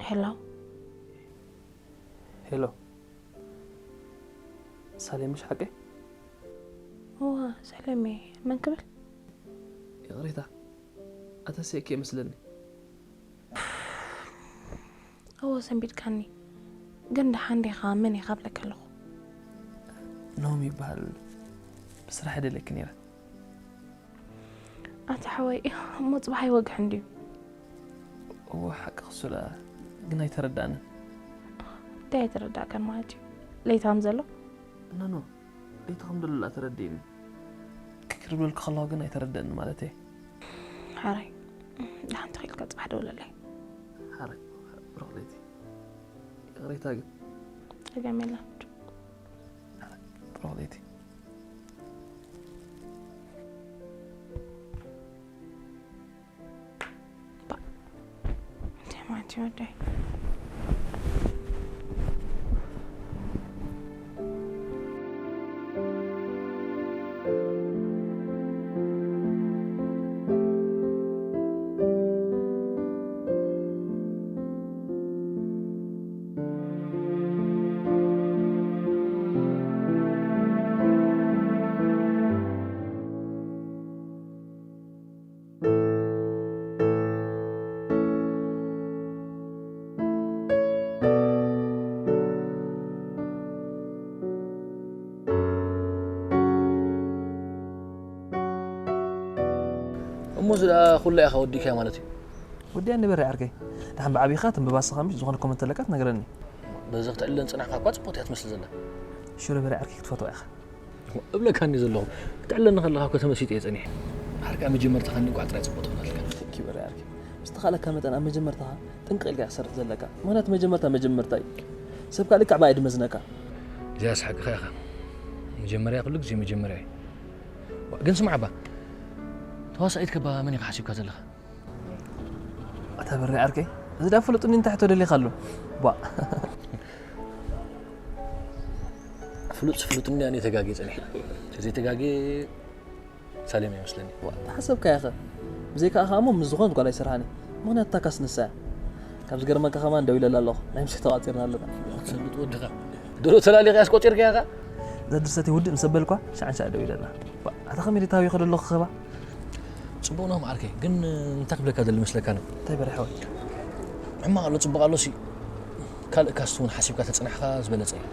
ሄሎ። ሄሎ፣ ሳሌም ምሽ ሓቀይ? እዋ፣ ሳሌም እየ። መን ክብል? ይቕሬታ፣ ኣተሲእኪ እየ መስለኒ። እዎ፣ ሰንቢድካኒ። ግን ደሓን ዲኻ? መን ኢኻ ብለካ ኣለኹ። ኖም ይበሃል። ብስራሕ ይደልየኪ ነይረ። ኣታ ሓወይ፣ እሞ ጽባሕ ኣይወግሕን ድዩ? እዎ፣ ሓቂ ክሱላ፣ ግን ኣይተረዳእንን። እንታይ ኣይተረዳእካን ማለት እዩ? ለይታ ከም ዘሎ? ኖ፣ ኖ፣ ለይታ ከም ዘሎ ተረዲእኒ። ቅርብ ልብለልኩ ከለኹ ግን ኣይተረደእኒ ማለት እየ። ሓራይ፣ ደሓን ተኺልካ ጽባሕ ደውለለይ። ሓራይ፣ ብሩኽ ለይቲ። ይቕሬታ ግን። ጸገም የለን። ብሩኽ ለይቲ። እንታይ ማለት እዩ ወደይ? እሞ እዚ ደኣ ኩላ ኢኻ ወዲእካዮ ማለት እዩ? ወዲኣ ንበሪ ዓርከይ። ደሓን ብዓቢኻ ትንብባ ስኻ ምሽ ዝኾነ ኮመንት ኣለካ ትነግረኒ። በዚ ክትዕልለን ጽናሕካ እኳ ጽቡቕቲ እያ ትመስል ዘላ። ሽሮ በሪ ዓርከይ ክትፈትዋ ኢኻ። እብለካ እንዲ ዘለኹ ክትዕለኒ ከለኻ እኮ ተመሲጠ እየ ጸኒሐ። ዓርካ መጀመርታኻ እንቋዕ ጥራይ ጽቡቕ ትኾነልካ። ኪበሪ ዓርከይ። ምስ ተኻለካ መጠን ኣብ መጀመርታኻ ጥንቅቕ ኢልካ ክትሰርሕ ዘለካ። ምኽንያቱ መጀመርታ መጀመርታ እዩ። ሰብ ካልእ ካዕባ ኣይድመዝነካ። እዚኣ ስሓቅኻ ኢኻ። መጀመርያ ኩሉ ግዜ መጀመርያ እዩ። ግን ስማዕ እባ ተዋሳኢት ከባ መን ኢኻ ሓሲብካ ዘለኻ? ኣታ በሪ ዓርከይ እዚ ዳ ፍሉጥ እኒ እንታይ ሕቶ ደሊኻ ኣሎ ቧ ፍሉጥ ፍሉጥ እኒ ኣነ ተጋጌ ጸኒሕ ተዘይተጋጌ ሳሌም ይመስለኒ ተሓሰብካ ያኸ ብዘይካ ኣኻ እሞ ምስ ዝኾነት ጓል ኣይሰርሓኒ ምኽንያቱ ታካስ ንሳ እያ ካብ ዝገርመካ ከማን ደው ኢለላ ኣለኹ ናይ ምሸት ተቋፂርና ኣለና ትሰልጥ ወድኻ ድሮ ተላሊኻ ያስቆፂርካ ያኻ እዛ ድርሰት ይውድእ ምስ ኣበልኳ ሻዕን ሻዕ ደው ኢለላ ኣታ ከመይ ዲታዊ ይኸዶ ኣለኹ ኸባ ጽቡቕ ነው መዓርከይ ግን እንታይ ክብለካ ደሊ መስለካ ነው እንታይ በርሐወይ ሕማቕ ኣሎ ጽቡቕ ኣሎ ሲ ካልእ ካስት እውን ሓሲብካ ተጽናሕኻ ዝበለጸ እዩ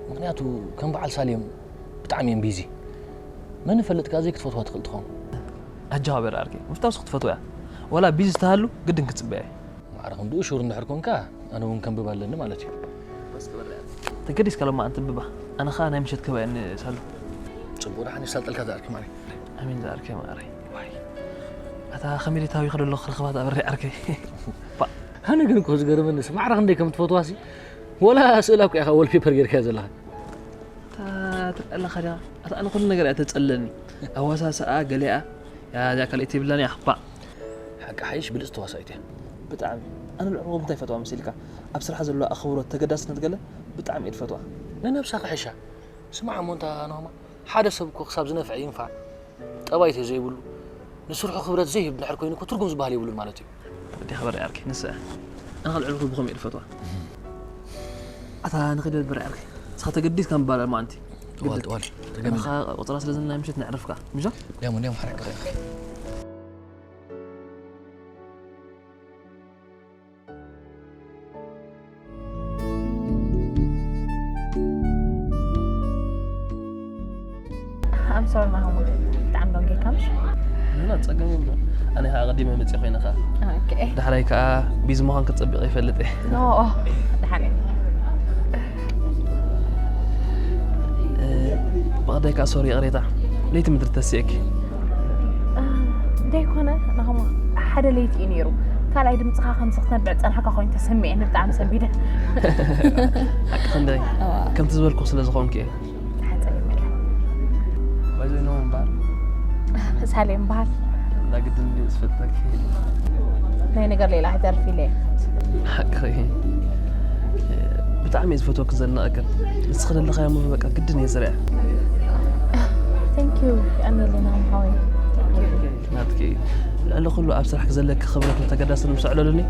ምክንያቱ ከም በዓል ሳልዮም ብጣዕሚ እዮም ቢዚ መን ይፈልጥካ ዘይክትፈትዋ ትኽእል ትኸውን ኣጃኻ በርኣርኪ ምፍታውስ ክትፈትዋ እያ ወላ ቢዚ ዝተሃሉ ግድን ክትጽበያ እዩ ማዕረ ክንድኡ ሹር እንድሕር ኮንካ ኣነ እውን ከንብብ ኣለኒ ማለት እዩ ተገዲስካ ሎማ ኣንትብባ ኣነ ኸዓ ናይ ምሸት ከበኣኒ ሳሉ ጽቡቕ ደሓን ይሳልጠልካ ዝኣርኪ ማዕረይ ኣሜን ዝኣርኪ ማዕረይ ዋይ ኣታ ከመይ ዲታዊ ከደሎ ክረኽባት ኣበሪ ዓርከይ ኣነ ግን እኮ ዝገርመንስ ማዕረ ክንደይ ከም ትፈትዋሲ ወላ ስእላ እኮ ኢኻ ወልፔፐር ጌርካዮ ዘለኻ ትጠለኻ ዲኻ ኣታ ኣነ ኩሉ ነገር እያ ተጸለኒ ኣዋሳስኣ ገሊኣ እዚኣ ካልኣይቲ የብላን እያ ባእ ሓቂ ሓይሽ ብልጽቲ ተዋሳኢት እያ። ብጣዕሚ። ኣነ ልዕሊ ኩሉ እንታይ ይፈትዋ መሲልካ? ኣብ ስራሕ ዘለዋ ኣኽብሮት፣ ተገዳስነት ገለ ብጣዕሚ እየ ዝፈትዋ። ንነብሳ ክሕሻ። ስማዕ እሞ እንታ ናሆማ፣ ሓደ ሰብ እኮ ክሳብ ዝነፍዐ ይንፋዕ፣ ጠባይ ተዘይብሉ፣ ንስርሑ ክብረት ዘይህብ እንድሕር ኮይኑ እኮ ትርጉም ዝበሃል የብሉን ማለት እዩ። ወዲ ክበር ዓርከይ፣ ንስዐ። ኣነ ካብ ልዕሊ ኩሉ ብኸምኡ እየ ዝፈትዋ። ኣታ ንኸይድ በል በረ ዓርከይ። ንስኻ ተገዲስካ ምባል ማዓንቲ። ጥዋል፣ ጥዋል። ተገምና። ኣነኻ ቆጽራ ስለ ዘለና ምሸት ነዕርፍካ። ምሻ? ደሞ፣ ደሞ፣ ሓረካ። I'm sorry ማማ ብጣዕሚ ደንጊካ ምሽ ምንም ጸገም የብሎ ኣነ ከዓ ቀዲመ መጽእ ኮይነ ከዓ ዳሕራይ ከዓ ቢዚ ምዃን ክትጸቢቕ ይፈልጥ እየ ደሓን ብቐዳይ ከዓ ሶሪ ይቕሬታ ለይቲ ምድሪ ተሲእኪ ዘይኮነ ናሆማ ሓደ ለይቲ እዩ ነይሩ ካልኣይ ድምፅኻ ከምዚ ክትነብዕ ፀንሕካ ኮይኑ ተሰሚዐኒ ብጣዕሚ ሰንቢደ ሓቂ ክንደይ ከምቲ ዝበልኩ ስለ ዝኾንኩ እየ ሓፀ ይመለ ባይዘይ ነው እምበሃል ሳሌም በሃል ላግድን ዝፈልጠኪ ናይ ነገር ሌላ ኣይተርፍ ኢለ ሓቂ ብጣዕሚ እየ ዝፈትወኪ ዘድንቐክን ንስኺ ዘለኻዮ ሙቪ በቃ ግድን እየ ዝሪኣ Thank you የቐንየለይ ናሆም ሓወይ ናትኪ እዩ ልዕሊ ኩሉ ኣብ ስራሕኪ ዘለኪ ክብረት ንተገዳስን ምስ ኣዕለሉኒ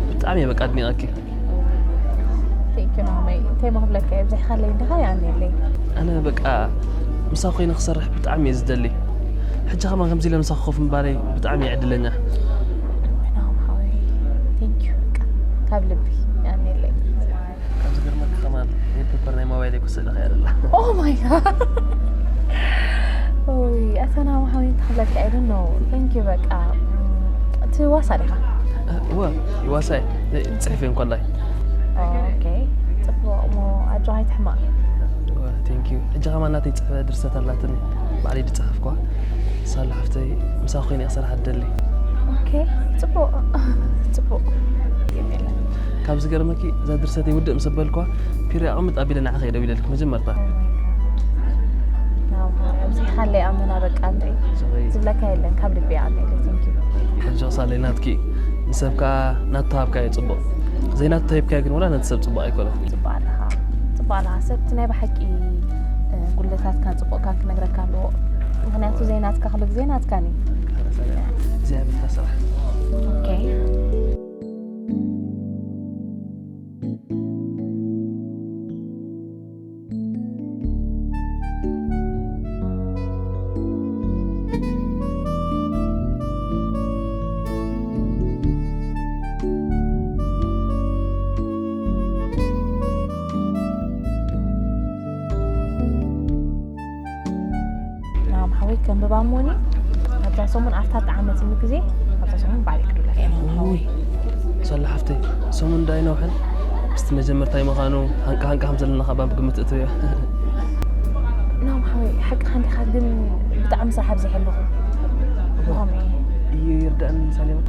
ብጣዕሚ እየ በቃ ኣድኒቐኪ እንታይ ሞ ክብለካ እየ፣ ብዘይካለይ እንዲኻ የቐንየለይ። ኣነ በቃ ምሳኺ ኮይነ ክሰርሕ ብጣዕሚ እየ ዝደሊ። ሕጂ ከማን ከምዚ ኢለ ምሳኺ ኮፍ ምባለይ ብጣዕሚ እየ ዕድለኛ። ናም ሓወይ፣ ቴንክ ዩ፣ በቃ ካብ ልቢ የቐንየለይ። ካብ ዝገርመካ ከማን ዌልፔፐር ናይ ሞባይለይ ክስእልኻ እየ ደላ። ኦ ማይ ጋድ። ኦይ፣ ኣታ ናም ሓወይ፣ እንታይ ክብለካ እየ፣ I don't know። ቴንክ ዩ፣ በቃ እቲ ዋሳ ዲኻ? እወ፣ ዋሳይ ጽሕፍ እንኮላይ። ኦኬ፣ ጽቡቕ እሞ ኣጆኻ ኣይትሕማቕ። እወ፣ ቴንክ ዩ። ሕጂ ከማን ናተይ ጽሕፈ ድርሰት ኣላትኒ፣ ባዕለይ ዝጸሓፍኳ። ሳላ ሓፍተይ፣ ምሳኺ ኮይነ እየ ክሰርሓ ዝደሊ። ኦኬ፣ ጽቡቕ፣ ጽቡቕ። ካብ ዝገርመኪ፣ እዛ ድርሰተይ ውድእ ምስ በልኳ፣ ፒሪ ኣቕምጥ ኣቢለ ንዓኺ እየ ደዊለልኪ መጀመርታ። ናው፣ ኣብዚ ሓለይ ኣመና በቃ እንድዒ። ዝብለካ የለን፣ ካብ ልቢ እየ ኣሜለ፣ ቴንክ ዩ። ሕጂ ክሳለይ ናትኪ፣ ንሰብ ከኣ ናቱ ሃብካዮ ጽቡቕ። ዘይናቱ ተሂብካዮ ግን ወላ ነቲ ሰብ ጽቡቕ ኣይኮነን። ጽቡቕ ኣለኻ፣ ጽቡቕ ኣለኻ። ሰብ እቲ ናይ ብሓቂ፣ እ፣ ጉድለታትካን ጽቡቕካን ክነግረካ ኣለዎ። ምኽንያቱ ዘይናትካ ኩሉ ግዜ ናትካን እዩ። እዚኣ ብልካ ስራሕ። ኦኬ። ናም ሓወይ ከንብባ እሞኒ ኣብዛ ሰሙን ኣፍታ ጠዓመትኒ ግዜ ኣብዛ ሰሙን ባዕለይ ክድውለካ እየ ናም ሓወይ። ሰላ ሓፍተይ፣ ሰሙን ዳይነውሐን ምስቲ መጀመርታይ ምዃኑ ሃንቃ ሃንቃ ከም ዘለና ካብ ኣብ ግምት እትውዮ። ናም ሓወይ ሓቅኻ እንዲኻ፣ ግን ብጣዕሚ ስራሕ ኣብዚሐ ኣለኹ። ብኸምኡ እዩ። እዩ ይርዳእኒ ሳሌም።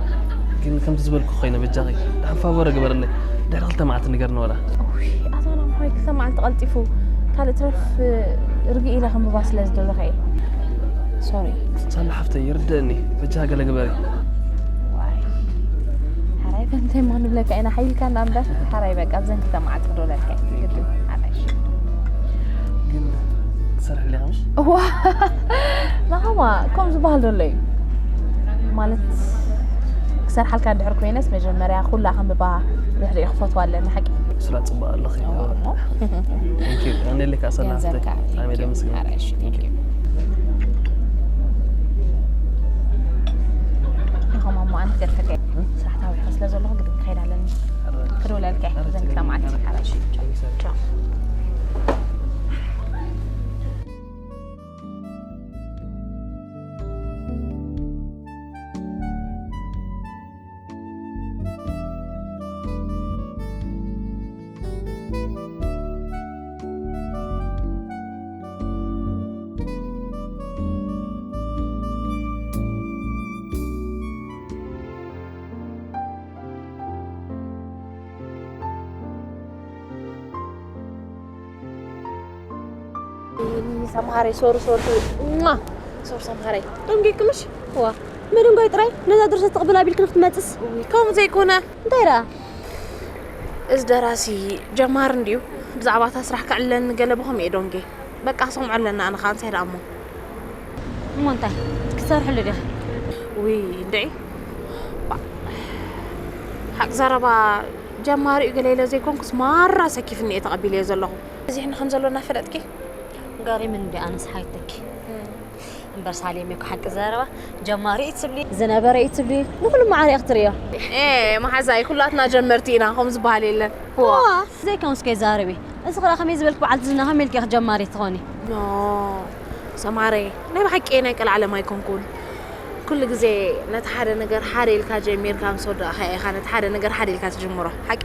ግን ከምቲ ዝበልኩ ኮይነ በጃኺ ደሓን ፋቮረ ግበርለይ። ድሕሪ ክልተ መዓልቲ ንገርኒ ወላ። ኡይ፣ ኣታ ናም ሓወይ ክልተ መዓልቲ ቀልጢፉ። ካልእ ትረፍ ርግእ ኢለ ከንብባ ስለ ዝደለኹ እየ። ሶሪ። ሳላ ሓፍተይ ይርደእኒ። በጃ ገለ ግበሪ። ዋይ። ሓራይ ፈንታይ ማ ንብለካ ኢና ሓይልካ እና እምበር። ሓራይ በቃ ኣብዘን ክልተ መዓልቲ ክደውለልካ እየ። ግድን። ሓራይ። ግን ትሰርሕለይ ኢኻ ምሽ? እዋ። ናኸማ ከምኡ ዝበሃል ዘሎ እዩ። ማለት ክሰርሓልካ እንድሕር ኮይነስ መጀመርያ ኩላ ከንብባ ድሕሪኡ ክፈትዋ ኣለኒ ሓቂ። ስራ ጽቡቕ ኣለኺ። እዋ እሞ። Thank you። ኣነ ለካ ሰላም ገንዘብካ። ብጣዕሚ Thank you። ደምስግን። ኣረ፣ እሺ፣ thank you። ንኸም ኣሞ ኣነ ክገድፈካ እየ። ስራሕ ታዊኸ ስለ ዘለኹ ግድን ክኸይድ ኣለኒ። ኣረ፣ ክድውለልካ እየ። ኣረ፣ ዘን ክልተ መዓልቲ። ኣረ፣ ኣረ፣ እሺ፣ ቻው። ቻው። ሰምሃረይ ሶሪ ሶሪ ሶሪ። ሟ! ሶሪ ሰምሃረይ። ደንጊክምሽ? ዋ፣ መደንጓይ ጥራይ ነዛ ድርሰት ትቕብል ኣቢልክን ክትመጽስ? ውይ፣ ከምኡ ዘይኮነ። እንታይ ደኣ? እዚ ደራሲ ጀማሪ እንድዩ። ብዛዕባ እታ ስራሕ ከዕልለኒ ገለ ብኸምኡ እየ ደንጌ። በቃ ክሰምዖ ኣለና ኣነ ኸኣ እንታይ ደኣ እሞ። እሞ እንታይ? ክትሰርሕሉ ዲኺ? ውይ፣ እንድዒ። ባ-፣ ሓቂ ዘረባ ጀማሪ እዩ ገለ ኢለ ዘይኮንኩስ ማራ ሰኪፍኒ እየ ተቐቢለዮ ዘለኹ። በዚሕና ከም ዘሎ እናፈለጥኪ? ገሪምኒ እንዲ ኣነስ ሓይተኪ። እም። እምበር ሳሌም እኮ ሓቂ ዘረባ ጀማሪ እዩ ትብሊ፣ ዝነበረ እዩ ትብሊ፣ ንኹሉ ማዕረ ኢኺ ትርእዮ። ኤ፣ መሓዛይ፣ ኩላትና ጀመርቲ ኢና፣ ከምኡ ዝበሃል የለን። ዋ። ዋ፣ ዘይከውንስ ከይዛረቢ። እዚ ኸኣ ከመይ ዝበልክ በዓልቲ ዝና ከመይ ኢልኪ ኢኺ ጀማሪ ትኾኒ? ኖ፣ ሰማረ፣ ናይ ብሓቂ ናይ ቀልዓለም ኣይኮንኩን። ኩሉ ግዜ ነቲ ሓደ ነገር ሓደ ኢልካ ጀሚርካ ምስ ወዳእኻዮ ኢኻ ነቲ ሓደ ነገር ሓደ ኢልካ ትጅምሮ። ሓቂ?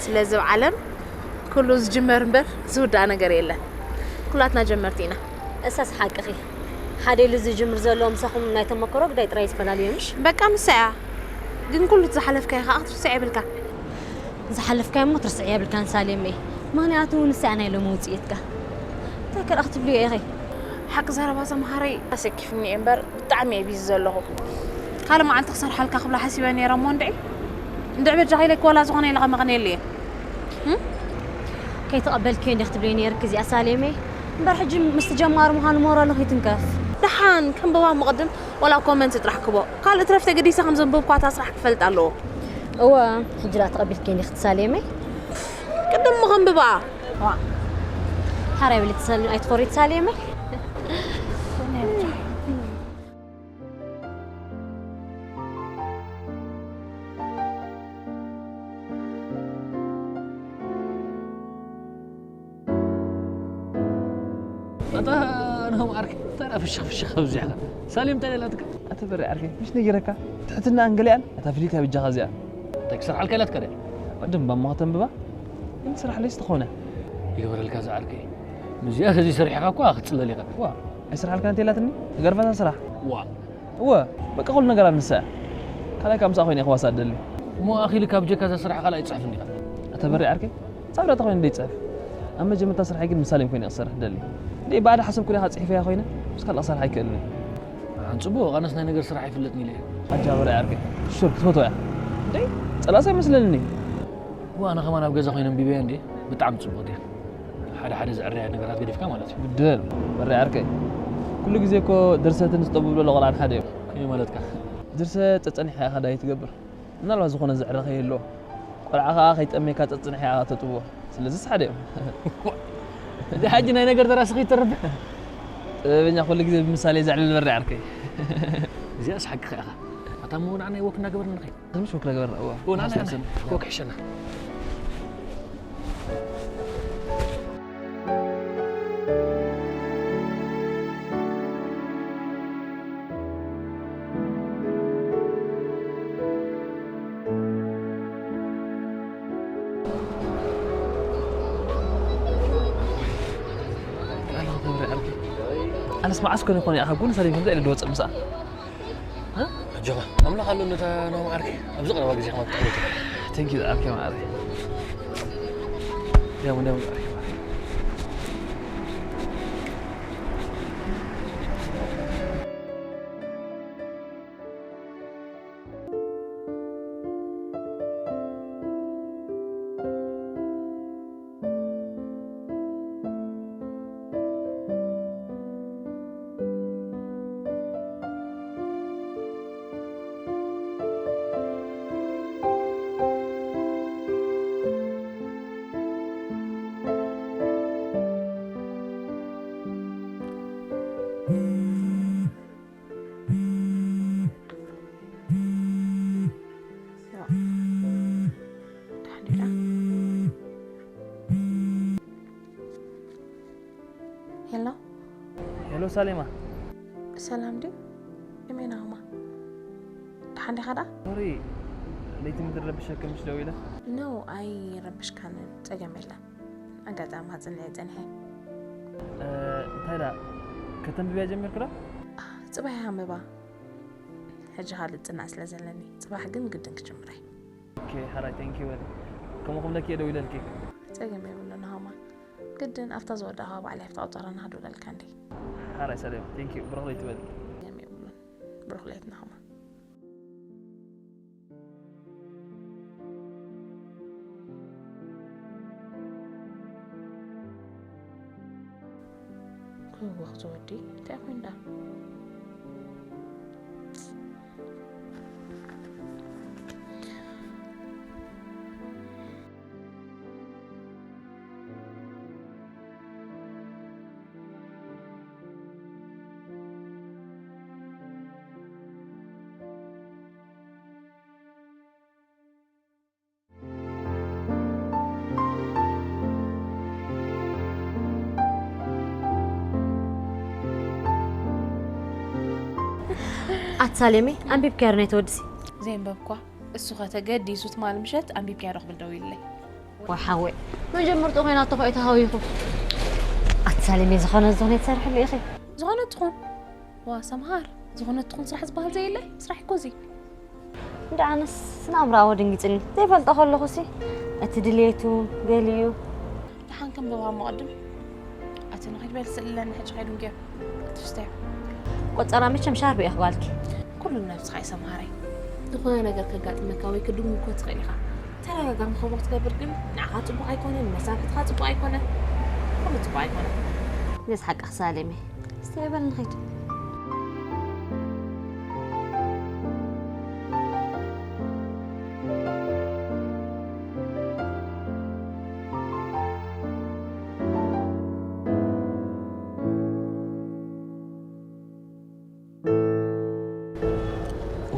ስለዚ ኣብ ዓለም ኩሉ ዝጅመር እምበር ዝውዳእ ነገር የለን። ኩላትና ጀመርቲ ኢና። እሳስ ሓቅኺ። ሓደ ኢሉ ዝጅምር ዘሎ ምሳኹም ናይ ተመክሮ ግዳይ ጥራይ ዝፈላለዩ ምሽ? በቃ ምሳ እያ። ግን ኩሉ እቲ ዝሓለፍካዮ ከኣ ክትርስዕ የብልካ። ዝሓለፍካዮ እሞ ትርስዕ የብልካን ሳሌመይ። ምኽንያቱ ንሳ እያ ናይ ሎሚ ውጽኢትካ። እንታይ ከ ደኣ ክትብልዮ ኢኺ? ሓቂ ዘረባ ሰምሃረይ ኣሰኪፍኒ እየ እምበር ብጣዕሚ እየ ቢዚ ዘለኹ። ካልእ መዓልቲ ክሰርሓልካ ክብላ ሓሲበ ነይረ እሞ እንድዒ። እንድዒ በጃኺ ኢለኪ ዋላ ዝኾነ ኢለ ከመቕንየሉ እየ። እም? ከይተቐበልክዮ እንዲኺ ክትብለይ ነይርኪ እዚኣ ሳሌመይ። እምበር ሕጂ ምስቲ ጀማሪ ምዃኑ ሞራሉ ከይትንከፍ። ደሓን ከንብባ እሞ ቅድም ዋላ ኮመንት ጥራሕ ክቦ። ካልእ ትረፍ ተገዲሰ ከም ዘንበብኳ እታ ስራሕ ክፈልጥ ኣለዎ። እወ፣ ሕጂ ደኣ ተቐቢልክዮ እንዲኺ ሳሌመይ። ቅድም እሞ ከንብባ። ሓራይ ብሊ ትሰል ኣይትኾሪ ትሳልየመ። ኣታ ናም ዓርከይ፣ እንታይ ደኣ ፍሽኽ ፍሽኽ ኣብዚ ኢኻ? ሳሌም እንታይ ደኣ ኢላትካ? ኣታ በሪ ዓርከይ፣ ምሽ ነጊረካ? ትሕትና እንገሊኣን፣ ኣታ ፍሊት እያ ብጃኻ እዚኣ። እንታይ ክሰርሓልካ ኢላትካ ድያ? ቅድም ባሞ ከተንብባ፣ ግን ስራሕ ለይስ ተኾነ። ይግበረልካ እዚ ዓርከይ። ምስዚኣ ከዚ ሰሪሕኻ እኳ ክትጽለል ኢኻ። ዋ፣ ኣይስራሓልካን እንተ ኢላትኒ? ገርፋታ ስራሕ። ዋ። እወ፣ በቃ ኩሉ ነገር ኣንሳ እያ። ካልኣይ ካብ ምሳኣ ኮይነ እየ ክዋሳእ ደሊ። እሞ ኣኺልካ ብጀካ እዛ ስራሕ ካልኣይ ትጽሕፍ እንዲኻ? ኣታ በሪ ዓርከይ፣ ጻዕዳ ተኾይነ ደይ ጽሕፍ። ኣብ መጀመርታ ስራሐይ ግን ምስ ሳሌም ኮይነ ክሰርሕ ደሊ። ደይ ባዕዳ ሓሰብ ኩዳ ጽሒፈያ ኮይነ፣ ምስ ካልእ ክሰርሕ ኣይክእልን እየ። ኣን ጽቡቕ፣ ኣነስ ናይ ነገር ስራሕ ኣይፍለጥን ኢለ እየ። ኣጃ በሪ ዓርከይ፣ ሹር ክትፈትዋ እያ። ደይ፣ ጸላእሲ ኣይመስለንን እዩ። እዋ፣ ኣነ ከማን ኣብ ገዛ ኮይነ ኣንቢበያ እንዴ? ብጣዕሚ ጽቡቕ ድያ። ሓደ ሓደ ዝዕረያ ነገራት ገዲፍካ ማለት እዩ። ግድን፣ በሪ ዓርከይ። ኩሉ ግዜ እኮ ድርሰትን ዝጠብብሎ ቆልዓን ሓደ እዮም። ከመይ ማለትካ? ድርሰት ጸጸኒሕካ ኢኻ ዳይ ትገብር። ምናልባት ዝኾነ ዘዕረ ከይህልዎ። ቆልዓ ከኣ ከይጠመየካ ጸጽኒሕካ ኢኻ ተጥብዎ። ስለዚስ ሓደ እዮም። እዚ ሓጂ ናይ ነገር ደራሲ ከይተርፍ። ጥበበኛ ኩሉ ግዜ ብምሳሌ ዘዕልል በሪ ዓርከይ። እዚኣስ ሓቅኻ ኢኻ። ኣታ እሞ ንዓና ወክ እናገበርና ንኸይድ። ትንሽ ወክ ለገበር፣ እዋ። እዋ፣ ንዓና፣ ንዓና። ወክ ይሕሸና። ኣነስ መዓስ ኮነ ይኾን እያ፣ ካብ ጎኒ ሰሪፍ ከምዚ ኢለ ድወፅእ ምሳኣ። ኣጆኻ፣ ኣምላኽ ኣሎ ነታ ናሆም ዓርከይ። ኣብዚ ቀረባ ግዜ ከማን ክትዕወት ኢኻ። Thank you ዓርከይ ማዕረይ። ደሞ፣ ደሞ ዓርከይ ማዕረይ። ሄሎ። ሄሎ ሳሌማ። ሰላም ድዩ? እሜና ሆማ። ደሓን ዲኻ ደኣ? ሶሪ፣ ለይቲ ምድሪ ረብሸኪ ምሽ ደው ኢለ? ኖ፣ ኣይረብሽካንን፣ ጸገም የለን። ኣጋጣሚ ኣጽንዐ ጸኒሐ። እ፣ እንታይ ደኣ፣ ከተንብብያ ጀሚርኪ ዶ? ጽባሕ ኣንብባ። ሕጂ ካልእ ጽናዕ ስለ ዘለኒ፣ ጽባሕ ግን ግድን ክጅምረ። ኦኬ፣ ሓራይ፣ ቴንክ ዩ በሊ። ከምኡ ክብለኪ እየ ደው ኢለልኪ። ጸገም የብሉን፣ ናሆማ። ግድን ኣብታ ዝወዳእኻ ባዕለይ ኣብታ ቆጸራ ናህዱ እለልካ እንዴ። ሓራይ ሰሌማ፣ ቴንክ ዩ። ብሩኽ ለይቲ በሊ። ጸገም የብሉን። ብሩኽ ለይቲ ናሆማ። ክህወኽ ዝወዲ እንታይ ኮይኑ ደኣ? ኣታ ሳሌመይ፣ ኣንቢብካዮ ዶ ናይቲ ወድሲ? ዘየንበብኳ፣ እሱ ኸ ተገዲሱ ትማል ምሸት ኣንቢብካዮ ዶ ክብል ደዊሉለይ። ዋ ሓወይ፣ መጀመርትኡ ኮይና ተኾይ ተሃዊኹ። ኣታ ሳሌመይ፣ ዝኾነ ዝኾነ ትሰርሕሉ ኢኺ። ዝኾነ ትኹን። ዋ ሰምሃር፣ ዝኾነ ትኹን ስራሕ ዝበሃል ዘየለ? ስራሕ እኮ እዚ። እንዳ ኣነስ ስነ ኣእምሮኣዊ ደንጊጽኒ። ዘይፈልጦ ከለኹሲ፣ እቲ ድሌቱ፣ ገሊኡ። ደሓን ከንብባ እሞ ቅድም። ኣቲ ንኺድ በል ስእለኒ ሕጂ ከይዱ ገይሩ። ክትፍስተዮ። ቆጸራ መቸም ሻርፕ እየ ክባልኪ። ኩሉ ነብስኻ እዩ ሰምሃረይ። ዝኾነ ነገር ከጋጥመካ ወይ ክድግሞ እኮ ትኽእል ኢኻ። ተደጋጋሚ ከምኡ ክትገብር ግን ንዓኻ ጽቡቕ ኣይኮነን፣ ንመሳርሕትኻ ጽቡቕ ኣይኮነን። ኩሉ ጽቡቕ ኣይኮነን። ነዚ ሓቅኺ ሳሌመይ። እስቲ በል ንኺድ።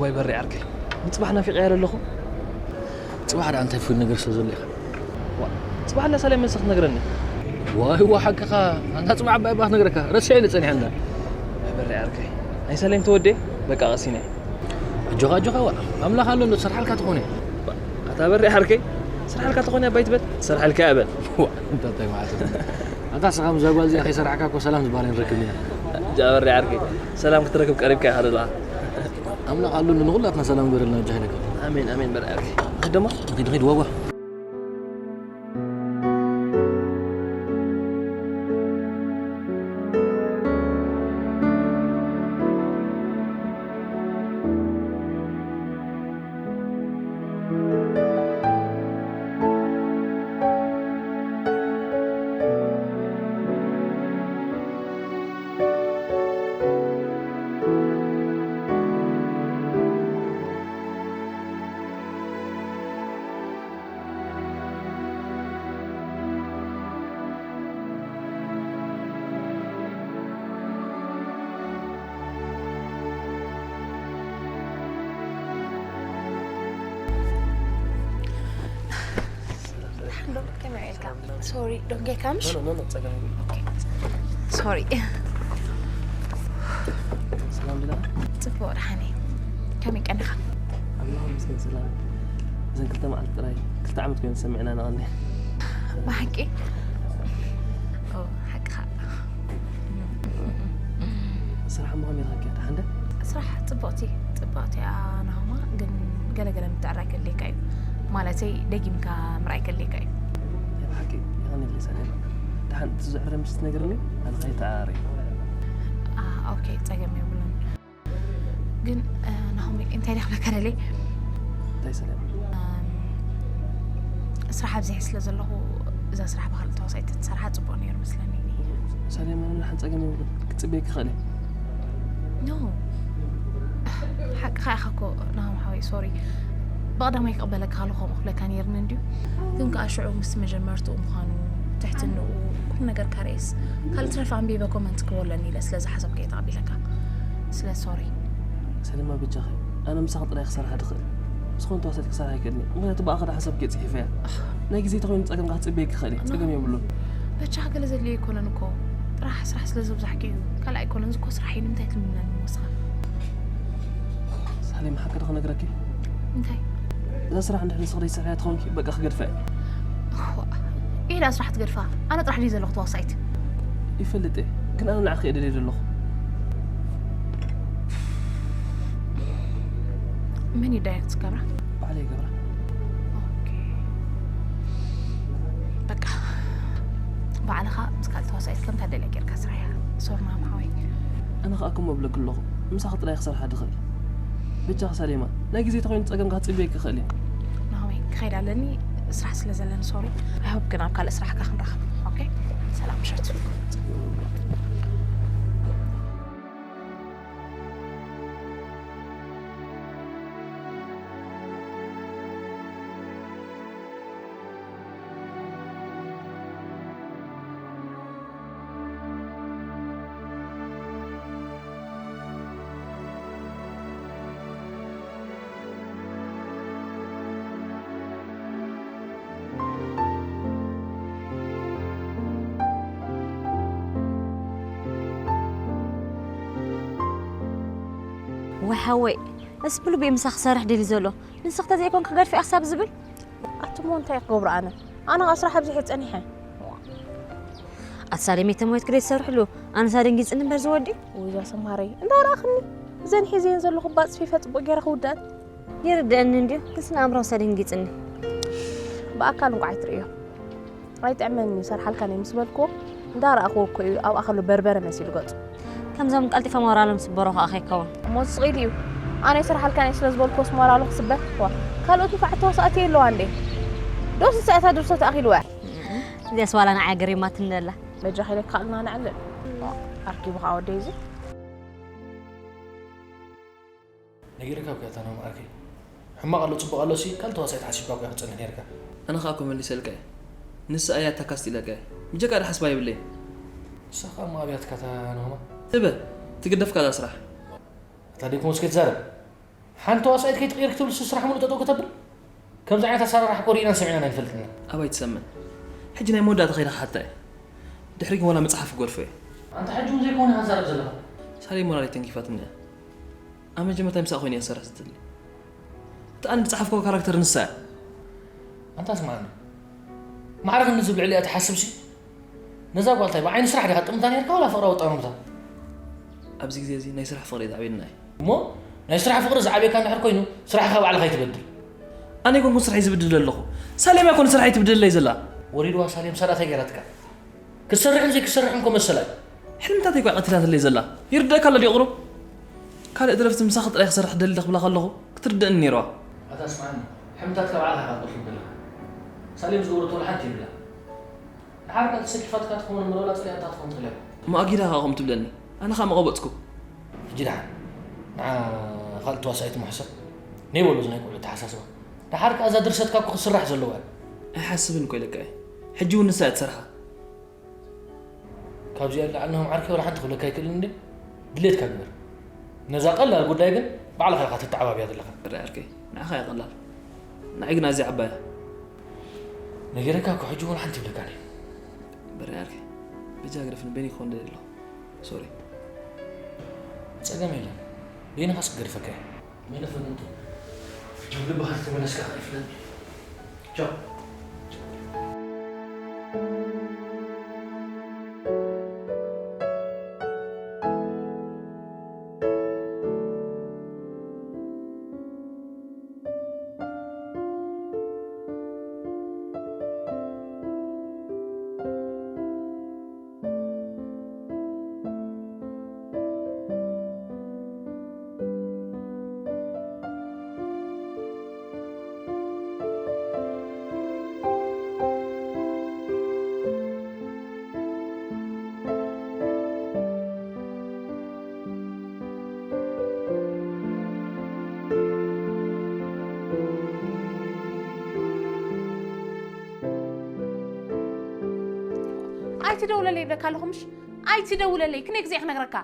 ዋይ በሪ ዓርከይ፣ ንጽባሕ ናፊቐያ ዘለኹ። ጽባሕ ደኣ እንታይ ፍሉይ ነገር ስለ ዘሎ ኢኻ? ዋ፣ ጽባሕ እንዳ ሳሌም መሰ ክትነግረኒ? ዋይ ዋ፣ ሓቅኻ። ኣንታ ጽባሕ ኣባይ እባ ክነግረካ ረሲዐ ኢለ ጸኒሐ እንዳ። ዋይ በሪ ዓርከይ፣ ናይ ሳሌም ተወዴ፣ በቃ ቀሲነ። ኣጆኻ፣ ኣጆኻ፣ ዋ ኣምላኽ ኣሎ እንዶ ትሰርሓልካ ትኾነ። ኣታ በሪ ዓርከይ፣ ትሰርሓልካ ትኾነ ኣባይ ትበል፣ ትሰርሓልካ እያ በል። ዋ፣ እንታይ፣ እንታይ ማለት እዩ? ኣንታ ንስኻ ምስዛ ጓል እዚኣ ከይሰራሕካ እኮ ሰላም ዝበሃል ኣይንረክብን ኢና። ጃ በሪ ዓርከይ፣ ሰላም ክትረክብ ቀሪብካ ኢኻ ዘለኻ። ኣምላኽ ኣሎ ንኹላትና ሰላም ይግበረልና፣ ጃሂለካ። ኣሜን፣ ኣሜን በሪ ዓርከይ። ንኺድ ደሞ? ንኺድ፣ ንኺድ፣ ዋ፣ ዋ። ደሓን ዶ? ከመይ ውዒልካ? ሶሪ፣ ደንጌካ ምሽ? ኖ፣ ኖ፣ ኖ፣ ጸገም የብሉን። ኦኬ። ሶሪ። ሰላም ዲና? ጽቡቕ፣ ደሓን እየ። ከመይ ቀኒኻ? ኣምላኽ ይመስገን ሰላም። እዘን ክልተ መዓልቲ ጥራይ፣ ክልተ ዓመት ኮይኑ ዝሰምዕና ነቐኒ። ብሓቂ? ኦ፣ ሓቅኻ። ስራሕ እሞ ከመይ ኢኻ? ደሓን ዶ? ስራሕ ጽብቕቲ፣ ጽብቕቲ እያ ናሆማ፣ ግን ገለ ገለ ምትዕራይ ከድልየካ እዩ። ማለተይ ደጊምካ ምርኣይ ከድልየካ እዩ። ናይ ብሓቂ የቐንየለይ ሰሌማ። ደሓን እቲ ዝዕረ ምስ ትነግርኒ ኣነ ከይተዓራረይ። አ፣ ኦኬ፣ ጸገም የብሉን። ግን፣ እ፣ ናሆመይ፣ እንታይ ደኽለካ ደልየ? እንታይ ሰሌማ? እም፣ ስራሕ ኣብዚሐ ስለ ዘለኹ፣ እዛ ስራሕ ብኻልእ ተዋሳኢት ተትሰርሓ ጽቡቕ ነይሩ መስለኒ። ሰሌማ፣ ምንም ሓን ጸገም የብሉን። ክጽበየኪ ይኽእል እየ። ኖ። ሓቅኻ ኢኻ እኮ፣ ናሆም ሓወይ፣ ሶሪ። ብቐዳማይ ክቕበለካ ከለኹ ከምኡ ክብለካ ነይርኒ እንድዩ። ግን ከኣ ሽዑ ምስ መጀመርትኡ ምዃኑ፣ ትሕትንኡ፣ ኩሉ ነገር ካርኤስ፣ ካልእ ትረፍ ኣንቢበ ኮመንት ክበለኒ ኢለ ስለ ዝሓሰብኩ እየ ተቐቢለካ። ስለ ሶሪ። ሰሌማ፣ በጃኺ፣ ኣነ ምሳኺ ጥራይ ክሰርሕ ድኽእል። ዝኾነ ተዋሳኢት ክሰርሕ ኣይክእልን እየ። ምኽንያቱ ብኣኺ ዳሓሰብኪ እየ ጽሒፈያ። ናይ ግዜ ተኾይኑ ጸገም ክትጽበየኪ ይኽእል እየ። ጸገም የብሉን። በጃኻ ገለ ዘድልዮ ኣይኮነን እኮ። ጥራሕ ስራሕ ስለ ዘብዛሕኪ እዩ። ካልእ ኣይኮነን፣ እዚ እኮ ስራሕ እዩ። ንምንታይ ትልምነኒ ንስኻ? ሳሌም፣ ሓቂ ዶ ክነግረኪ? እንታይ? እዛ ስራሕ እንድሕር ንስኺ ዘይትሰርሕያ ተኾንኪ፣ በቃ ክገድፋ እየ። እዋ፣ ኢዳ ስራሕ ትገድፋ? ኣነ ጥራሕ ድየ ዘለኹ ተዋሳኢት? ይፈልጥ እየ፣ ግን ኣነ ንዓኺ እየ ደልየ ዘለኹ። መን እዩ ዳይሬክት ዝገብራ? ባዕለይ ይገብራ። ኦኬ። በቃ፣ ባዕልኻ ምስ ካልእ ተዋሳኢት ከምታ ደልያ ጌርካ ስራሕያ። ሶሪ ናሆም ሓወይ። ኣነ ኸኣ ከምኡ እብለኪ ኣለኹ። ምሳኺ ጥራይ ክሰርሓ ድኽእል። በጃኺ ሳሌማ፣ ናይ ግዜ ተኾይኑ ጸገም ክትጽበየኪ ይኽእል እየ። ናሆመይ፣ ክኸይድ ኣለኒ፣ ስራሕ ስለ ዘለኒ ሶሪ። I hope ግን ኣብ ካልእ ስራሕካ ክንራኸብ። ኦኬ? ሰላም ምሸት። ወሓወይ፣ እስ ብልቢ ምሳኽ ክሰርሕ ድልዩ ዘሎ። ንስኽ ተዘይኮንክ ገድፊ ኣኽሳብ ዝብል? ኣቱሞ እንታይ ክገብሮ ኣነ? ኣነ ኸኣ ስራሕ ኣብዚሐ ጸኒሐ። ኣቲ ሳሌም፣ ተመዊትኪ ዶ ትሰርሕሉ? ኣነስ ኣደንጊጽኒ እምበር ዝወዲ። ውይ፣ እዛ ሰምሃረይ፣ እንዳ ረኣኽኒ፣ እዘን ሒዘየን ዘለኹ እባ ጽፊፈ ጽቡቕ ገይረ ክውድኣን። ይርድኣኒ እንድዩ፣ ግን ስነ ኣእምሮስ ኣደንጊጽኒ። ብኣካል እንቋዕ ኣይትርእዮ። ኣይጥዕመኒ፣ ይሰርሓልካን እየ ምስ በልክዎ፣ እንዳ ረኣኽዎ እኮ እዩ ኣብኣ ከሎ በርበረ መሲሉ ገጹ። ከምዞም ቀልጢፎም ሞራሎም ስበሮ ከኣ ከይከውን። እሞ ስቕ ኢሉ እዩ። ኣነ ይሰርሓልካን እየ ስለ ዝበልክዎስ ሞራሉ ክስበር? ዋ፣ ካልኦት ንፉዓት ተዋሳእቲ የለዋ እንዴ? ዶስ ንሳ እታ ድርሰት ኣኺልዋ? እዚኣስ ዋላ ንዓይ ገሪማትኒ ኣላ። በጃኺ ኢለካ ኣልና ነዕልል። ኣርኪቡ ከኣ ወደይ እዚ። ነጊረካ እኮ እያ እታ ናሆም ዓርከይ። ሕማቕ ኣሎ ጽቡቕ ኣሎ ሲ ካልእ ተዋሳኢት ሓሲብካ እኮ ኢኻ ክትጸንሕ ነይርካ። ኣነ ከኣ እኮ መሊሰልካ እየ። ንሳ እያ እታ ካስት ኢለካ እየ። ብጀካ ዳ ሓስባ የብለይን። ንሳ ከኣ እሞ ኣብያትካ እታ ናሆማ። ትበ፣ ትግደፍካ እዛ ስራሕ። እታ ደይ ኮንስ ከይትዛረብ። ሓንቲ ተዋሳኢት ከይትቕይር ክትብል ስራሕ ሙሉእ ጠጠው ከተብል? ከምዚ ዓይነት ኣሰራርሓ እኮ ርኢናን ሰሚዕናን ኣይንፈልጥን ኢና። ኣባይ ትሰምን። ሕጂ ናይ መወዳእታ ከይደ ክሓታ እየ። ድሕሪ ግን ዋላ መጽሓፍ ክገድፎ እየ። ኣንታ ሕጂ እውን ዘይኮነ ኢኻ ትዛረብ ዘለኻ። ሳሌም ሞራለይ ተንኪፋትኒ እያ። ኣብ መጀመርታ ምሳኣ ኮይነ እየ ክሰርሕ ዝደሊ። እቲ ኣነ ዝጸሓፍክዎ ካራክተር ንሳ እያ። ኣንታ ስምዓኒ። ማዕረ ክንዲ ዝብል ልዕሊኣ ትሓስብሲ? ነዛ ጓል እንታይ ብዓይኒ ስራሕ ዲኻ ትጥምታ ነይርካ ዋላ ፍቕራዊ ጠመምታ? ኣብዚ ግዜ እዚ ናይ ስራሕ ፍቕሪ እዩ ዝዓብየና እዩ። እሞ ናይ ስራሕ ፍቕሪ ዝዓብየካ እንድሕር ኮይኑ ስራሕኻ ባዕልኻ ኣይትበድል። ኣነ ኣይኮንኩን ስራሐይ ዝብድል ዘለኹ። ሳሌም እያ ኮን ስራሐይ ትብድለይ ዘላ። ወሪድዋ ሳሌም ሳላ እንታይ ገይራትካ? ክትሰርሕን ዘይክትሰርሕን እኮ መሰላ እዩ። ሕልምታተይ እኳ ቀቲላትለይ ዘላ። ይርደእካ ኣሎ ድዩ ቁሩብ? ካልእ ደረፍቲ ምሳኺ ጥራይ ክሰርሕ ደሊ ክብላ ከለኹ ክትርደእኒ ነይርዋ። ኣታ ስምዓኒ፣ ሕልምታትካ ባዕልኻ ኢኻ ትቐትሎም ዘለኻ። ሳሌም ዝገብረቶ ወላ ሓንቲ የብላ። ድሓር ከ ተሰኪፋትካ ትኸውን እምበር ወላ ጸሊኣታ ትኸውን ትኽእል እያ። እሞ ኣጊዳ ኸኣ ከምኡ ትብለኒ? ኣነ ኸኣ መቐበጽኩ። ሕጂ ደሓን፣ ንዓ ካልእ ተዋሳኢት ምሕሰብ። ነይ በሎ እዚ ናይ ቆልዑ ኣተሓሳስባ። ድሓር ከኣ እዛ ድርሰትካ እኮ ክትስራሕ ዘለዋ እያ። ኣይሓስብን እኮ ኢለካ እየ። ሕጂ እውን ንሳ እያ ትሰርሓ። ካብዚኣ ንላዕሊ ናሆም ዓርከይ ዋላ ሓንቲ ክብለካ ኣይክእልን እንድየ። ድሌትካ ግበር። ነዛ ቀላል ጉዳይ ግን ባዕልኻ ኢኻ ተተዓባብያ ዘለኻ። በረ ዓርከይ፣ ንዓኻ እያ ቀላል። ንዓይ ግን ኣዝያ ዓባይ እያ። ነጊረካ እኮ ሕጂ እውን ሓንቲ ይብለካን እየ። በረ ዓርከይ፣ በጃ ግደፍኒ፣ በይነይ ክኸውን ደልየ ኣለኹ። ሶሪ። ጸገም የለን። በይንኻስ ክገድፈካ እየ። መለፈ ምንቱ። ጀው ልብኻ ተመለስካ ኣይፍለጥ። ቻው። ኣይትደውለለይ ይብለካ ኣለኹ ምሽ? ኣይትደውለለይ፣ ክንደይ ግዜ ክነግረካ?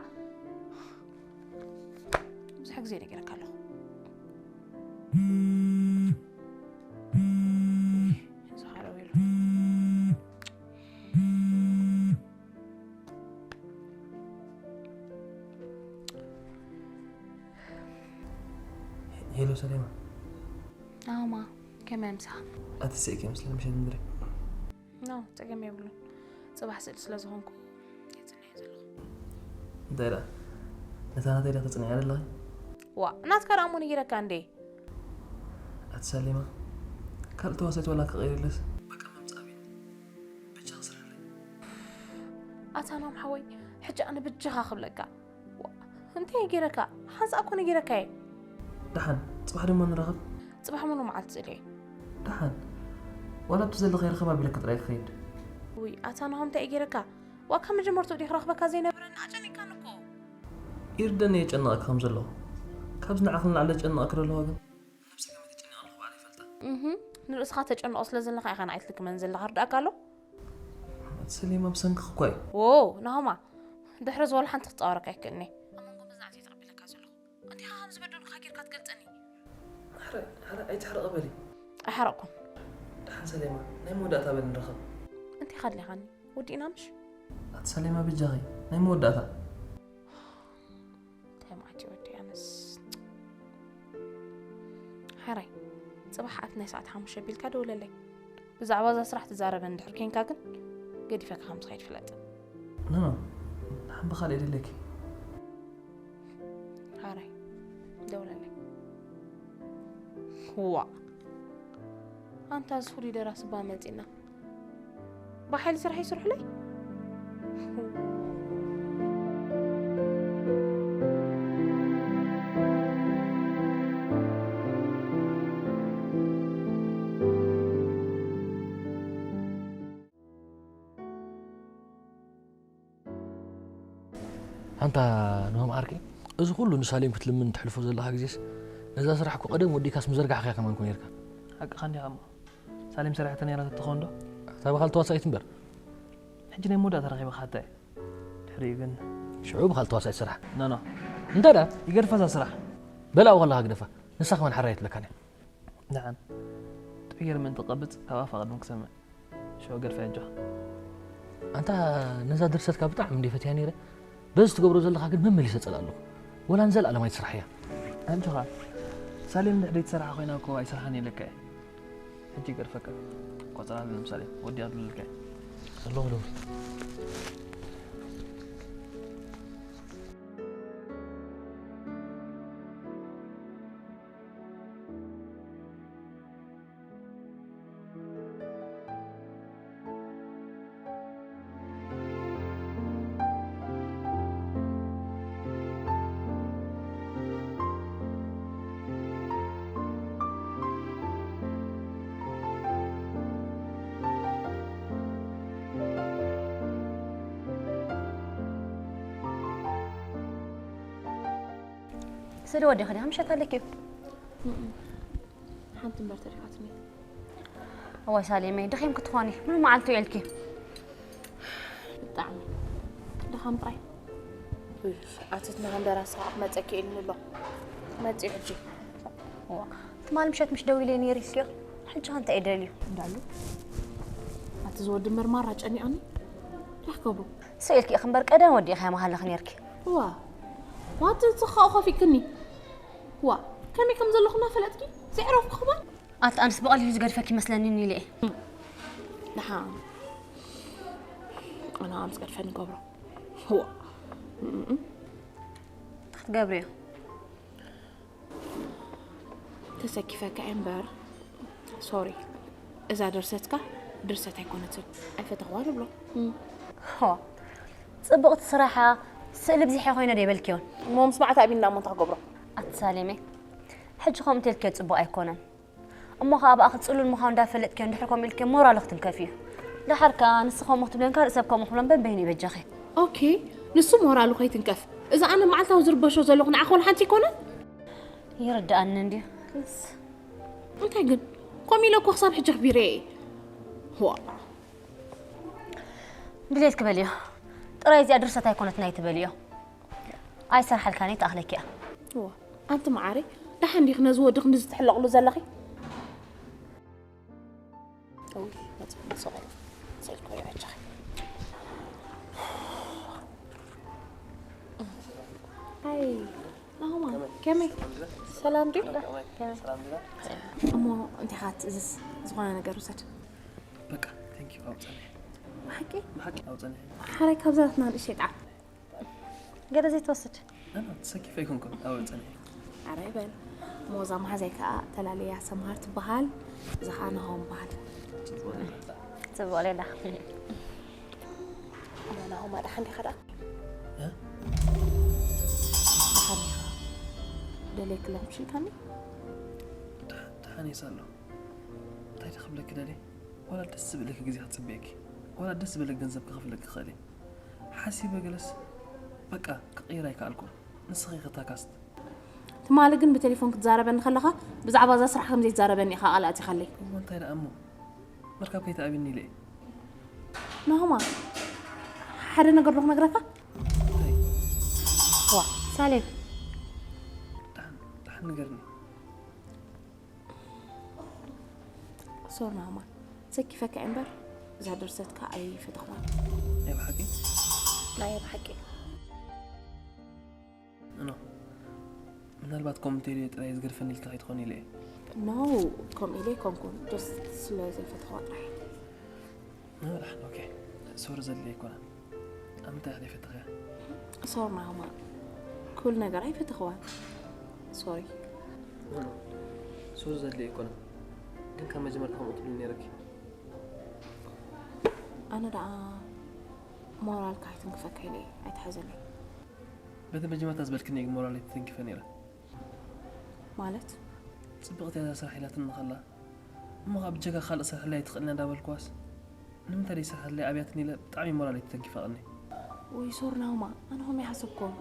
ብዙሕ ግዜ ነጊረካ ኣለኹ። እዚ ሓደ ወይሉ። ሄሎ ሰሌማ። ናሆማ፣ ከመይ ምሳኻ? ኣቲ ስእኪ መስለኒ ምሸት ምድሪ። ኖ፣ ጸገም የብሉን። ጽባሕ ስእሊ ስለ ዝኾንኩ የጽንዮ ዘለኹ። እንታይ ደኣ? ነታ ናተይ ደኣ ተጽንዕያ ዘለኺ? ዋ፣ ናትካ ደኣ እሞ ነጊረካ እንዴ? ኣቲ ሰሌማ፣ ካልእ ተዋሳኢት ዋላ ክቕይር ኢለስ በቃ ምምጻእ ኣብዩኒ። በጃኺ ስርሕለይ። ኣታ ናም ሓወይ፣ ሕጂ ኣነ በጃኻ ክብለካ። ዋ፣ እንታይ ገይረካ? ሓንሳእ እኮ ነጊረካ እየ። ደሓን፣ ጽባሕ ድማ ንራኸብ። ጽባሕ ሙሉ መዓልቲ ስእሊ እየ። ደሓን፣ ዋላ ኣብቲ ዘለኻዮ ርኸብ ኣቢለካ ጥራይ ክኸይድ። ውይ፣ ኣታ ናሆም እንታይ ገይረካ? ዋ፣ ካብ መጀመርትኡ ድዩ ክረኽበካ ዘይነበረኒ? ኣጨኒቅካኒ እኮ። ይርደኒ እየ ጨነቐካ ከም ዘለኹ። ካብዚ ንዓኺ ንላዕሊ ዘጨንቐኪ ዶ ኣለዋ ግን? ነብሰይ ከመይ ተጨኒቐ ኣለኹ ባዕለይ ይፈልጣ። እህ፣ ንርእስኻ ተጨንቆ ስለ ዘለኻ ኢኻ ንዓይ ትልክመን ዘለኻ፣ ርዳእካ ኣሎ? ኣቲ ሰሌማ ብሰንክኺ እኳ እዩ። ዎ፣ ናሆማ፣ ድሕሪ እዚ ዋላ ሓንቲ ክጻወረካ ኣይክእልን እየ። ኣብ መንጎ መጽናዕቲ እየ ተቐቢለካ ዘለኹ። እንዲኻ ከም ዝበደሉኻ ጌርካ ትገልጸኒ። ሕራይ፣ ሕራይ፣ ኣይትሕረቒ በሊ። ኣይሓረቕኩን። ደሓን ሰሌማ፣ ናይ መወዳእታ በሊ ንራኸብ። እንታይ ኢኻ ኣድሊኻኒ? ወዲእና ምሽ? ኣቲ ሰሌማ በጃኺ፣ ናይ መወዳእታ። እንታይ መዓት እዩ ወዲ ኣነስ? ሓራይ፣ ጽባሕ ኣቲ ናይ ሰዓት ሓሙሽተ ቢልካ ደውለለይ። ብዛዕባ እዛ ስራሕ ትዛረበ እንድሕር ኬንካ ግን ገዲፈካ ከም ዝኸይድ ፍለጥ። ኖ፣ ኖ፣ ንሓምበኻ ደደለኪ። ሓራይ፣ ደውለለይ። ዋ፣ ኣንታ እዚ ፍሉይ ደራሲ እባ መጺና። ብሓይሊ ስራሕ ይስርሑለይ። ኣንታ ናሆም ዓርከይ፣ እዚ ኩሉ ንሳሌም ክትልምን ትሕልፎ ዘለኻ ግዜስ፣ ነዛ ስራሕ እኮ ቀደም ወዲእካስ ምዘርጋሕካያ ከማን እኮ ነይርካ። ሓቅኻ እንዲኻ እሞ፣ ሳሌም ሰሪሓቶ ነይራ ተትኸውን ዶ? እታ ብኻልእ ተዋሳኢት እምበር። ሕጂ ናይ መወዳእታ ረኺበ ክሓታ እየ። ድሕሪኡ ግን ሽዑ ብኻልእ ተዋሳኢት ስራሕ። ኖ፣ ኖ። እንታይ ደኣ? ይገድፋ እዛ ስራሕ። በል ኣብኡ ከለኻ ግደፋ። ንሳ ከማን ሓራይ ትለካን እያ። ንዓን ጥዑይ ገይረ ምእንቲ ክቐብጽ ካብ ኣፋ ቅድሚ ክሰምዕ ሽዑ ገድፈ ኣጆኻ። ኣንታ ነዛ ድርሰትካ ብጣዕሚ እንደ ፈትያ ነይረ። በዚ ትገብሮ ዘለኻ ግን መመሊሰ ጸልእ ኣለኹ። ወላ ንዘለኣለም ኣይትስራሕ እያ። ኣጆኻ ሳሌም ድሕሪ ትሰርሓ ኮይና እኮ ኣይሰርሓን ኢለካ እየ። ሕጂ ገድፈካ ቆጽራ ኣለና ምሳሌ ወዲያ ድልልካ እየ። ኣለኹ ሎሚ ስእሊ ወዲኺ ዲኻ ምሸት ኣለኪ እዩ። ሓንቲ እምበር ተሪፋትኒ። እዋይ ሳሌመይ ደኺምኪ ትኾኒ ሙሉ መዓልቲ ውዒልኪ። ብጣዕሚ ድኻም ጥራይ። ኣትትና ሃንደራ ሰዓት መፀኪ ኢልኒ ኣሎ። መፂ ሕጂ። ዋ ትማል ምሸት ምሽ ደው ኢለ ነይረ ኢልኪዮ። ሕጂ ከ እንታይ እዩ ደልዩ? እንዳሉ ኣቲ ዝወዲ መርማራ ጨኒኣኒ። ዳሕከቡ ስኢልኪ ኢኺ እምበር ቀደም ወዲእኺ መሃለኺ ነይርኪ። ዋ ዋት ዝኸኦ ከፊክኒ። ዋ ከመይ ከም ዘለኹ እናፈለጥኪ ዘዕረፍኩ ክባል። ኣቲ ኣንስ ብቐሊሉ ዝገድፈኪ መስለኒ ኒለ እየ። ደሓ ኣና ምስ ገድፈኒ ገብሮ። ዋ ክትገብርዮ ተሰኪፈካ እየ እምበር ሶሪ እዛ ድርሰትካ ድርሰት ኣይኮነትን ኣይፈተኽዋን እብሎ። ሆ ጽቡቕቲ ስራሓ ስእሊ ብዚሐ ኮይነ ዶ ይበልክዮን? እሞ ምስ ማዕት ኣቢና እሞ እንታይ ክገብሮ? ኣቲ ሳሌመ ሕጂ ከምኡ እንተልክዮ ጽቡቕ ኣይኮነን። እሞ ኸኣ ብኣኺ ጽሉል ምዃኑ እንዳፈለጥክዮ እንድሕር ከምኡ ኢልክዮ ሞራሉ ክትንከፍ እዩ። ደሓር ከኣ ንስኺ ከምኡ ክትብለን ካልእ ሰብ ከምኡ ክብለን በበይኑ እዩ በጃኺ። ኦኬ ንሱ ሞራሉ ከይትንከፍ እዛ ኣነ መዓልታዊ ዝርበሾ ዘለኹ ንዓኺ ወላ ሓንቲ ኣይኮነን። ይርድኣኒ እንድዩ። ክንስ እንታይ ግን ከምኡ ኢለ እኮ ክሳብ ሕጂ ኣኽቢረየ እየ። ዋ ድሌትኪ በልዮ። ጥራይ እዚኣ ድርሰት ኣይኮነትን ኣይትበልዮ። ኣይሰርሓልካን እየ ትኣኽለኪ እያ። ዋ ኣንቲ መዓረይ ደሓን ዲኺ ነዚ ወዲ ክንድዚ ትሕለቕሉ ዘለኺ? እውይ መፅእ መፅእ በሊ። ስእልኮ ይበጃኺ። ኣይ ናሆማ ከመይ ሰላም ድዩ? እሞ እንታይ ኢኻ ትእዝዝ? ዝኾነ ነገር ውሰድ። በቃ thank you ኣብፀንሐ። ብሓቂ? ብሓቂ ኣብፀንሐ። ሓራይ ካብዛ ናትና ንእሽተይ ጣፍ ገለ ዘይትወስድ? ኣና ተሰኪፈ ኣይኮንኩን ኣብ ፀንሐ። ኣረ ይበል እሞ እዛ መሓዛይ ከዓ ተላለያ ሰምሃር ትበሃል። እዚ ከዓ ናሆም በሃል። ፅቡቕ ሌላ። ናሆማ ደሓን ዲኻ ደኣ? ደሓን ዲኻ? ደልየክሎም ሽልካኒ? ደሓን እየ ሳሎ። እንታይ ዶ ክብለኪ ደልየ? ዋላ ደስ ዝብለኪ ግዜ ክፅበየኪ፣ ዋላ ደስ ዝብለኪ ገንዘብ ክኸፍለኪ ክኽእል እየ። ሓሲበ ገለስ በቃ ክቕይር ኣይከኣልኩን። ንስኺ ኢኺ እታ ካስት። ትማሊ ግን ብቴሌፎን ክትዛረበኒ ከለኻ ብዛዕባ እዛ ስራሕ ከም ዘይትዛረበኒ ኢኻ ቃል ኣእቲኻለይ። እሞ እንታይ ደኣ እሞ? ምርካብ ከይትኣብኒ ኢለ እየ። ናሆማ ሓደ ነገር ዶ ክነግረካ? እንታይ? ዋ ሳሌም ደሓን ደሓን ንገርኒ። ሶሪ ናሆማ ሰኪፈካ እየ እምበር እዛ ድርሰትካ ኣይፈተኽዋን። ናይ ብሓቂ? ናይ ብሓቂ። እኖ ምናልባት ከምኡ እንተኢለ ጥራይ ዝገድፈኒ ኢልካ ከይትኾን ኢለ እየ። ኖ ከምኡ ኢለ ኣይኮንኩን just ስለ ዘይፈተኽዋ ጥራይ። ንበላሕ ኦኬ። ሶሪ ዘድልየ ኣይኮነን። ኣብ ምንታይ ኢኻ ዘይፈተኽያ? ሶሪ ናሆማ ኩሉ ነገር ኣይፈተኽዋን። ሶሪ። ኖ ኖ ሶሪ ዘድልየ ኣይኮነን። ግን ካብ መጀመርታ ከምኡ ትብሊ ነይርኪ። ኣነ ደኣ ሞራልካ ኣይትንክፈካ ኢለ እየ ኣይትሓዘለይ። በቲ መጀመርታ ዝበልክኒ ግን ሞራለይ ተተንኪፈ ነይረ። ማለት? ጽብቕቲ እያ እዛ ስራሕ ኢላትኒ ከላ እሞ ኸኣ ብጀካ ካልእ ስርሕለይ ኣይትኽእልን እያ እንዳበልክዋስ ንምንታይ ደይሰርሓትለይ ኣብያትኒ ኢለ ብጣዕሚ ሞራለይ ተተንኪፈ ቀኒ። ወይ ሶሪ ናሆማ ኣነ ከምኡ ኣይሓሰብኩን።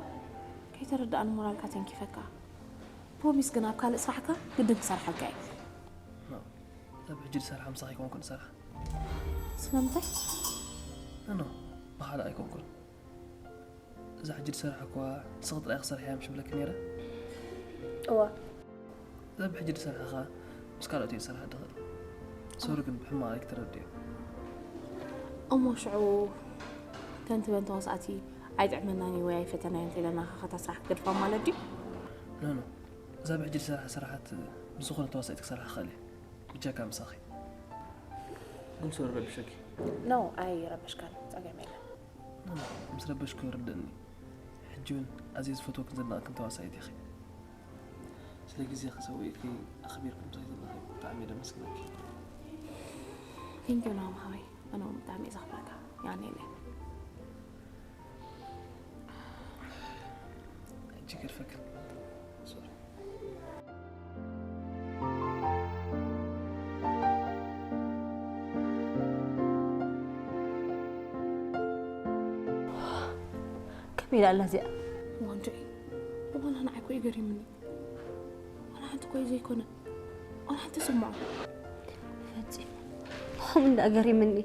ከይተረድኣኒ ሞራልካ ተንኪፈካ። ፕሮሚስ ግን ኣብ ካልእ ስራሕካ ግድን ክሰርሓልካ እየ። እዛ ብሕጂ ዝሰርሓ ምሳኺ ኣይኮንኩን ዝሰርሓ። ስለምንታይ? ኖ ኖ ብኻልእ ኣይኮንኩን። እዛ ሕጂ ዝሰርሓ እኳ ንስኺ ጥራይ ክሰርሕያ ምሽ ብለኪ ነይረ? እዋ። እዛ ብሕጂ ዝሰርሓኻ ምስ ካልኦት እየ ዝሰርሓ ድኽእል። ሶሪ ግን ብሕማቕ ኣይክትረድዮ። እሞ ሽዑ ተንትበን ተዋሳእቲ ኣይጥዕመናን እዩ ወይ ኣይፈተናዮ እንተኢለና ከታ ስራሕ ክገድፋ ማለት ድዩ? ኖ ኖ፣ እዛ ብሕጂ ዝሰርሓ ስራሓት ምስ ዝኾነ ተዋሳኢት ክሰርሓ ክኽእል እየ። ብጃካ ምሳኺ። ግን ሶሪ ረብሸኪ። ኖ ኣይረበሽካን፣ ጸገም የለን። ኖ ኖ፣ ምስ ረበሽኩ ይርደኒ። ሕጂ እውን ኣዝየ ዝፈትወክን ዘድንቐክን ተዋሳኢት ኢኺ። ስለ ግዜኺ ሰዊእኪ ኣኽቢርኪ ምሳይ ዘለኺ ብጣዕሚ እየ ደመስግነኪ። ቴንኪዩ ናሆም ሓወይ፣ ኣነ እውን ብጣዕሚ እየ ዘኽብረካ። ያኔለ ሕጂ ገድፈክን። ሶሪ። ከመይ ኢላ ኣላ እዚኣ? ዋንጆይ ዋላ ንዓይ እኮ እዩ ገሪምኒ። ዋላ ሓንቲ እኮ እዩ ዘይኮነ ዋላ ሓንቲ ስምዖ። ፈጺሙ ከምኡ እንዳ ገሪምኒ።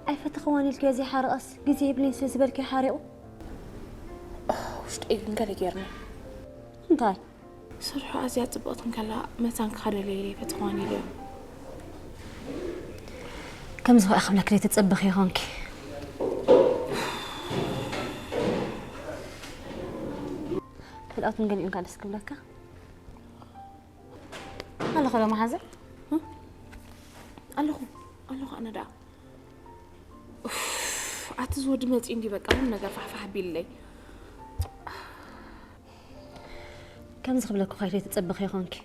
ኣይፈተኽዋን ኢልክዮ ዘይሓርቐስ ግዜ የብለይን ስለ ዝበልክዮ ሓሪቑ። ውሽጠይ ግን ገለ ገይርኒ። እንታይ? ስርሑ ኣዝያ ጽብቕቲ እንከላ መታን ክኸደለይ ኢለ ኣይፈተኽዋን ኢለዮ። ከምዚ ኸኣ ክብለኪ ዘይተጸበኺ ይኾንኪ። ካልኦትን ገሊኡን ከኣ ደስ ክብለካ። ኣለኹ ዶ መሓዘ? ኣለኹ ኣለኹ ኣነ ደኣ። ኡፍ፣ ኣቲ ዝወዲ መፂ እንዲ በቃ ምን ነገር ፋሕፋሕ ቢለይ። ከምዚ ክብለኩ ካይደ ተጸበኺ ይኾንኪ።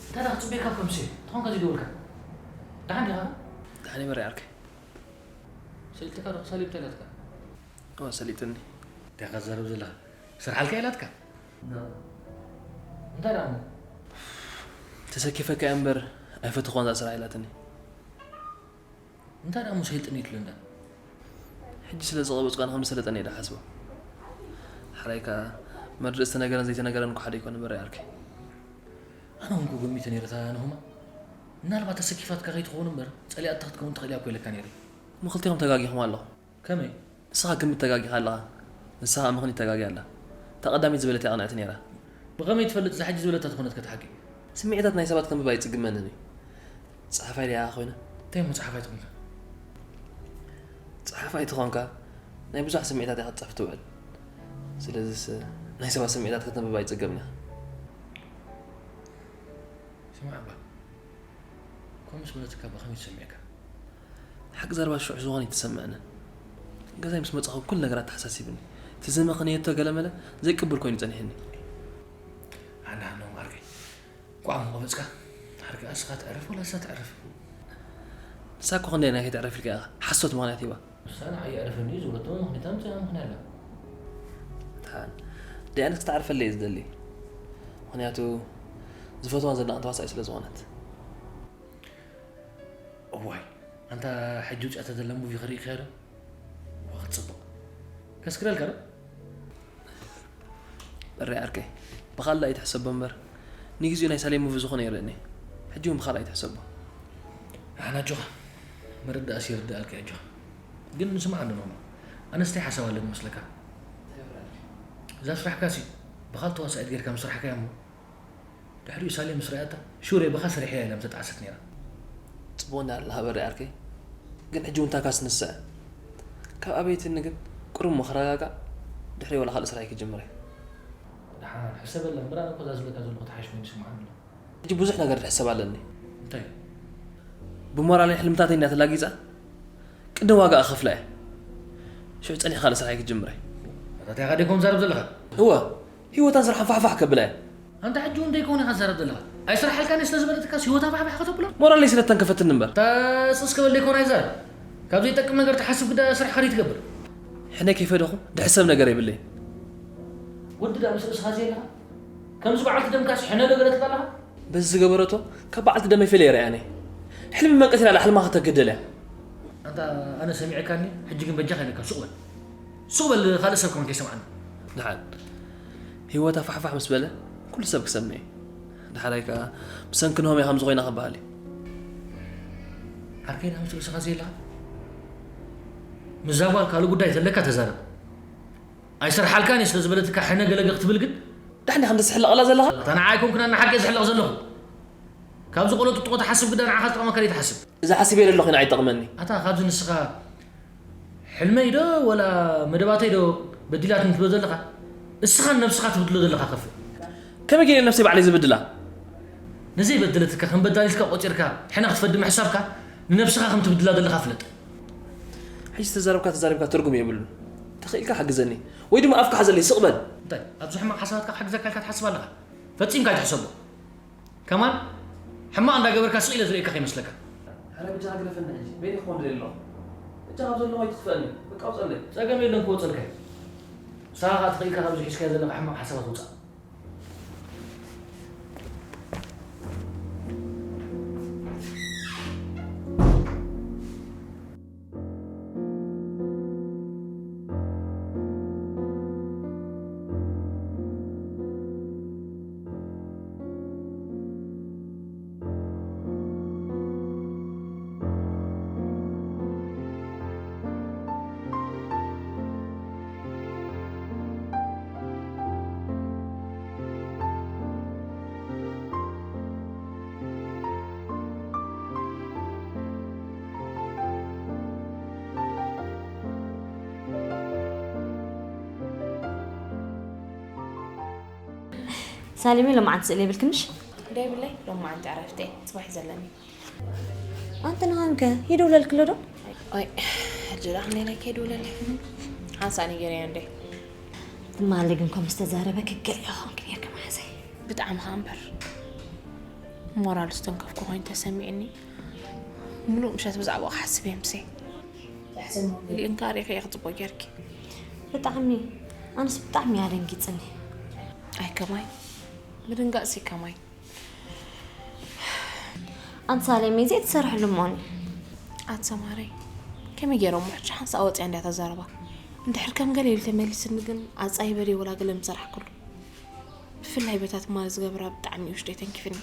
እንታይ ደኣ ክጽበየካ እኮ ምሴ? ትኾንካ ዘይደወልካ? ደሓን ዲኻ? ደሓን እየ በሬ ዓርከይ። ሰሊጥካ ዶ? ሰሊጥ እንታይ ኢላትካ? እወ ሰሊጥኒ። እንታይ ኢኻ ትዛረብ ዘለኻ? ስርሓልካ ኢላትካ? እንታይ ደኣ እሞ? ተሰኪፈካ እየ እምበር ኣይፈተኽዋን እዛ ስራሕ ኢላትኒ። እንታይ ደኣ እሞ ሰይጥኒ ትብለና? ሕጂ ስለ ዝቐበጽኳ ንኸም ዝሰለጠኒ እየ ዝሓስቦ። ሓራይ ከኣ መርድእ ዝተነገረን ዘይተነገረን እኮ ሓደ ኣይኮነን በሬ ዓርከይ። ኣነ እውን እኮ ገሚተ ነይረ እታ ናሆማ። ምናልባት ተሰኪፋትካ ከይትኸውን እምበር ጸሊኣታ ክትከውን ትኽእል እያ እኮ ኢለካ ነይረ። እሞ ክልቴኹም ተጋጊኹም ኣለኹም። ከመይ? ንስኻ ግምት ተጋጊኻ ኣለኻ። ንሳ ከኣ ምኽኒት ተጋግያ ኣላ። እታ ቀዳመይቲ ዝበለት እያ ቅንዕቲ ነይራ። ብኸመይ ትፈልጥ እዛ ሕጂ ዝበለታ ትኾነት ከ እቲ ሓቂ? ስምዒታት ናይ ሰባት ከንብብ ኣይጽግመንን እዩ። ጸሓፋይ ድያ ኮይነ? እንታይ እሞ ጸሓፋይ ትኾንካ? ጸሓፋይ ተኾንካ ናይ ብዙሕ ስምዒታት ኢኻ ክትጽሕፍ ትውዕል። ስለዚስ ናይ ሰባት ስምዒታት ከተንብብ ኣይጽገምን ኢኻ። ስማዕ እባ፣ ከምኡ ምስ በለትካ ብኸመይ ተሰሚዕካ? ሓቂ ዘረባ ሽዑ ዝኾነ ኣይተሰምዐንን። ገዛይ ምስ መጻኹ ኩሉ ነገራት ተሓሳሲብኒ። እቲ ዝመኸነየቶ ገለመለ ዘይቅብል ኮይኑ ጸኒሕኒ። ኣነ ሃኖም ዓርከይ፣ ቋዕ ምቐበጽካ፣ ዓርከይ ኣስኻ ትዕረፍ ወላ እሳ ትዕረፍ? ንሳ እኮ ክንደይ ናይ ከይትዕረፍ ኢልካ ኢኻ ሓሶት ምኽንያት ሂባ። ንሳ ንዓይ ኣዕርፈኒ ዝብለቶ ምኽንያት ኣምጺኣ ምኽንያት ኣላ። ደሓን፣ ደያነት ክትዓርፈለይ እየ ዝደሊ። ምኽንያቱ ዝፈትዋን ዘድንቓን ተዋሳኢ ስለ ዝኾነት። እዋይ፣ ኣንታ ሕጂ ውጽኣታ ዘላ ሙቪ ኸ ርኢኻያ ዶ? ዋ፣ ክትጽብቕ። ከስክረልካ ዶ? በሬ ዓርከይ፣ ብኻልእ ኣይትሕሰቦ እምበር፣ ንግዜኡ ናይ ሳሌም ሙቪ ዝኾነ ይርእኒ። ሕጂ እውን ብኻልእ ኣይትሕሰቦ። ኣነ ኣጆኻ፣ ምርዳእስ ይርድኣልካ ኣጆኻ። ግን ስምዓኒ ኖማ፣ ኣነስ እንታይ ሓሳብ ኣለኒ መስለካ? እዛ ስራሕካሲ ብኻልእ ተዋሳኢት ጌርካ ምስ ሰራሕካያ እሞ፣ ድሕሪኡ ሳሌም ምስ ረኣታ፣ ሹሬ ብኻ ሰሪሐያ ኢላ ምተጣዕሰት ነይራ። ጽቡቕ እንዳ ኣለኻ በሬ ዓርከይ፣ ግን ሕጂ እውን ታካስ ንስዐ። ካብ ኣበይትኒ ግን ቁሩብ እሞ ክረጋጋእ፣ ድሕሪ ወላ ካልእ ስራሐይ ክጅምር እየ። ደሓን ሕሰበላ እምበር፣ ኣነ እኮ እዛ ዝብለካ ዘለኹ ተሓሽ ኮይኑ ይስምዓኒ ኣሎ። ሕጂ ብዙሕ ነገር ዝሕሰብ ኣለኒ። እንታይ? ብሞራለይ ሕልምታተይ እንዳ ተላጊጻ፣ ቅድም ዋጋ እኸፍላ እየ። ሽዑ ጸኒሐ ካልእ ስራሐይ ክጅምር እየ። ኣታ እንታይ ኢኻ ደይኮን ዛረብ ዘለኻ? እወ፣ ህይወታን ስራሕን ፋሕፋሕ ከብላ እየ። ኣንታ ሕጂ እውን ደይኮን ኢኻ ትዛረብ ዘለኻ። ኣይስራሓልካን እየ ስለ ዝበለትካስ ህይወታ ፋሕፋሕ ከተብሎ? ሞራለይ ስለ እተንከፈትኒ እምበር። እታ ስስ ክበል ደይኮን ኣይዛረብ። ካብ ዘይጠቅም ነገር ትሓስብ ግዳ ስራሕካ ደይትገብር። ሕነ ከይፈደኹ ድሕሰብ ነገር የብለይን። ወዲ ዳ ምስ ርእስኻ ዘይለኻ? ከምዚ በዓልቲ ደምካስ ሕነ ዶ ገለ ትብል ኣለኻ? በዚ ዝገበረቶ ካብ በዓልቲ ደመይ ፈልየ ርእያን እየ። ሕልሚ መንቀስ ኢላ ኣላ ሕልማ ከተግህደል እያ። ኣታ ኣነ ሰሚዐካኒ፣ ሕጂ ግን በጃኻ ኢለካ ሱቕ በል። ሱቕ በል፣ ካልእ ሰብ ከማን ከይሰምዓኒ። ደሓን። ህይወታ ፋሕፋሕ ምስ በለ፣ ኩሉ ሰብ ክሰምዕ እዩ። ደሓራይ ከኣ፣ ብሰንኪ ንሆም እያ ከምዚ ኮይና ክበሃል እዩ። ዓርከይ፣ ንኣመት ርእስኻ ዘየለኻ? ምስዛ ጓል ካልእ ጉዳይ ዘለካ ተዛረብ። ኣይሰርሓልካን እየ ስለ ዝበለትካ ሕነ ገለገ ክትብል ግን? ዳሕኒ ከምዚ ዝሕለቐላ ዘለኻ? ኣታ ንዓይ ኣይኮንኩን ኣነ ሓቂ እየ ዝሕለቕ ዘለኹ። ካብዚ ቆሎ ጥጥቆ ትሓስብ ግዳ ንዓኻ ዝጠቕመካ ደይ ትሓስብ? እዛ ሓሲበ ዘለኹ ንዓይ ይጠቕመኒ። ኣታ ካብዚ ንስኻ ሕልመይ ዶ ወላ መደባተይ ዶ በዲላትኒ ትብሎ ዘለኻ? እስኻ ንነብስኻ ትብድሎ ዘለኻ ከፍእ። ከመይ ገይረ ነብሰይ ባዕለይ ዝብድላ? ንዘይበደለትካ ከም በዳሊትካ ቆጺርካ ሕነ ክትፈዲ ምሕሳብካ ንነብስኻ ከም ትብድላ ዘለኻ ፍለጥ። ሕጂ ዝተዛረብካ ተዛሪብካ ትርጉም የብሉን። ተኽኢልካ ሓግዘኒ ወይ ድማ ኣፍካ ሓዘለይ ስቕ በል። እንታይ ኣብዚ ሕማቕ ሓሳባትካ ክሕግዘካ ኢልካ ትሓስብ ኣለኻ? ፈጺምካ ኣይትሕሰቦ። ከማን ሕማቕ እንዳገበርካ ስቕ ኢለ ዝርእየካ ከይመስለካ። ሕረ ብጃኻ ግደፈኒ ሕጂ በይነይ ክኾን ደልየ ኣለኹ። በጃኻ ኣብ ዘለኹ ኣይትኽፈኣኒ። በቃ ውፀለይ። ጸገም የለን ክወፀልካ እየ። ንስኻ ከዓ ተኽኢልካ ካብዚ ሒዝካዮ ዘለኻ ሕማቕ ሓሳባት ውፃእ። ሳሌመ ሎማዓንቲ ስእሊ የብልክንሽ? ደይብለይ ሎማዓንቲ ዕረፍቲ እየ፣ ጽባሕ እዩ ዘለኒ። ኣንቲ ንሃምከ ይድውለልክሎ ዶ? ኣይ፣ ሕጂ ደኣ ክንደይ ከይድውለለይ? ሓንሳእ ነይገርያ እንዴ? ትማሊ ግን ከም ዝተዛረበ ክገል ኢኻ ኾንክ ነርክ መሓዘይ። ብጣዕሚ ኸኣ እምበር። ሞራል ዝተንከፍኩ ኮይኑ ተሰሚዕኒ። ምሉእ ምሸት ብዛዕባኡ ክሓስብ እየ ምሰይ። ሊእንካ ሪእኺ እየ ክጽቦ ጌርኪ። ብጣዕሚ። ኣነስ ብጣዕሚ እያ ደንጊጽኒ። ኣይ ከማይ። ምድንጋጽሲ ከማይ። ኣንቲ ሳሌመይ ዘይትሰርሕሉ እሞኒ። ኣቲ ሰማረይ፣ ከመይ ገይረ እሞ ሕጂ ሓንሳእ ወፂኣ እንድያ ተዛረባ። እንድሕር ከም ገለ ኢሉ ተመሊስኒ ግን ኣጻይበ ድየ ወላ ገለ ምሰራሕኩሉ። ብፍላይ በታ ትማሊ ዝገብራ ብጣዕሚ እዩ ውሽጠይ ተንኪፍኒ።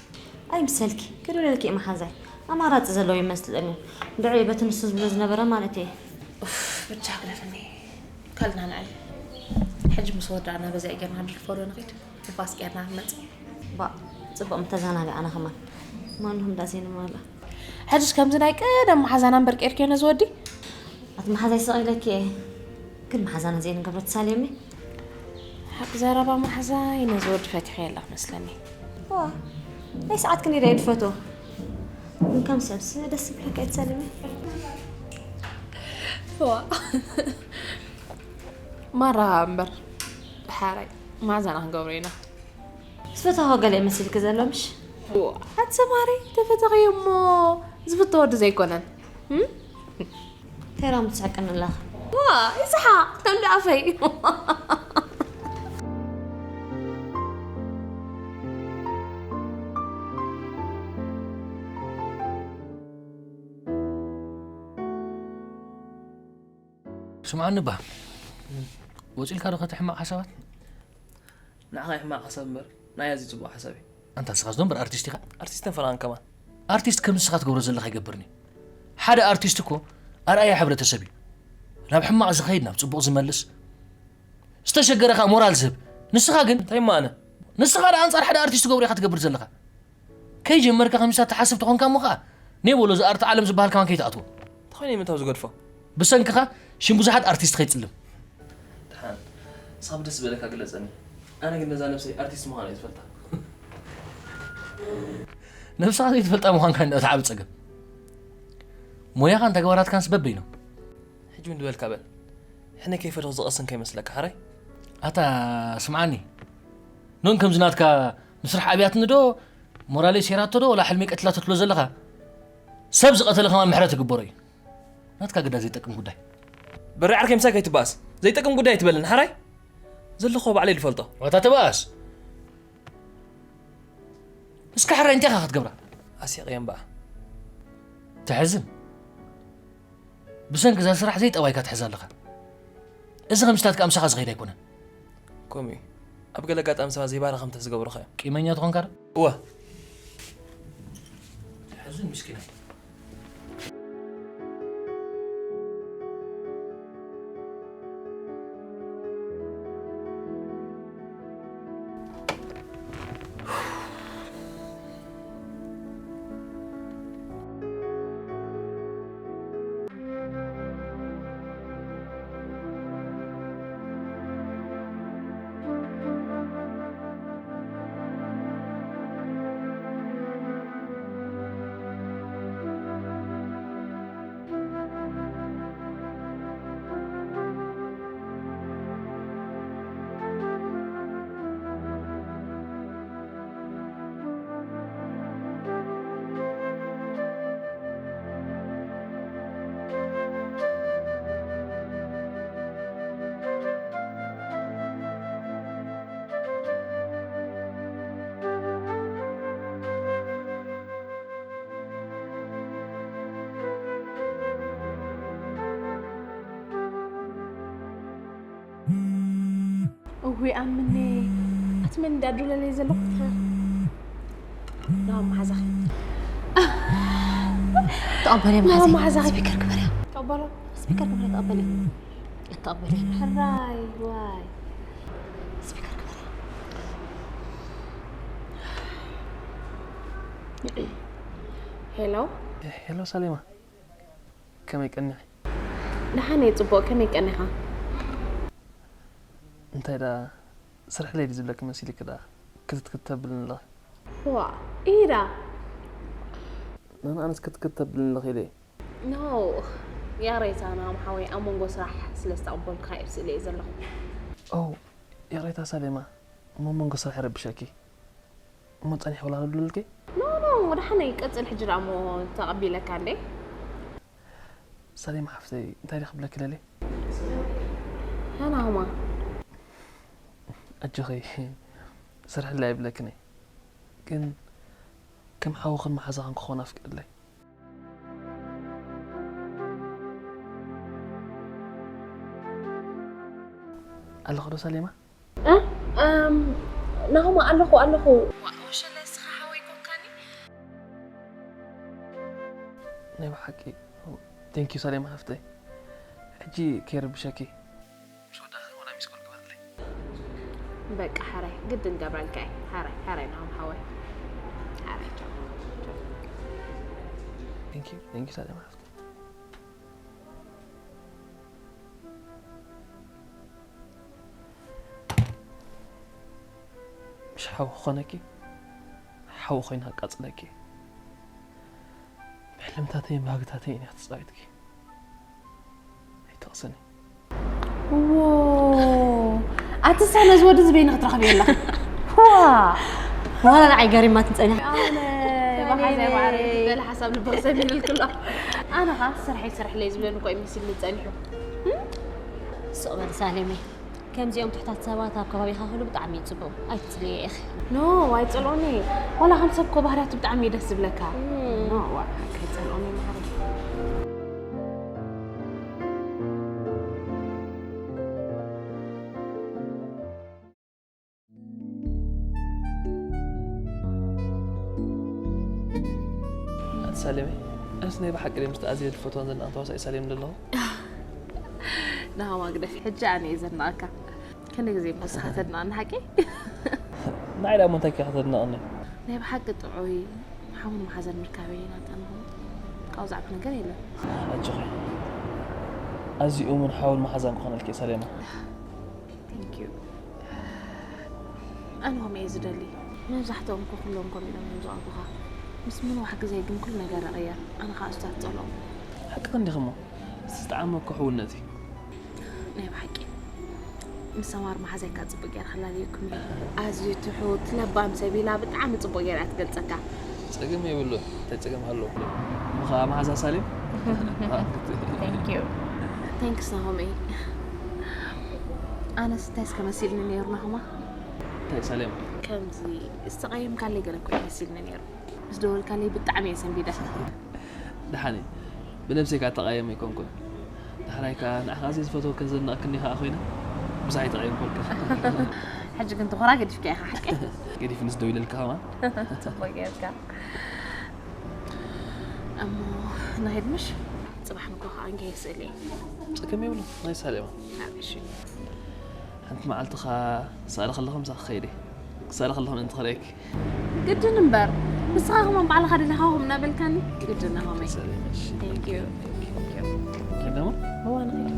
ኣይምሰልኪ፣ ክድውለልኪ እየ መሓዛይ። ኣማራፂ ዘለዎ ይመስለኒ። ድዑ በቲ ንሱ ዝብሎ ዝነበረ ማለት እየ። ኡፍ፣ ብቻ ግደፍኒ። ካልእና ንዕል። ሕጂ ምስ ወዳእና በዚኣ ጌርና ድልፎ ዶ ንኺድ? ንፋስ ጌርና ንመጽእ። ባ፣ ጽቡቕ ምተዘናጋዕና ከማን። ማንሁም ዳሴ ንማላ። ሕጅስ ከምዚ ናይ ቀደም መሓዛና እምበር ቀይርክዮ ነዚ ወዲ? ኣቲ መሓዛይ ስቕ ኢለኪ እየ። ግን መሓዛና ዘይንገብሮ ትሳልየሚ? ሓቂ ዘረባ መሓዛይ ነዚ ወዲ ፈቲኸ የላ መስለኒ። ዋ፣ ናይ ሰዓት ክንደይ ድየ ድፈትዎ? ግን ከም ሰብስ ደስ ዝብለካ እየ ትሳልየሚ። ዋ። ማራ እምበር ድሓራይ መሓዛና ክንገብሮ ኢና። ዝፈተኻ ገለ ይመስልኪ ዘሎ ምሽ? ኣቲ ሰማሪ ተፈተኺ እሞ ዝፍቶ ወዲ ዘይኮነን። እም? ተይራም ትስሕቅኒ ኣለኻ። ዋ፣ ይስሓቕ፣ ከም ደኣፈይ። ስምዓኒ እባ፣ ወጺልካ ዶ ከቲ ሕማቕ ሓሳባት? ንዓኻ እዩ ሕማቕ ሓሳብ እምበር፣ ንዓይ ኣዝዩ ጽቡቕ ሓሳብ እዩ። ኣንታ ንስኻ ዝዶ እምበር ኣርቲስት ኢኻ? ኣርቲስት ኣይፈለኻን ከማን። ኣርቲስት ከም ንስኻ ትገብሮ ዘለኻ ኣይገብርን እዩ። ሓደ ኣርቲስት እኮ ኣርኣያ ሕብረተሰብ እዩ። ናብ ሕማቕ ዝኸይድ ናብ ጽቡቕ ዝመልስ፣ ዝተሸገረ ኸኣ ሞራል ዝህብ። ንስኻ ግን እንታይ እሞ ኣነ? ንስኻ ደኣ ኣንጻር ሓደ ኣርቲስት ትገብሮ ኢኻ ትገብር ዘለኻ። ከይጀመርካ ከምዚ ትሓስብ ተኾንካ እሞ ኸኣ፣ ኔ በሎ እዚ ኣርት ዓለም ዝበሃል ከማን ከይትኣትዎ። እንታይ ኮይኑ እዩ ምንታው ዝገድፎ? ብሰንክኻ ሽም ብዙሓት ኣርቲስት ከይትጽልም። ደሓን፣ ንስኻ ብደስ ዝበለካ ግለጸኒ። ኣነ ግን ነዛ ነብሰይ ኣርቲስት ምዃና እየ ዝፈልጣ። ነብስኻ ዘይትፈልጣ ምዃንካ እንዳ እቲ ዓቢ ጸገም። ሞያኻን ተግባራትካንስ በበይኖም። ሕጂ እውን ዝበልካ በል። ሕነ ከይፈተኹ ዝቐስን ከይመስለካ፣ ሕራይ? ኣታ ስምዓኒ። ኖን ከምዚ ናትካ ምስራሕ ኣብያትኒ ዶ ሞራለይ ሴራቶ ዶ ወላ ሕልመይ ቀቲላቶ ትብሎ ዘለኻ? ሰብ ዝቐተለ ከማን ምሕረት ይግበሮ እዩ። ናትካ ግዳ ዘይጠቅም ጉዳይ። በሪ ዓርከይ ምሳይ ከይትበኣስ። ዘይጠቅም ጉዳይ ኣይትበልን፣ ሓራይ? ዘለኹዎ ባዕለይ ዝፈልጦ። ዋታ ተበኣስ። እስከ ሕራይ እንታይ ኢኻ ክትገብራ? ኣስያቕየ እምበኣ። ተሕዝን። ብሰንኪ እዛ ስራሕ ዘይጠባይካ ትሕዝ ኣለኻ። እዚ ከምስታት ከኣ ምሳኻ ዝኸይድ ኣይኮነን። ከምኡ እዩ። ኣብ ገለ ኣጋጣሚ ሰባት ዘይባህሪ ከም ትሕዝ ዝገብሩኻ እዮም። ቂመኛ ትኾንካ ዶ? እወ። ተሕዝን ምስኪናይ። እውይ ኣምኔ፣ ኣቲ መን እንዳዱለለይ ዘለኹ? ናው መሓዛኺ። ተቐበልያ ናው መሓዛይ። መሓዛኺ። ስፒከር ግበርያ። ተቐበሎ። ስፒከር ግበርያ፣ ተቐበልያ። ተቐበልያ። ሕራይ፣ ዋይ። ስፒከር ግበርያ። ሄሎ። ሄሎ ሳሌማ፣ ከመይ ቀኒኺ? ደሓን እየ፣ ጽቡቕ። ከመይ ቀኒኻ? እንታይ ደኣ ስርሕለይ ድዩ ዝብለኪ መሲልኪ ደኣ ክትትክት ተብልኒ ኣለኺ? ዋእ፣ ኢዳ። ንኣነስ ክትክት ተብልኒ ኣለኺ ኢለ እየ። ኖ፣ ያሬታ ናም ሓወይ፣ ኣብ መንጎ ስራሕ ስለ ዝተቐበልኩኻ እየ ኣብ ስእሊ እየ ዘለኹ። ኦ፣ ይቕሬታ ሳሌማ፣ እሞ መንጎ ስራሕ ይረብሸኪ። እሞ ጸኒሐ ወላ ልብለልኪ? ኖ፣ ኖ፣ ደሓን እየ፣ ቀጽል ሕጂ ደኣ እሞ ተቐቢለካ እንዴ። ሳሌማ ሓፍተይ፣ እንታይ ድየ ክብለኪ ደልየ? ሃናሁማ። ኣጆኺ፣ ስርሕለይ ኣይብለክን እየ። ግን ከም ሓውኽን መሓዛኽን ክኾን ኣፍቅድለይ። ኣለኹ ዶ ሳሌማ? እ? እም፣ ናሆማ፣ ኣለኹ፣ ኣለኹ። ዋ፣ ወሸለ፣ ንስኻ ሓወይ ኮንካኒ? ናይ ብሓቂ፣ ቴንኪዩ ሳሌማ ሓፍተይ። ሕጂ ከይረብሸኪ፣ ምስ ወዳእኺ ዋላ ሚስ ኮል ግበርለይ። በቃ፣ ሓራይ፣ ግድን ገብረልካ እየ። ሓራይ፣ ሓራይ፣ ናሆም ሓወይ። ሓራይ፣ ቻው፣ ቻው። ቴንኪዩ፣ ቴንኪዩ ሳሌማ ሓፍተይ። ምሽ ሓው ክኾነኪ፣ ሓው ኮይኑ ኣቃጽለኪ። ብሕልምታተይን ባህግታተይን እያ ተጻዊትኪ። ኣይትቕስኒ። ዎ፣ ኣቲ ሳይ ነዚ ወዲ እዚ በይንኺ ትረኽብዮ ኣለኺ። ዋ! ዋላ ንዓይ ገሪማትኒ ጸኒሓ። ኣነ ብሓዘይ ማዕረ ገለ ሓሳብ ልቢ ክሰሚርልኪ ኣሎ። ኣነ ኸኣ ስርሐይ ስርሕለይ ዝብለኒ እኮ እዩ መሲልኒ ጸኒሑ። ስቕ በሊ ሳሌመይ። ከምዚኦም ትሑታት ሰባት ኣብ ከባቢኻ ክህሉ ብጣዕሚ እዩ ጽቡቕ። ኣይትጽልዮ ኢኺ። ኖ፣ ኣይጸልኦን እየ። ዋላ ከም ሰብ እኮ ባህርያቱ ብጣዕሚ እዩ ደስ ዝብለካ። እም። ኖ፣ ዋ፣ ኣይጸልኦን እየ ማዕረ። ኣቲ ሳሌመይ፣ ኣነስ ናይ ብሓቂ ድየ ምስቲ ኣዝየ ዝፈትዋን ዘድንቓን ተዋሳኢ ሳሌም ዘለኹ? ናሆማ ግደፍ፣ ሕጂ ኣነ እየ ዘድንቐካ። ክንደይ ግዜ እሞ ንስኻ ተድንቐኒ ሓቂ? ንዓይ ደኣ እሞ እንታይ ከ ከተድንቐኒ? ናይ ብሓቂ ጥዑይ ሓውን መሓዛን ምርካበይ ኢና ጠንኹ። ካብኡ ዝዓቢ ነገር የለን። ኣጆኺ። ኣዝዩ እሙን ሓውን መሓዛን ክኾነልኪ እየ ሳሌማ። Thank you። ኣነ ከምኡ እየ ዝደሊ። መብዛሕትኦም እኮ ኩሎም ከምኡ ኢሎም እዮም ዝቐርቡኻ። ምስ ምንዋሕ ግዜ ግን ኩሉ ነገር ይቕየር። ኣነ ኸኣ እሱ እያ ዝጸልኦ። ሓቅኺ እንዲኺ እሞ። እስቲ ዝጠዓመ እኮ ሕውነት እዩ። ናይ ብሓቂ። ምስ ሰማር መሓዛይ ከኣ ጽቡቕ ገይራ ክላለየኩም እየ። ኣዝዩ ትሑት፣ ለባም ሰብ ኢላ ብጣዕሚ ጽቡቕ ገይራ እያ ትገልጸካ። ጸገም የብሉን። እንታይ ጸገም ሃለዎ? እሞ ኸኣ መሓዛ ሳሌም? Thank you። Thanks ናሆመይ። ኣነስ እንታይ እስከ መሲልኒ ነይሩ ናሆማ? እንታይ ሳሌም? ከምዚ ዝተቐየምካለይ ገለ እኮ እዩ መሲልኒ ነይሩ። ምስ ደወልካለይ ብጣዕሚ እየ ሰንቢደ። ደሓን እዩ። ብነብሰይ ከኣ ተቓየሚ ኣይኮንኩን። ዳሕራይ ከኣ ንዓኻ ኣዝየ ዝፈትወክን ዘድንቐክን እየ ከኣ ኮይነ ብዙሕ ኣይተቐየምኩልካ። ሕጂ ግን ትኾራ ገዲፍካ ኢኻ ሓቂ? ገዲፍንስ ደው ኢለልካ ከማን። ጽቡቅ ጌርካ። እሞ ንኸይድ ምሽ? ጽባሕ ንግሆ ከኣ እንጌ ስእሊ። ጸገም የብሉ ናይ ሳሌማ። እሺ። ሓንቲ መዓልቲ ኸኣ ክሳለ ከለኹ ምሳኺ ክኸይድ እየ። ክሳለ ከለኹ ምእንቲ ክርእየኪ። ግድን እምበር ንስኻ ከማን ባዕልኻ ደሊኻኹም እናበልካኒ ግድን ናሆመይ። ሳሌማ እሺ። Thank you። ከይድ ደሞ? እዋ ንኸይድ።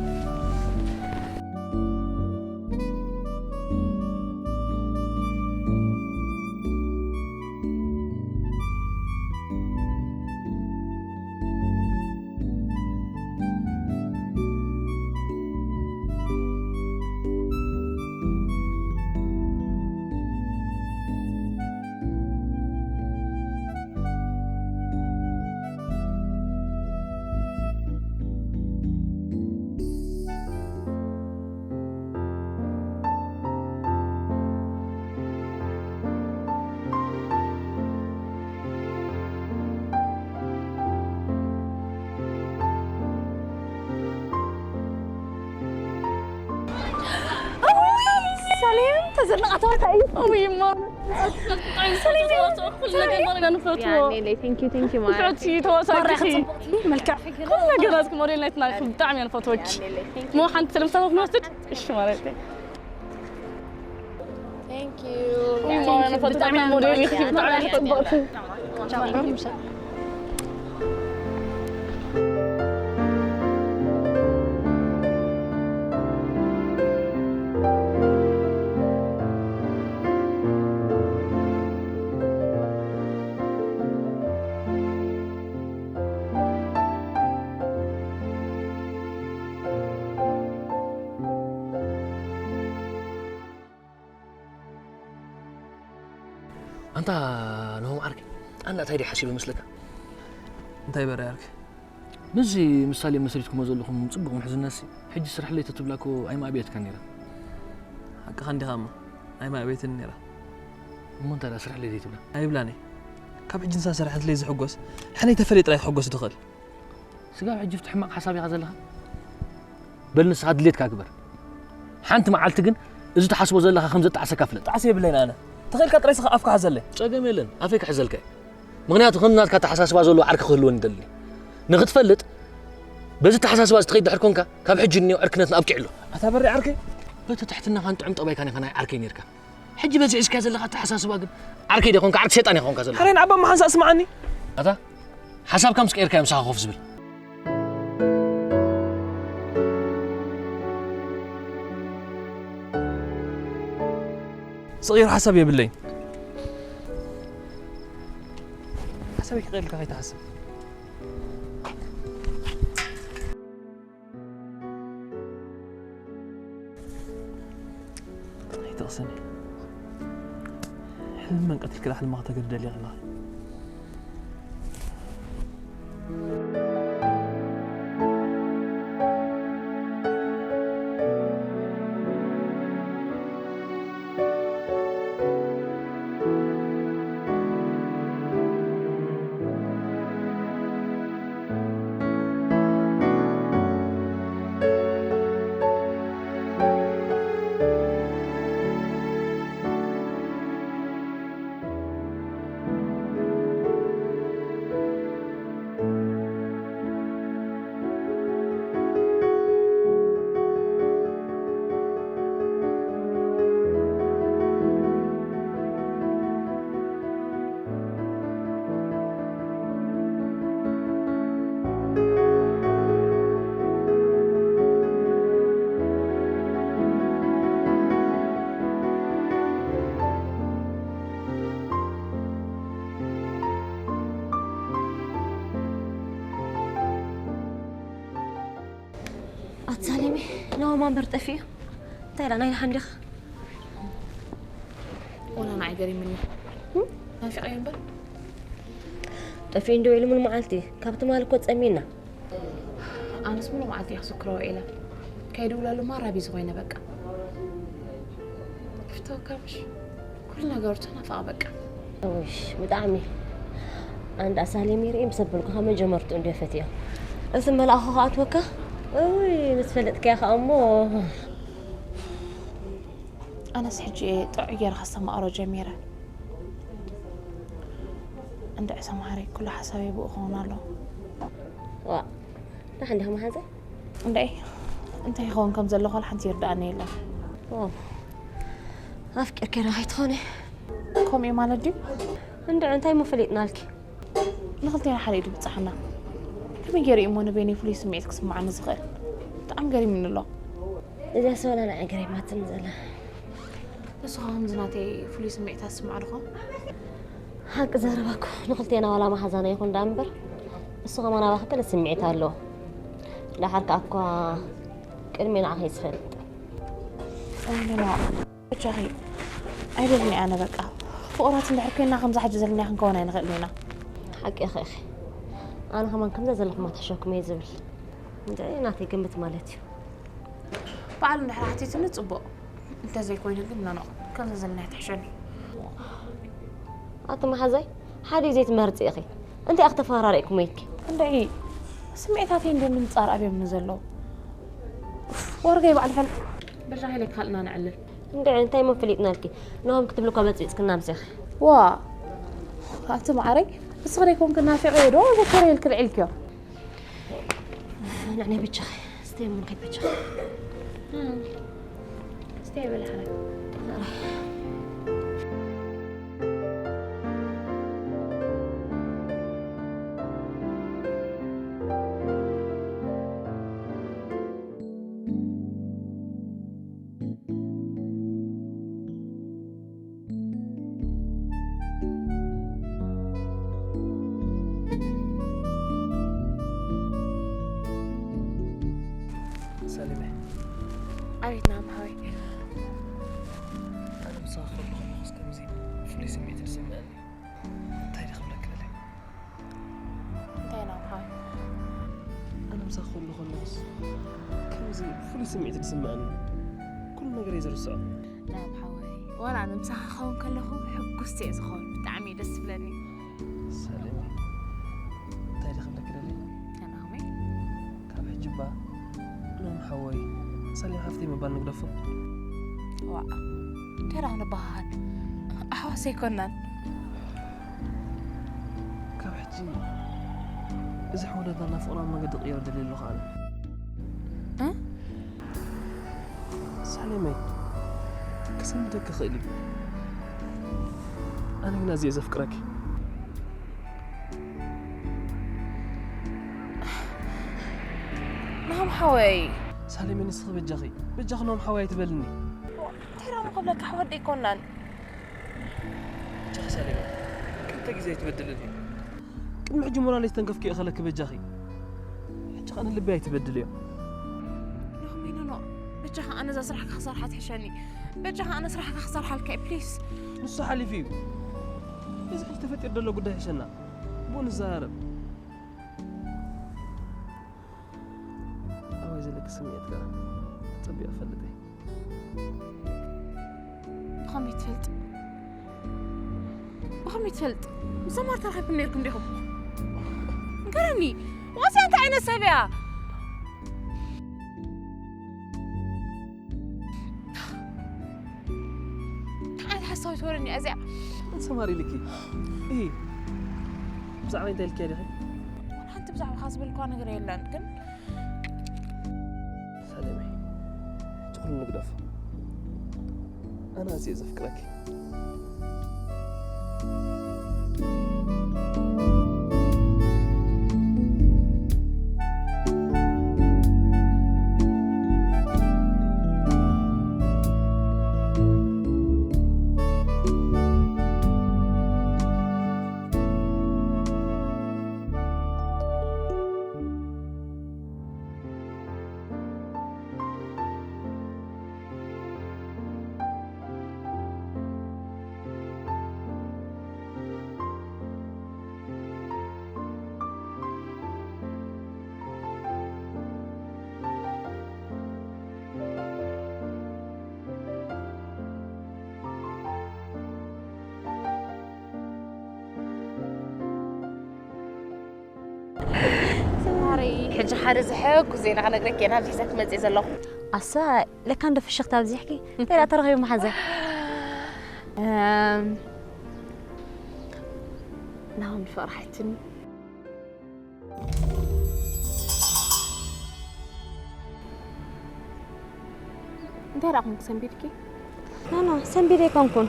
ሰሌም ተዘንቓ ተዋሳኢ እዩ። እውይ እማ ሰሌም ኩሉ ነገር ማሪና ንፈትዎ ያኔ ላይ thank you thank you ማለት ንፍዕቲ ተዋሳኢት ኢኺ። መልክዕ ኩሉ ነገራት ሞዴል ናይትና ኢኺ። ብጣዕሚ እየ ንፈትወኪ። እሞ ሓንቲ ሰለምታ ክንወስድ እሺ ማለት እዩ። Thank you። እሞ ንፈትወኪ ብጣዕሚ እያ ሞዴል ኢኺ። ብጣዕሚ እያ ጽብቕቲ። ኣንታ ነሆም ዓርከይ ኣንዳ እንታይ ድዩ ሓሲቡ ይመስለካ? እንታይ በረ ዓርከይ? ምስዚ ምሳሌ መስሪትኩሞ ዘለኹም ጽቡቕ ምሕዝነትሲ ሕጂ ስርሕለይ ተትብላ እኮ ኣይምኣበየትካን ነይራ። ሓቅኻ እንዲኻ እሞ ኣይምኣበየትን ነይራ። እሞ እንታይ ደኣ ስርሕለይ ዘይትብላ? ኣይብላን እየ። ካብ ሕጂ ንሳ ሰሪሓትለይ ዝሕጎስ ሕነይ ተፈልየ ጥራይ ክሕጎስ ዝኽእል። ስጋብ ሕጂ ኣብቲ ሕማቕ ሓሳብ ኢኻ ዘለኻ? በል ንስኻ ድሌትካ ግበር። ሓንቲ መዓልቲ ግን እዚ ትሓስቦ ዘለኻ ከም ዘጣዕሰካ ፍለጥ። ጣዕሲ የብለይን ኣነ። ተኽእልካ ጥራይ ስኻ ኣፍካ ሓዘለይ። ጸገም የለን፣ ኣፈይ ክሕዘልካ እየ። ምኽንያቱ ከም ናትካ ኣተሓሳስባ ዘለዎ ዓርኪ ክህልወኒ ይደሊ። ንኽትፈልጥ በዚ ኣተሓሳስባ እዚ ትኸይድ ድሕር ኮንካ ካብ ሕጂ እኒኦ ዕርክነትና ኣብቂዑ ኣሎ። ኣታ በሪ ዓርከይ። በቲ ትሕትናኻን ጥዑም ጠባይካን ኢኻ ናይ ዓርከይ ነይርካ። ሕጂ በዚ ሒዝካዮ ዘለኻ ኣተሓሳስባ ግን ዓርከይ ዶ ኮንካ ዓርኪ ሸይጣን ኢኻ ኮንካ ዘለኻ። ሓረይ ንዓባ መሓንሳእ ስምዓኒ። ኣታ ሓሳብካ ምስ ቀየርካ እየ ምሳኻ ኮፍ ዝብል። ዝቕይር ሓሳብ የብለይን። ሓሳበይ ክቕይር ኢልካ ከይትሓስብ። ኣይትቕሰኒ። ሕልሚ መንቀትልክላ ሕልማ ከተገድደል እያ ኣለኻ። ኣትሳሌሚ ናሆም ኣንበር ጠፊኡ እንታይ ኢላ ናይ ደሓን ዲኻ? ወላ ንዓይ ገሪምኒ። ናፊቐዮ እምበር ጠፊኡ እንዶ ኢሉ ምን መዓልቲ ካብ ትማል እኮ ጸሚና። ኣነስ ሙሉ መዓልቲ እየ ክዝክሮ ውዒለ። ከይድውለሉ ማራ ቢዚ ኮይነ በቃ። ይፍተወካ ምሽ ኩሉ ነገሩ ተናፈቐ በቃ። ውሽ ብጣዕሚ ኣንዳ ሳሌም ይርኢ ምስ ኣበልኩኻ መጀመርቱ እንዶ ፈትዮ። እዚ መልኣኹ ክኣትወካ እይ፣ ምስ ፈለጥክያ ከኣ እሞ። ኣነስ ሕጂ እየ ጥዑይ ጌረ ከስተማቕሮ ጀሚረ። እንድዒ ሰምሃረይ፣ ኩሉ ሓሳበይ ብኡ ክኸውን ኣለዎ። ዋ፣ ደሓን ዲኻ መሓዘይ? እንድዒ እንታይ ይኸውን ከም ዘሎ ዋላ ሓንቲ ይርድኣኒ የለን። ኦ፣ ኣፍቂርኪ ዶ ኣይትኾኒ? ከምኡ እዩ ማለት ድዩ? እንድዒ እንታይ እሞ ፈሊጥናልኪ? ንኽልቴና ሓደ እዩ ድብጽሓና። ከመይ ገይሩ እዩ እሞ ንበይነይ ፍሉይ ስምዒት ክስምዓኒ ዝኽእል? ብጣዕሚ ገሪሙኒ ኣሎ። እዚኣ ሰበላ ንዓይ ገሪማትኒ ዘላ። ንስኻ ከምዚ ናተይ ፍሉይ ስምዒታት ትስምዖ ዶ ኾን? ሓቂ ዘረባ እኮ ንኽልቴና ዋላ መሓዛና ይኹን ደኣ እምበር፣ እሱ ከማን ኣባኺ ገለ ስምዒት ኣለዎ። ደሓር ከኣ እኳ ቅድሚ ንዓኺ እዩ ዝፈልጥ። ኣይንና በጃኺ ኣይደልን እየ ኣነ በቃ። ፍቑራት እንድሕር ኮይንና ከምዛ ሕጂ ዘለና ክንከውን ኣይንኽእልን ኢና። ሓቂ ኢኺ ኢኺ። ኣነ ከማን ከምዛ ዘለኹማ ትሕሸኩም እየ ዝብል። እንድዒ ናተይ ግምት ማለት እዩ። በዓል እንድሕር ሓቲቱኒ ጽቡቕ፣ እንተዘይኮይኑ ግን ኖኖ ከምዛ ዘለና ትሕሸኒ። ኣቲ መሓዛይ፣ ሓደ እዩ ዘይትመርጺ ኢኺ። እንታይ ኢኺ ተፈራሪቕኩም ኢልኪ? እንድዒ ስምዒታተይ እንዶ ምንጻር ኣብዮምኒ ዘለዉ። ወርገይ በዓል ፈል በጃኺ ኢለ ካልእና ነዕልል። እንድዒ እንታይ እሞ ፈሊጥናልኪ? ንሆም ክትብሊ እኳ በጽቢጽክና ምሴኺ። ዋ ኣቲ ማዓረይ፣ ንስኺ ደይኮንኪ ናፊቐዮ ዶ ዘከረየልኪ ልዒልክዮ? ንዕናይ በጃኺ ስተይ እሞ ንኸይድ በጃኺ። ስተይ በል ሓራይ። ሰሊመ፣ ኣቤት ናም ሓወይ። ኣነ ምሳኻ ከለኹ ከለኹስ ከምዚ ፍሉይ ስምዒት ዝስምዐኒ እንታይ ድዩ ክብለኪ ደልየ? እንታይ ናም ሓወይ? ኣነ ምሳኻ ከለኹ ከለኹስ ከምዚ ፍሉይ ስምዒት ዝስምዐኒ ኩሉ ነገር እየ ዝርስዖ። ናም ሓወይ ዋላ ኣነ ምሳኻ ክኸውን ከለኹ ሕጉስቲ እየ ዝኸውን። ብጣዕሚ እዩ ደስ ዝብለኒ። ሰሊመ፣ እንታይ ድዩ ክብለኪ ደልየ? ተናመይ ካብ ሕጂ እባ ናም ሓወይ ሰሊም ሓፍተይ ምባል ንግደፎ። ዋዓ እንታይ ደኣ ክንበሃሃል? ኣሕዋት ዘይኮናን። ካብ ሕጂ እዚ ሕውነትና ናብ ፍቕራዊ መገዲ ክቕይሮ ደልየ ኣለኹ ኣነ። እ? ሳሌመይ፣ ክስንብደኪ ይኽእል እዩ። ኣነ ግን ኣዝየ ዘፍቅረኪ። ናም ሓወይ። ሳሌመይ፣ ንስኺ በጃኺ፣ በጃኺ ናም ሓወይ ኣይትበልኒ። እንታይ ደኣ ክብለካ፣ ኣሕዋት ደይኮናን። በጃኺ ሳሌመይ፣ ክልተ ግዜ ኣይትበድልኒ። ቅድሚ ሕጂ ሞራለይ ዝተንከፍክዮ እኸለኪ በጃኺ። ሕጂ ኸኣ ንልበይ ኣይትበድልዮ። ኖ፣ ኖ፣ ኖ። በጃኻ ኣነ እዛ ስራሕካ ክሰርሓ ትሕሸኒ። በጃኻ ኣነ ስራሕካ ክሰርሓልካ እየ፣ ፕሊስ። ንሱ ሓሊፉ እዩ። እዚ ሕጂ ተፈጢሩ ዘሎ ጉዳይ ይሕሸና። ብኡ ንዘራረብ። ኣበይ ዘለኪ ስምዒት ከኣ ኣጸቢቐ እፈልጥ እየ። ብኸመይ ትፈልጥ? ብኸመይ ትፈልጥ? ምስ ማርታ ረኺብኩም ነይርኩም ዲኹም? ንገረኒ፣ ዋስያ እንታይ ዓይነት ሰብ እያ? እንታይ ዓይነት ሓሳዊት ወረ እያ እዚኣ? መን ሰማር ኢልኪ? እሂ፣ ብዛዕባ እንታይ ኢልኪያ ዲኺ? ዋላ ሓንቲ ብዛዕባኻ ዝብል እኳ ነገር የለን፣ ግን ሰለመይ፣ ሕጂ ኩሉ ንግደፎ። ኣነ ኣዝየ ዘፍቅረኪ። ሰማሪ፣ ሕጂ ሓደ ዘሐጉስ ዜና ክነግረኪ እየ ናብዚ ሒዘ ክመጽእ ዘለኹ። ኣሳ፣ ለካ እንዶ ፍሽኽታ ኣብዚሕኪ። እንታይ ደኣ ተረኺቡ መሓዛይ? እም፣ ናሆም ፍቕሪ ሓቲትኒ። እንታይ ደኣ ኮንኩ ሰንቢድኪ? ኖ፣ ኖ፣ ሰንቢደ ኣይኮንኩን።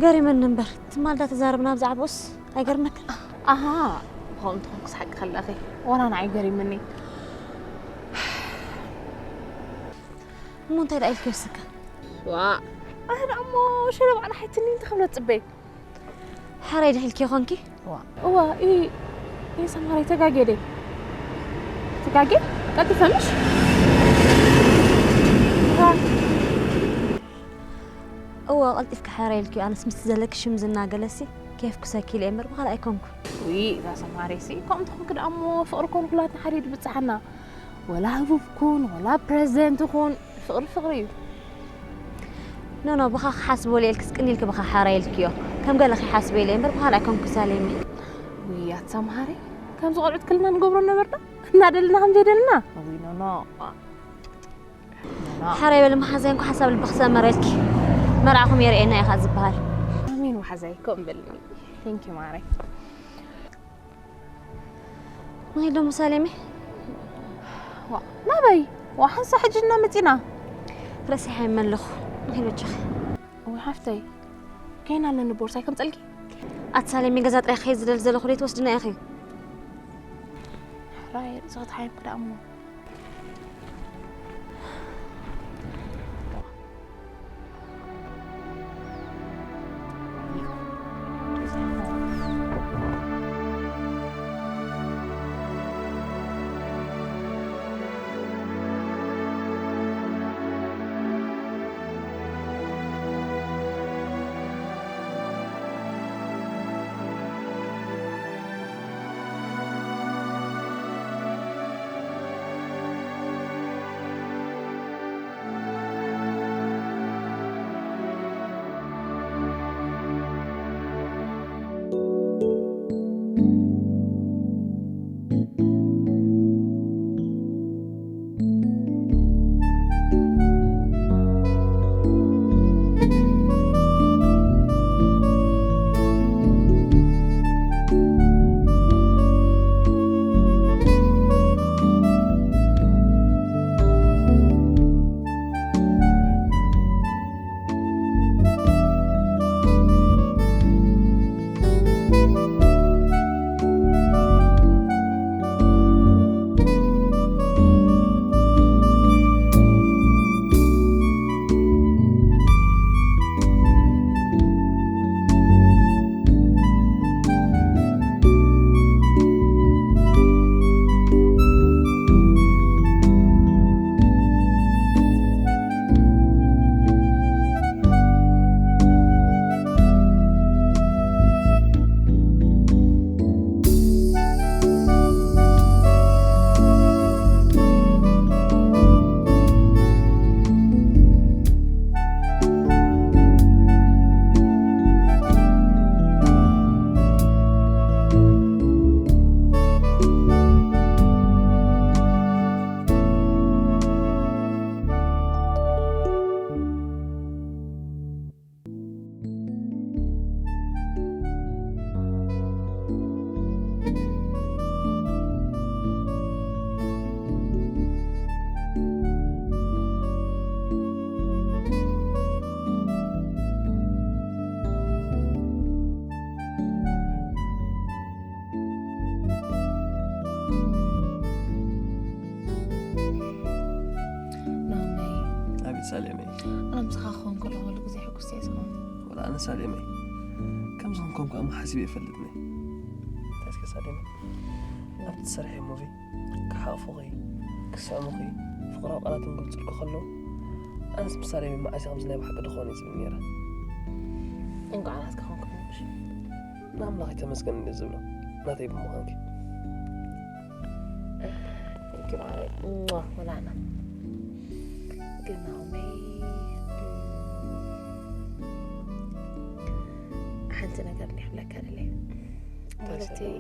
ገሪመኒ እምበር። ትማልዳ ተዛረብና ብዛዕባኡስ ኣይገርመክን? ኣሃ፣ ብኸምኡ እንተኾንኩስ ሓቂ ከለኺ፣ ዋላ ንዓይ ገሪምኒ። እሞ እንታይ ደኣ ኢልኪ ወስካ? ዋ፣ ኣነ ደኣ እሞ ሸለባዕና ሓይትኒ እንታይ ክብሎ ትጽበይ? ሓራይ ድሒልኪ ይኾንኪ? ዋ፣ እዋ፣ ኢ፣ ኢ ሰማራይ ተጋጌ ደይ። ተጋጌ? ቀልጢፈ ምሽ? እዋ። እዋ፣ ቀልጢፍኪ ሓራይ ኢልኪ። ኣነስ ምስቲ ዘለኪ ሽም ዝና ገለሲ ኬፍ ኩሰኪ ኢለ እምበር ብኻልእ ኣይኮንኩን። ውይ፣ እዛ ሰማሬሲ፣ ከምኡ እንተኾንኪ ደኣ እሞ ፍቕሪ ኮን ኩላትና ሓደ ድብጽሓና። ወላ ህቡብ ኩን፣ ወላ ፕረዚደንት ኩን፣ ፍቕሪ ፍቕሪ እዩ። ኖ፣ ኖ፣ ብኻ ክሓስብ ወለ ኢልክስ ቅኒ ኢልኪ ብኻ ሓራይ ኢልክዮ። ከም ገለ ከይሓስበ ኢለ እምበር ብኻልእ ኣይኮንኩ ሳሌሚ። ውይ፣ ኣቲ ሰምሃሪ፣ ከምዚ ቆልዑት ክልና ንገብሮ ነበርና? እናደልና ከም ዘይደልና? ውይ፣ ኖ፣ ኖ። ኖ፣ ኖ። ሓራይ በሊ መሓዛይ፣ እንኳ ሓሳብ ልብኺ ሰመረልኪ። መርዓኹም የርእየና ኢኻ ዝበሃል። ኣሜን መሓዛይ፣ ከምኡ በልኒ። ቴንክ ዩ ማረይ። ንኺድ ዶ ሳሌመይ? ዋ፣ ናበይ? ዋ፣ ሓንሳእ ሕጂ እና መጺና። ረሲሐ ይመለኹ። ንኺድ በጃኺ። ወይ ሓፍተይ፣ ከይና ኣለኒ ቦርሳይ ከምጸልኪ። ኣቲ ሳሌመይ፣ ገዛ ጥራይ ክኸይድ ዝደሊ ዘለኹ ደይ ትወስድና ኢኺ? ሕራይ፣ ርእስኺ ተሓይምኪ ደኣ እሞ። ናመይ። ኣቤት ሳሌመይ። ኣነ ምሳኻ ክኾን ከለኹ ኩሉ ግዜ ሕጉስ እየ ዝኸውን። ወላ ኣነ ሳሌመይ። ከምዚ ክንኮን እኳ እሞ ሓሲበ ኣይፈልጥን እየ። እንታይ እስከ ሳሌመይ? ኣብቲ ትሰርሕዮ ሙቪ ክሓቑፉኺ፣ ክስዕሙኺ፣ ፍቕራዊ ቃላት ክገልጹልኪ ከለዉ፣ ኣነስ ምስ ሳሌመይ መዓስ እየ ከምዚ ናይ ብሓቂ ድኾን እየ ዝብል ነይረ። እንኳዕ ናትኪ ኮንኩ ምሽ። ንኣምላኽ ተመስገን እንድየ ዝብሎ፣ ናተይ ብምዃንኪ። ቴንኪ ማረይ። ሟ፣ ወላና። ግን ናሆመይ፣ ሓንቲ ነገር እንድየ ክብለካ ደልየ። ማለተይ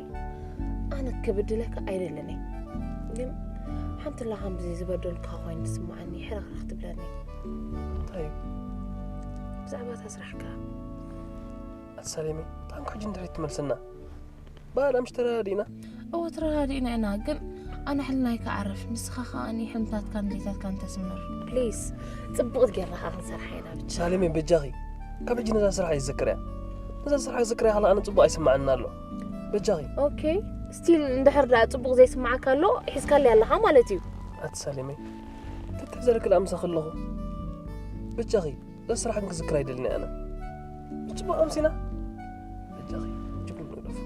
ኣነ ክብድለካ ኣይደለኒ፣ ግን ሓንቲ ላ ከምዚ ዝበደልካ ኮይኑ ዝስምዓኒ ሕርኽርኽ ትብለኒ። እንታይ እዩ? ብዛዕባ እታ ስራሕካ ኣቲ ሰሌመይ፣ ብጣዕሚ ሕጂ እንድሕሪት ትመልስና። በል ኣምሽ ተረዳዲእና። እወ ተረዳዲእና ኢና፣ ግን ኣነ ሕልናይ ክዓርፍ፣ ንስኻ ከኣ ሕልምታትካን ድሌታትካን ተስምር። ፕሊስ፣ ጽቡቕ ጌርና ከኣ ክንሰርሓ ኢና ብቻ። ሳሌመይ በጃኺ፣ ካብ ሕጂ ነዛ ስራሕ ኣይዝክርያ። ነዛ ስራሕ ክዝክርያ ከለኻ ኣነ ጽቡቕ ኣይስምዓንን ኣሎ። በጃኺ። ኦኬ፣ ስቲል እንድሕር ደኣ ጽቡቕ ዘይስምዓካ ኣሎ ሒዝካለይ ኣለኻ ማለት እዩ። ኣቲ ሳሌመይ፣ ተትሕዘልኪ ደኣ ምሳኺ ኣለኹ። በጃኺ፣ እዛ ስራሕ ግን ክዝክር ኣይደልን ኣነ። ብጽቡቕ ኣምሲና። በጃኺ፣ ጅግኑ ንግደፎ።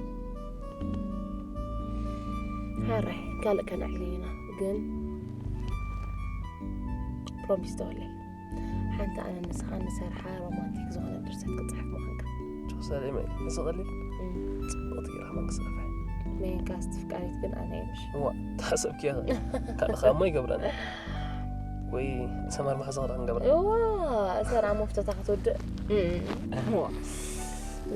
ሕራይ ካልእ ከነዕሊ ኢና፣ ግን ፕሮሚስ ተወለይ ሓንቲ ኣነ ንስኻ ንሰርሓ ሮማንቲክ ዝኾነ ድርሰት ክጽሕፍ ምዃንካ። ቻው ሳሌመይ፣ እዚ ቀሊል ጽቡቕ ትግራ መንግስቲ ኣፍያ። ሜንካ ኣስትፍቃሪት ግን ኣነ እየ ምሽ። እዋ ተሓሰብኪ ኢኻ። ካልእ ከኣ እሞ ይገብረና። ወይ ሰማር ማሕዛ ክዳ ክንገብራ። እዋ ሰራ መፍተታ ክትወድእ። እዋ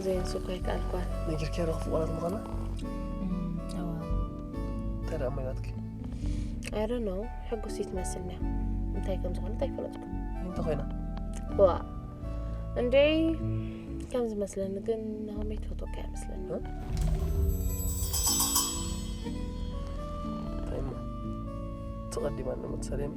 ዘይንሱ እኳ ይከኣልኳን። ነጊርኪ ዶ ፍቑራት ምዃና? እንታይ ደኣ እሞ ይባትኪ? I don't know፣ ሕጉሲ ትመስልና። እንታይ ከም ዝኾነት ኣይፈለጥኩ። እንታይ ኮይና? ዋ እንዴ ከም ዝመስለኒ ግን ናሆመይ ትፈትወካ ይመስለኒ። እንታይ እሞ? ተቐዲማ ንመት ሰሌም።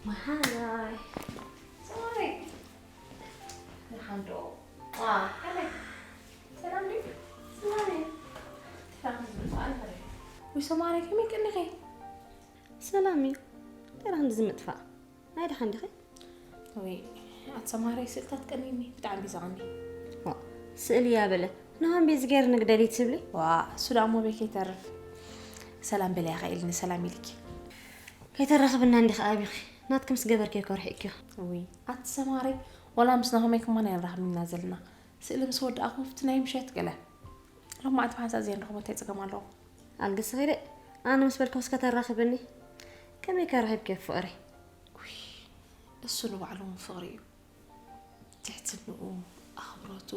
መሓዛይ ሰማሪ ንሓንዶ ሰላም ድዩ? ሰላም እዩ። ወይ ሰማሪ ከመይ ቀኒኺ? ሰላም እዩ። እንታይ ደኣ ክንዲ ዝምጥፋእ? ናይ ደሓን ዲኺ? ወይ ኣቲ ሰማሪ ስእልታት ቀኒኒ ብጣዕሚ እዩ ዘቐኒ። ዋ ስእሊ እያ በለ ንሃምቢ ዝገይር ንግደል ትብሊ? ዋ እሱ ደኣ እሞ በይ ከይተርፍ። ሰላም በለያ ኢልኒ ሰላም ኢልኪ። ከይተራኽብና እንዲኺ ኣቢኺ ናትኪ ምስ ገበርኪ እኮ ርሒቕኪ። እውይ ኣቲ ሰማሪ ዋላ ምስ ናሆመይ ከማን ኣይንራኸብን ኢና ዘለና። ስእሊ ምስ ወዳእኹ ኣብቲ ናይ ምሸት ገለ ሎማዓንቲ ብሓንሳእ ዘይንረኽቦ እንታይ ጸገም ኣለዎ? ኣልግስኺ ደ ኣነ ምስ በልኩስ ከተራኽብኒ ከመይ ከራኺብኪ ፍቕሪ? ውይ እሱ ንባዕሉ እውን ፍቕሪ እዩ። ትሕትንኡ፣ ኣኽብሮቱ፣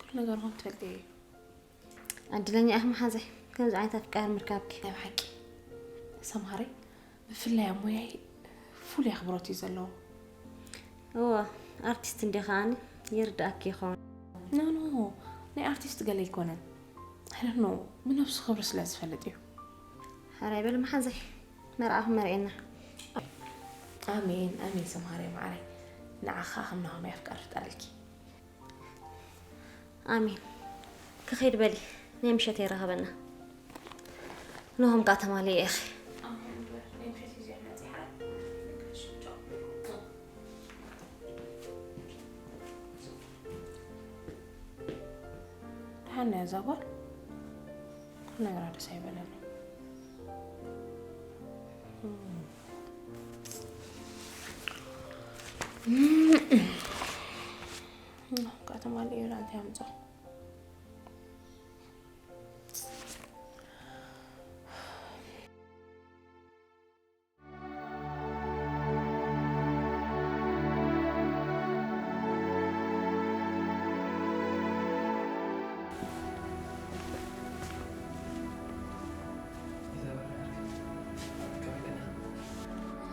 ኩሉ ነገሩ ከም ትፈልጥዮ እዩ። ዕድለኛ ኢኺ መሓዘይ ከምዚ ዓይነት ኣፍቃሪ ምርካብኪ። ናይ ብሓቂ ሰምሃረይ ብፍላይ ኣብ ሞያይ ፍሉይ ኣኽብሮት እዩ ዘለዎ። እወ ኣርቲስት እንዲ ከዓኒ ይርድኣኪ ይኸውን። ኖ ኖ ናይ ኣርቲስት ገለ ኣይኮነን። ኣይ ዶንት ኖ ብነብሱ ክብሪ ስለ ዝፈልጥ እዩ። ሕራይ በሊ መሓዘይ መርዓኹም መርኤና። ኣሜን ኣሜን ሰምሃረይ መዓረይ ንዓኻ ከም ናሆመይ ኣፍቃሪ ይፍጠረልኪ። ኣሜን። ክኸይድ በሊ ናይ ምሸት የራኸበና። ንሆም ከኣ ተማልየ ኢኺ። ደሓን እያ እዛ ጓል። ኩሉ ነገራ ደስ ኣይበለኒ። ከኣ ተማልእ እዩ እንታይ ኣምፅኦ።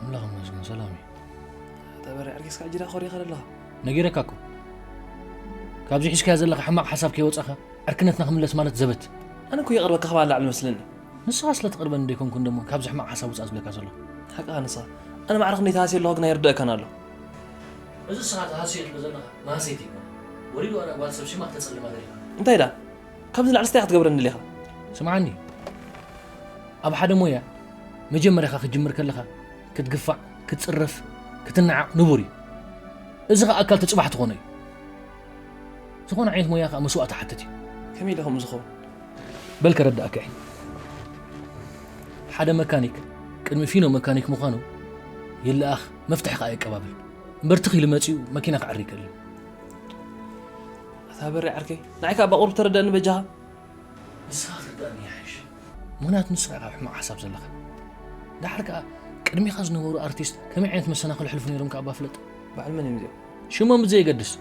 ኣምላኽ ይመስገን ሰላም እዩ። ተበረ ዕርጊስካ ጅራ ኮሪኻ ዘለኻ ነጊረካ እኮ ካብዚ ሒዝካዮ ዘለኻ ሕማቕ ሓሳብ ከይወፃኻ ዕርክነትና ክምለስ ማለት ዘበት። ኣነ እኮ የቕርበካ ከባል ላዕሊ መስለኒ። ንስኻ ስለ ትቕርበኒ ደይኮንኩ እንደሞ ካብዚ ሕማቕ ሓሳብ ውፃእ ዝብለካ ዘሎ። ሓቅኻ ንስኻ ኣነ ማዕረ ክንደይ ተሃስየ ኣለኹ ግን ኣይርድአካን ኣሎ። እዚ ንስኻ ተሃስዮ ትብሎ ዘለኻ መሃሰይቲ ይኮነ ወሪዱ ዋላ ጓል ሰብ ሽማ ክተፀልማ ደሊኻ። እንታይ ዳ ካብዚ ላዕሊ ስታይ ክትገብረኒ ደሊኻ? ስምዓኒ ኣብ ሓደ ሞያ መጀመርያኻ ክትጅምር ከለኻ ክትግፋዕ፣ ክትጽረፍ፣ ክትነዓቕ ንቡር እዩ። እዚ ኸኣ ኣካል እቲ ጽባሕ ትኾኖ እዩ። ዝኾነ ዓይነት ሞያ ኸኣ መስዋእቲ ይሓትት እዩ። ከመይ ኢለ ከምኡ ዝኸውን? በል ከረድኣካ እየ። ሓደ መካኒክ ቅድሚ ፊኖ መካኒክ ምዃኑ ይለኣኽ፣ መፍትሒ ከኣ የቀባብል። እምበር ትኽ ኢሉ መጺኡ መኪና ክዕሪ ይክእል እዩ። ኣታ በሪ ዓርከይ፣ ንዓይ ከኣ ባቑሩብ ተረዳእኒ በጃኻ። ንስኻ ክትርዳእኒ ይሓይሽ። ምኽንያቱ ንስኻ ኢኻ ሕማቕ ሓሳብ ዘለኻ። ደሓር ከኣ ቅድሚኻ ዝነበሩ ኣርቲስት ከመይ ዓይነት መሰናኽል ይሕልፉ ነይሮም ከኣ እባ ፍለጥ። በዓል መን እዮም እዚኦም? ሽሞም ብዘየገድስ፣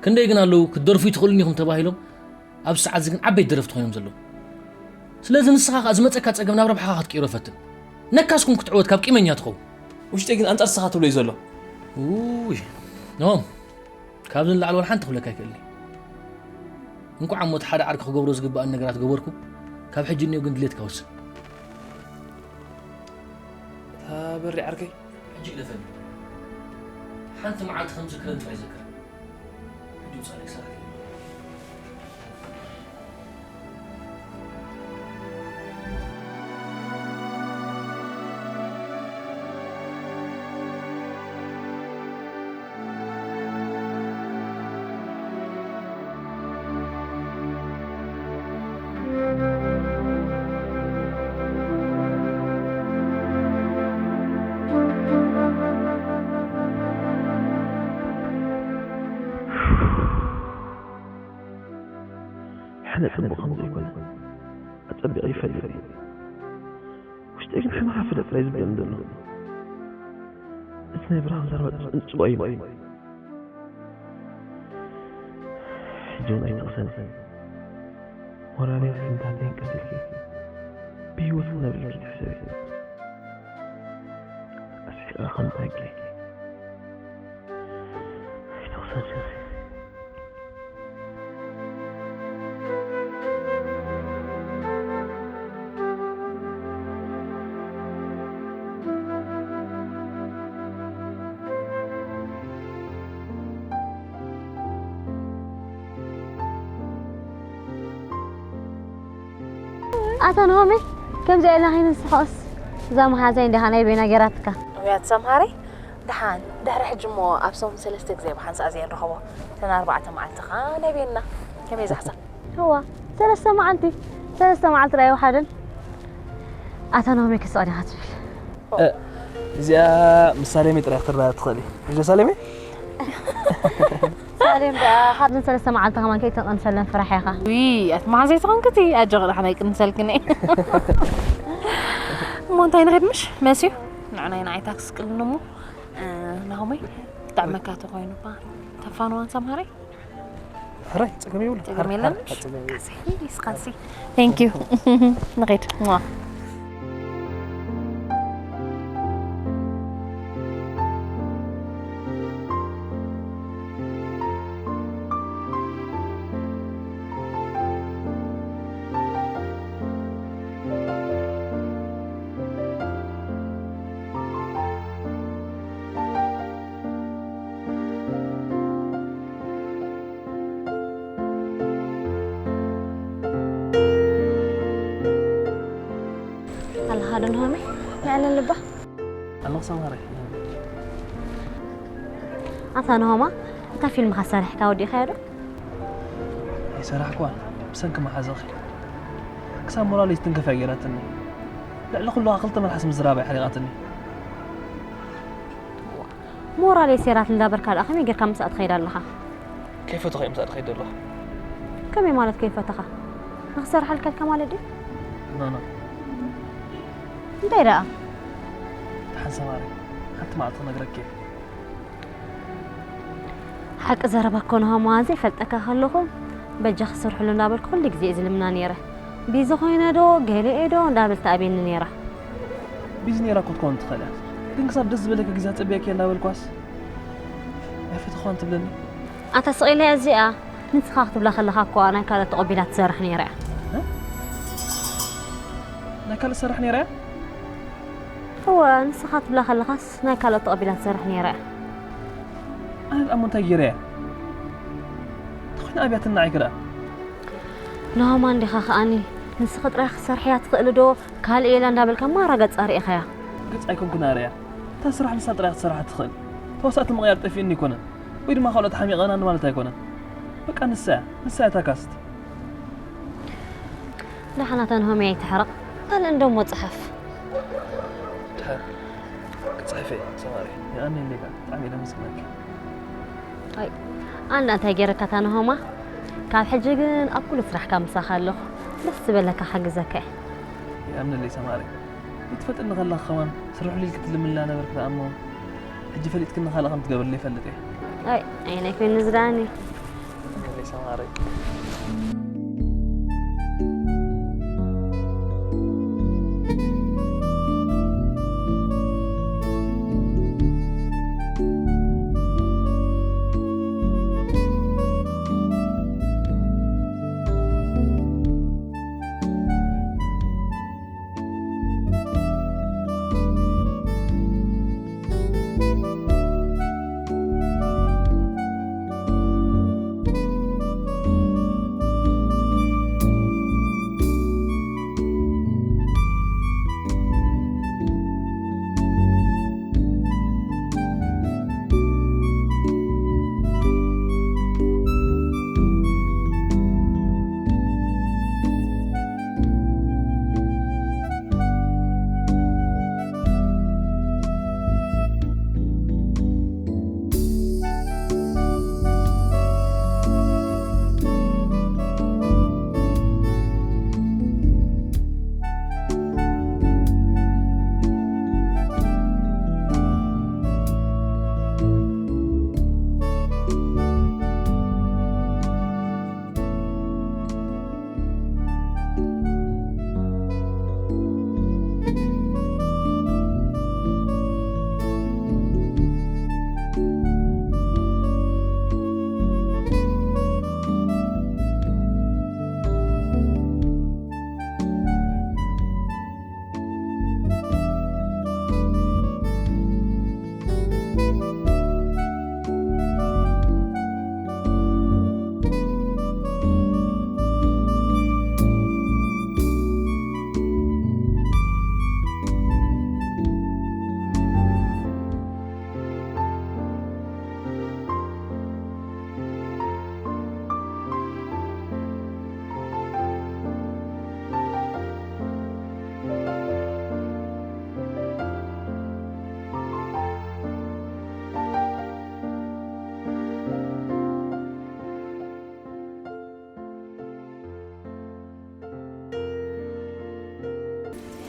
ክንደይ ግን ኣለዉ ክትደርፉ ኣይትኽእሉን ኢኹም ተባሂሎም፣ ኣብዚ ሰዓት እዚ ግን ዓበይቲ ደረፍቲ ኮይኖም ዘለዉ። ስለዚ ንስኻ ከኣ ዝመጸካ ጸገም ናብ ረብሓኻ ክትቅይሮ ፈትን። ነካስ ኩን ክትዕወት ካብ ቂመኛ ትኸውን። ውሽጠይ ግን ኣንጻር ንስኻ ትብሎ እዩ ዘሎ። ውይ፣ ኖም፣ ካብዚ ንላዕሊ ዋላ ሓንቲ ክብለካ ኣይክእልን እየ። እንቋዕ እሞ እቲ ሓደ ዓርኪ ክገብሮ ዝግብኣኒ ነገራት ገበርኩ፣ ካብ ሕጂ እኒኦ ግን ድሌትካ ወስን። እታ በሪ ዓርከይ። ሕጂ ግደፈኒ። ሓንቲ መዓልቲ ከም ዝክረን ጥራይ ዘክር። ሕጂ ውጻእ ናይ ክሳራ። ሕነ ጽቡቕ ከም ዘይኮነ ኣጸቢቐ ይፈልጥ እየ። ውሽጠይ ግን ሕመኻ ፍለጥ ጥራይ ዝብለኒ ዘሎ። እቲ ናይ ብርሃን ዘረባ ጽንጽዋ እዩ። ሕጂ እውን ኣይትቕሰኒ። ሞራለይ ስንታተይን ቀቲልኪ ብህይወት ክነብር ኢልኪ ትሕሰቢ። ኣስሒቐ ከም ታንኪ ኣይትቕሰኒ። ኣታ ናሆመይ፣ ከምዚኣ ኢልና ከይንስሕቕስ፣ እዛ መሓዛይ እንዲኻ ናይ በይና ገይራትካ። ውያት ሰምሃረይ፣ ደሓን፣ ድሕሪ ሕጂ እሞ ኣብ ሰሙን ሰለስተ ግዜ ብሓንሳእ እየ ንረኸቦ። እተን ኣርባዕተ መዓልቲ ኸኣ ናይ በይንና። ከመይ እዛ ሓሳብ? እዋ፣ ሰለስተ መዓልቲ፣ ሰለስተ መዓልቲ ደኣ ኣይወሓደን። ኣታ ናሆመይ፣ ክስቕ ዲኻ ትብል? እ፣ እዚኣ ምስ ሳሌመይ ጥራይ ክትረዳእ ትኽእል እዩ። ሕጂ ሳሌመይ? ሳሌም ደኣ ካብዘን ሰለስተ መዓልቲ ከማን ከይተቐንሰለን ፍራሕ ኢኻ። ውይ፣ ኣቲ መሓዘይ ትኾንኪ እቲ፣ ኣጆኺ ደሓን ኣይቅንሰልክን እየ። እሞ እንታይ ንኸይድ ምሽ? መስዩ? ንዕናይ ንዓይ ታክሲ ቅልኒ እሞ፣ እ፣ ናሆመይ፣ ክጥዕመካ ተኾይኑ እባ። ተፋንዋን ሰምሃረይ? ሕራይ፣ ጸገም የብሉ። ጸገም የለን። ጸገም የብሉ። ካሲ፣ እስካሲ። Thank you። ንኸይድ። ሟ። ኣለኻ ዶ ናሆመይ? ንዕለል እባ። ኣለኹ ሰምሃረይ። ኣታ ናሆማ፣ እታ ፊልምኻ ሰሪሕካ ወዲእካያ ዶ? ኣይሰራሕኩዋን፣ ብሰንኪ መሓዛኺ። ክሳብ ሞራለይ ዝትንከፍ እያ ገይራትኒ። ልዕሊ ኩሉ ክልተ መልሓስ ምዝራብ እያ ሓሪቓትኒ። ሞራለይ ሴራትኒ እንዳበልካ ደኣ ከመይ ጌርካ ምስኣ ትኸይድ ኣለኻ? ከይፈተኹ እየ ምስኣ ዝኸይድ ዘለኹ። ከመይ ማለት ከይፈተኻ? ንኽሰርሓልካ ኢልካ ማለት ድዩ? ኖ፣ ኖ። እንታይ ደኣ? ደሓን ሰማሪ፣ ሓንቲ መዓልቲ ክነግረኪ እየ። ሓቂ ዘረባ እኮ ናሆማ ዘይፈልጠካ ከለኹ በጃኺ ስርሕሉ እንዳበልኩ ኩሉ ግዜ እየ ዝልምና ነይረ። ቢዚ ኮይነ ዶ ገለ እየ ዶ እንዳበለት ትኣብየኒ ነይራ። ቢዚ ነይራ እኮ ክትከውን ትኽእል እያ። ግን ክሳብ ደስ ዝበለኪ ግዜ ኣጸብየኪ እየ እንዳበልኳስ ኣይፈተኽዋን ትብለኒ። ኣታ ስቕ ኢለ እዚኣ ንስኻ ክትብላ ከለኻ እኮ ናይ ካልኦት ተቐቢላ ትሰርሕ ነይራ እያ። እ? ናይ ካልኦት ትሰርሕ ነይራ እያ? እወ፣ ንስኻ ክትብላ ከለኻስ ናይ ካልኦት ተቐቢላ ትሰርሕ ነይራ እያ። ኣነ ደኣ እሞ እንታይ ገይረ እያ? እንተኾይነ ኣብያትና ንዓይ ከ ደኣ? ናሆማ እንዲኻ ከኣኒ፣ ንስኺ ጥራይ ክትሰርሕያ ትኽእሊ ዶ? ካልእ የላ እንዳበልካ ማራ ገጻ ርኢኻያ። ገጻ ኣይኮንኩን ኣርእያ። እታ ስራሕ ንሳ ጥራይ ክትሰርሓ ትኽእል። ተዋሳእቲ ምቕያር ጠፊኡኒ ኣይኮነን። ወይ ድማ ካልኦት ሓሚቐናኒ ማለት ኣይኮነን። በቃ ንሳ እያ፣ ንሳ እያ እታ ካስት። ደሓን ኣታ ናሆመይ ኣይትሕረቕ። ካልእ እንዶ እሞ ጽሓፍ። ክጽሕፍ እየ ሰማሪ። የቐንየለይ ከኣ፣ ብጣዕሚ እየ ለመስግነኪ። ኣይ፣ ኣንዳ እንታይ ገይረካ እታ ናሆማ? ካብ ሕጂ ግን ኣብ ኩሉ ስራሕካ ምሳኻ ኣለኹ። ደስ ዝበለካ ክሕግዘካ እየ። የቐንየለይ ሰማሪ። ይትፈጥኒ ከለኻ ከማን ስርሑለይ ኢልኪ ትልምንላ ነበርኪ ደኣ እሞ፣ ሕጂ ፈሊጥክኒ ካልእ ከም ትገብርለይ ይፈልጥ እየ። ኣይ፣ ዓይነይ ኮይኑ ዝዳኒ። የቐንየለይ ሰማሪ።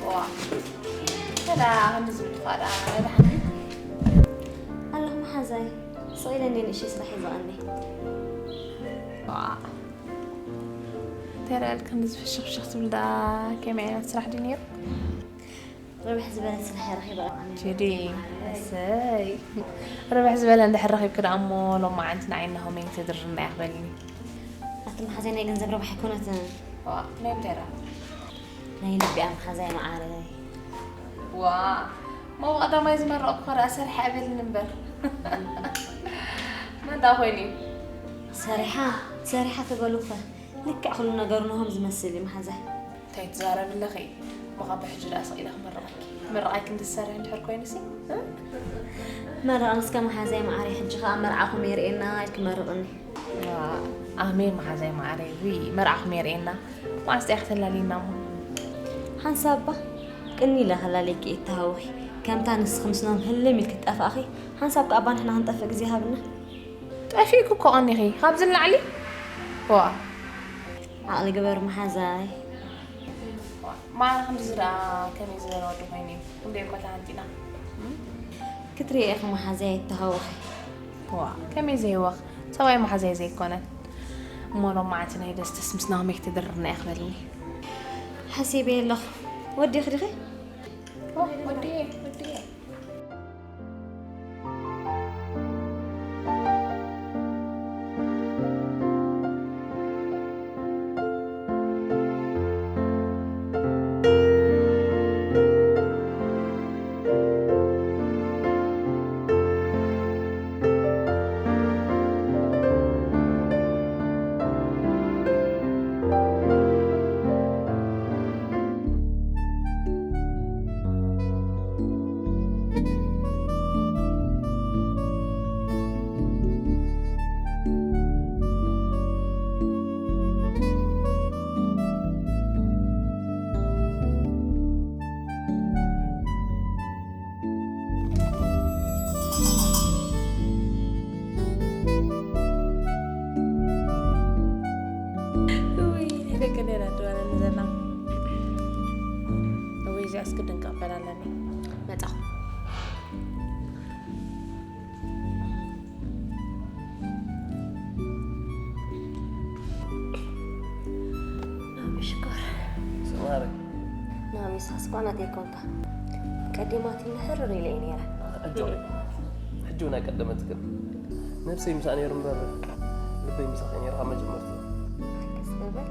ዋ፣ ከዳ ከምዚ ዝብልካ ደኣ መድሓኒ። ኣለኹ መሓዛይ፣ ስቕ ኢለ እንደ ንእሽተይ ስራሕ እየ ዝቐኒ። ዋ፣ እንታይ ደኣ ኢልካ ከምዚ ፍሽኽፍሽኽ ትብል ደኣ፣ ከመይ ዓይነት ስራሕ ድዩ ነይሩ? ርብሕ ዝበለ ስራሕ ረኺበ። ቴዲ፣ እሰይ። ርብሕ ዝበለ እንድሕር ረኺብኪ ደኣ እሞ፣ ሎማዓንቲ ንዓይ ናሆመይ ተድርና እያ ክበልኒ። ኣቲ መሓዘይ፣ ናይ ገንዘብ ረብሓ ኣይኮነትን። ዋ፣ ናይ ምንታይ ደኣ? ናይ ልቢ እያ መሓዛይ መዓረይ። ዋ፣ እሞ ብቐዳማይ ዝመረቕኩኻ ደኣ ሰሪሐ ኣይበልኒ እምበር። መን ደኣ ኮይኑ እዩ? ሰሪሓ፣ ሰሪሓ ትበሉኸ? ልክዕ ኩሉ ነገሩ ናሆም ዝመስል እዩ መሓዛይ። እንታይ ትዛረቢ ኣለኺ? እሞ ካብ ብሕጂ ደኣ ስቕ ኢለ ክምርቐኪ። ምርቓይ ክንዲ ዝሰርሕ እንድሕር ኮይኑሲ፣ እ? መርቕኒ እስከ መሓዛይ መዓረይ፣ ሕጂ ኸኣ መርዓኹም የርእየና ኢልኪ መርቕኒ። ዋ፣ ኣሜን መሓዛይ መዓረይ፣ ውይ፣ መርዓኹም የርእየና። መዓስ ዲኣ ክተላልየና እሞ? ሓንሳብ እባ ቅኒ ኢለ ከላልየኪ እየ እተሃወኺ። ከምታ ንስኺ ምስኖም ህልም ኢልኪ ትጠፋእኺ፣ ሓንሳብ ከኣ እባ ንሕና ክንጠፍእ ግዜ ሃብና። ጠፊእኪ እኮ ቀኒኺ፣ ካብዚ ንላዕሊ? ዋ። ዓቕሊ ግበር መሓዛይ። ማራ ክንድዚ ደኣ ከመይ ዝበለ ወዲ ኮይኑ እዩ? ክንደይ እኮ ተሃንጢና። ክትሪኢ ኢኺ መሓዛይ ኣይተሃወኺ። ዋ፣ ከመይ ዘይወኽ? ሰብኣይ መሓዛይ ዘይኮነን። እሞ ሎማዓንቲ ናይ ደስትስ ምስ ናሆመይ ክትድርና እያ ክበልኒ። ሓሲበ ኣለኹ። ወዲኺ ዲኺ? ኦ፣ ወዲኤ፣ ወዲኤ። ውይ፣ ናይ ደቂ እንዴና ትበለኒ ዘላ። ውይ፣ እዚኣ እስኪ ድንቅ ክበል ኣለኒ። መጻኹ። ናሚ ሽኮር። ሰማሪ። ናሚ ሳስ ኳና ዘይኮንካ። ቀዲማትኒ ሕርር ኢለ እየ ነይረ። ሕጂ፣ ሕጂ እውን ኣይቀደመትክን። ነብሰይ ምሳኣ ነይሩ እምበር፣ ልበይ ምሳኺ ነይሩ ካብ መጀመርቱ። ሓገዝ በል።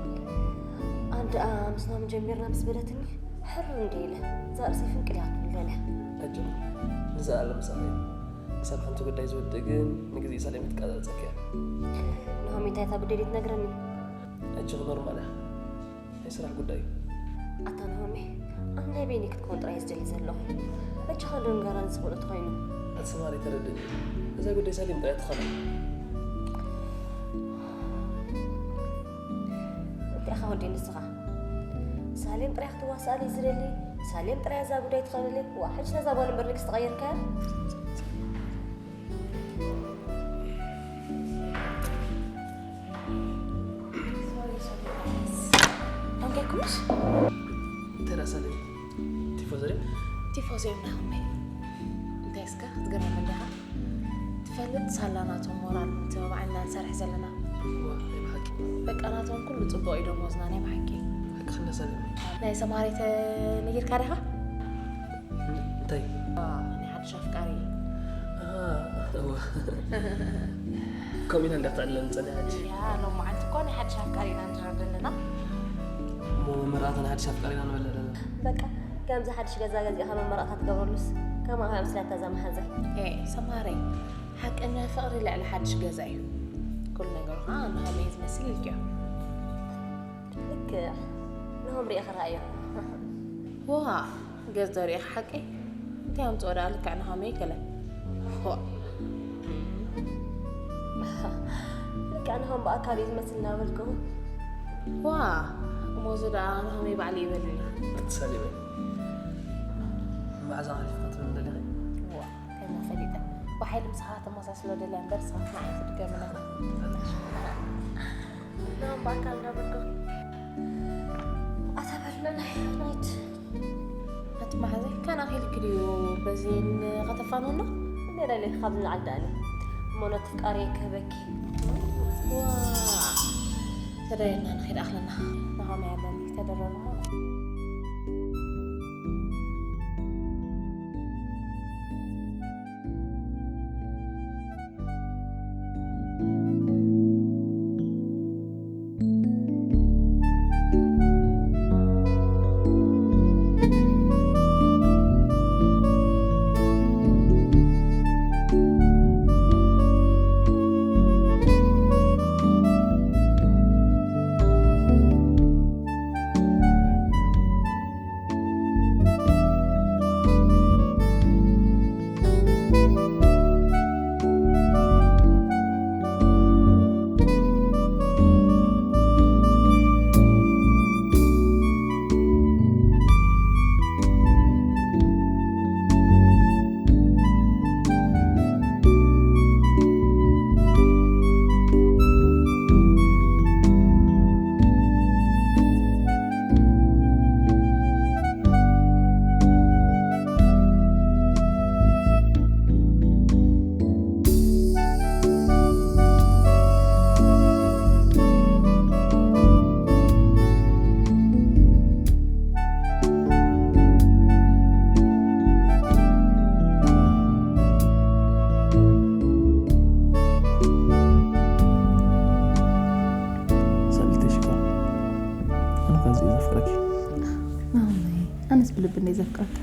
ኣንድ ምስ ናሚ ጀሚርና ምስ በለትኒ፣ ሕርር እንደ ኢለ፣ እዛ ርእሰይ ፍንቅል እያ ትብል ገለ። ሕጂ፣ ንዘለኣለም ምሳኺ። ክሳብ ሓንቲ ጉዳይ ዝወድእ ግን ንግዜ ሳሌም ክትቀጻጸኪ እያ። ናሆሚ እንታይ እታ ጉዳይ ዘይትነግረኒ? ሕጂ ኖርማል እያ። ናይ ስራሕ ጉዳይ እዩ። ኣታ ናሆሚ፣ ኣነ ናይ በይነይ ክትከውን ጥራይ ዝደሊ ዘለኹ። በጃኻ ዶ ንገረኒ ዝኽእሎ ተኾይኑ። ኣቲ ሰማሪ ተረድእኒ። እዛ ጉዳይ ሳሌም ጥራይ ትኾነ። እንታይ ኢኻ ወዲ ንስኻ? ሳሌም ጥራይ ክትዋሳኣለይ ዝደሊ፣ ሳሌም ጥራይ እዛ ጉዳይ ትኸነለይ። ዋ፣ ሕጂ ነዛ ጓል እምበር ንግስቲ ቀይርካያ? ሶሪ፣ ሶሪ፣ ጋይስ። ኣንጌኩምሽ? እንታይ ደኣ ሳሌም? ቲፎዞ ድዮም? ቲፎዞ እዮም ናሆመይ። እንታይ እስከ ክትገርም እንዲኻ? ትፈልጥ ሳላ ናቶም ሞራል ምትብባዕ ኢና ንሰርሕ ዘለና። እዋ፣ ናይ ብሓቂ። በቃ ናቶም ኩሉ ጽቡቕ እዩ ደሞዝና፣ ናይ ብሓቂ። ሓቅኺ እንዳ ሳሌም። ናይ ሰማሪት ነጊርካ ዲኻ? እንታይ? ዋ፣ ናይ ሓድሽ ኣፍቃሪ። ኣሃ፣ እዋ። ከምኡ ኢላ እንዲያ ክትዕልለኒ ጸኒሓ ሕጂ። ያ፣ ሎማዓንቲ እኮ ናይ ሓድሽ ኣፍቃሪ ኢና ንድረር ዘለና። እሞ መመረቓታ ናይ ሓድሽ ኣፍቃሪ ኢና ንበልዕ ዘለና። በቃ፣ ከምዚ ሓድሽ ገዛ ገዚእኻ መመረቕታ ትገብረሉስ፣ ከማኻ ምስላ እታ እዛ መሓዛይ። ኤ፣ ሰማረይ፣ ሓቀኛ ፍቕሪ ልዕሊ ሓድሽ ገዛ እዩ። ኩሉ ነገሩ ኸዓ ናሆመይ ዝመስል ኢልክዮ። ልክዕ፣ ናሆም ሪኢኺ ረኣዮ። ዋ፣ ገጽ ዶ ሪኢኺ ሓቀይ? እንታይ ኣምጽኦ ደኣ ልክዕ ናሆመይ ገለ። ዋ። ልክዕ ናሆም ብኣካል እዩ ዝመስል እናበልኩ። ዋ፣ እሞ እዚ ደኣ ናሆመይ ባዕሉ ይበልኒ። ትሳሊበይ። መዓዛ ሓሊፍካ ትብል ደሊኺ? ዋ፣ ከመይ ፈሊጠ? ብሓይሊ ምሳኻ ተመሳስሎ ደልያ እምበር፣ ንስኻ ንዓይ ትድገምና። ናሆም ብኣካል እናበልኩ። ኣታ በል፣ ናይ ናይት። ኣቲ መሓዘይ፣ ካን ኣኺልኪ ድዩ በዚ ን-፣ ከተፋንውና? እንዴ ደሊኺ፣ ካብ ንላዕሊ ደኣኒ። እሞ ነቲ ፍቃረይ ክህበኪ። ዋ፣ ተደሪርና ንኸይድ ኣኽለና። ናሆም ያለኒ ተደረርና። ሰሊተይ ሽኮር፣ ኣነ እኳ እዚ እየ ዘፍቅረኪ። ማማይ፣ ኣነስ ብልቢ እንደ ዘፍቅረካ።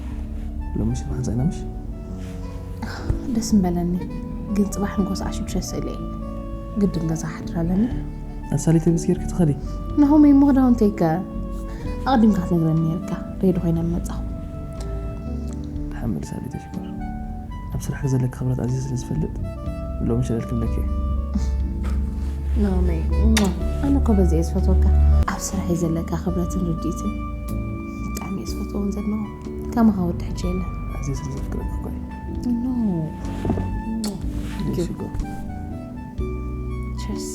ሎሚ ሽም ሓንሳእና ምሽ? ደስ ምበለኒ፣ ግን ጽባሕ ንጎ ሰዓት ሽዱሽተ ስእለ እየ። ግድን ገዛ ክሓድር ኣለኒ። ኣሳሊተ ብስ ጌርኪ ትኸዲ? ናሆመይ፣ እሞ ክዳውንተይ ከ? ኣቕዲምካ ክትነግረኒ ነይርካ። ሬዲ ኮይነ ምመጻኹ። ተሓመል ሳሊተ ሽኮር። ኣብ ስራሕ ዘለካ ክብረት ኣዝየ ስለ ዝፈልጥ፣ ሎሚ ሸለል ክብለኪ እየ። ናሆመይ፣ እሞ፣ ኣነ እኮ በዚ እየ ዝፈትወካ። ኣብ ስራሕ ዘለካ ክብረትን ርድኢትን ብጣዕሚ እየ ዝፈትዎ እውን ዘድንቖ። ከማኻ ወዲ ሕጂ የለን። ኣዝየ ስለ ዘፍቅረካ እኮ እየ። ኖ። Thank you. ሽኮር። Cheers.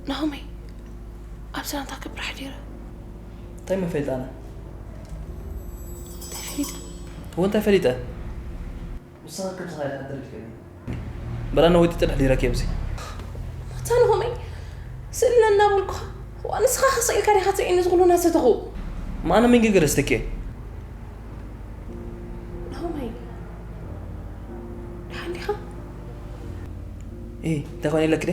ናሆመይ፣ ኣብዚ ናታ ክብሪ ሓዲረ። እንታይ መፈሊጣ ኣነ? እንታይ ፈሊጠ? እወ እንታይ ፈሊጠ? ንስኻ ከም ዝኸይድ ሓደር ኢልክኒ። በላ ነወይጢ ጥራሕ ዲረኪ ኣብዚ። ኣታ ናሆመይ፣ ስእልና እናበልኩ፣ ዋ ንስኻ ከስኢልካ ዲኻ ትስኢኒ ዝኽሉ ናሰተኹ? ማነ መንገገ ደስተኬ። ናሆመይ፣ ደሓን ዲኻ? እ እንታይ ኮነ ኢለክ ደ?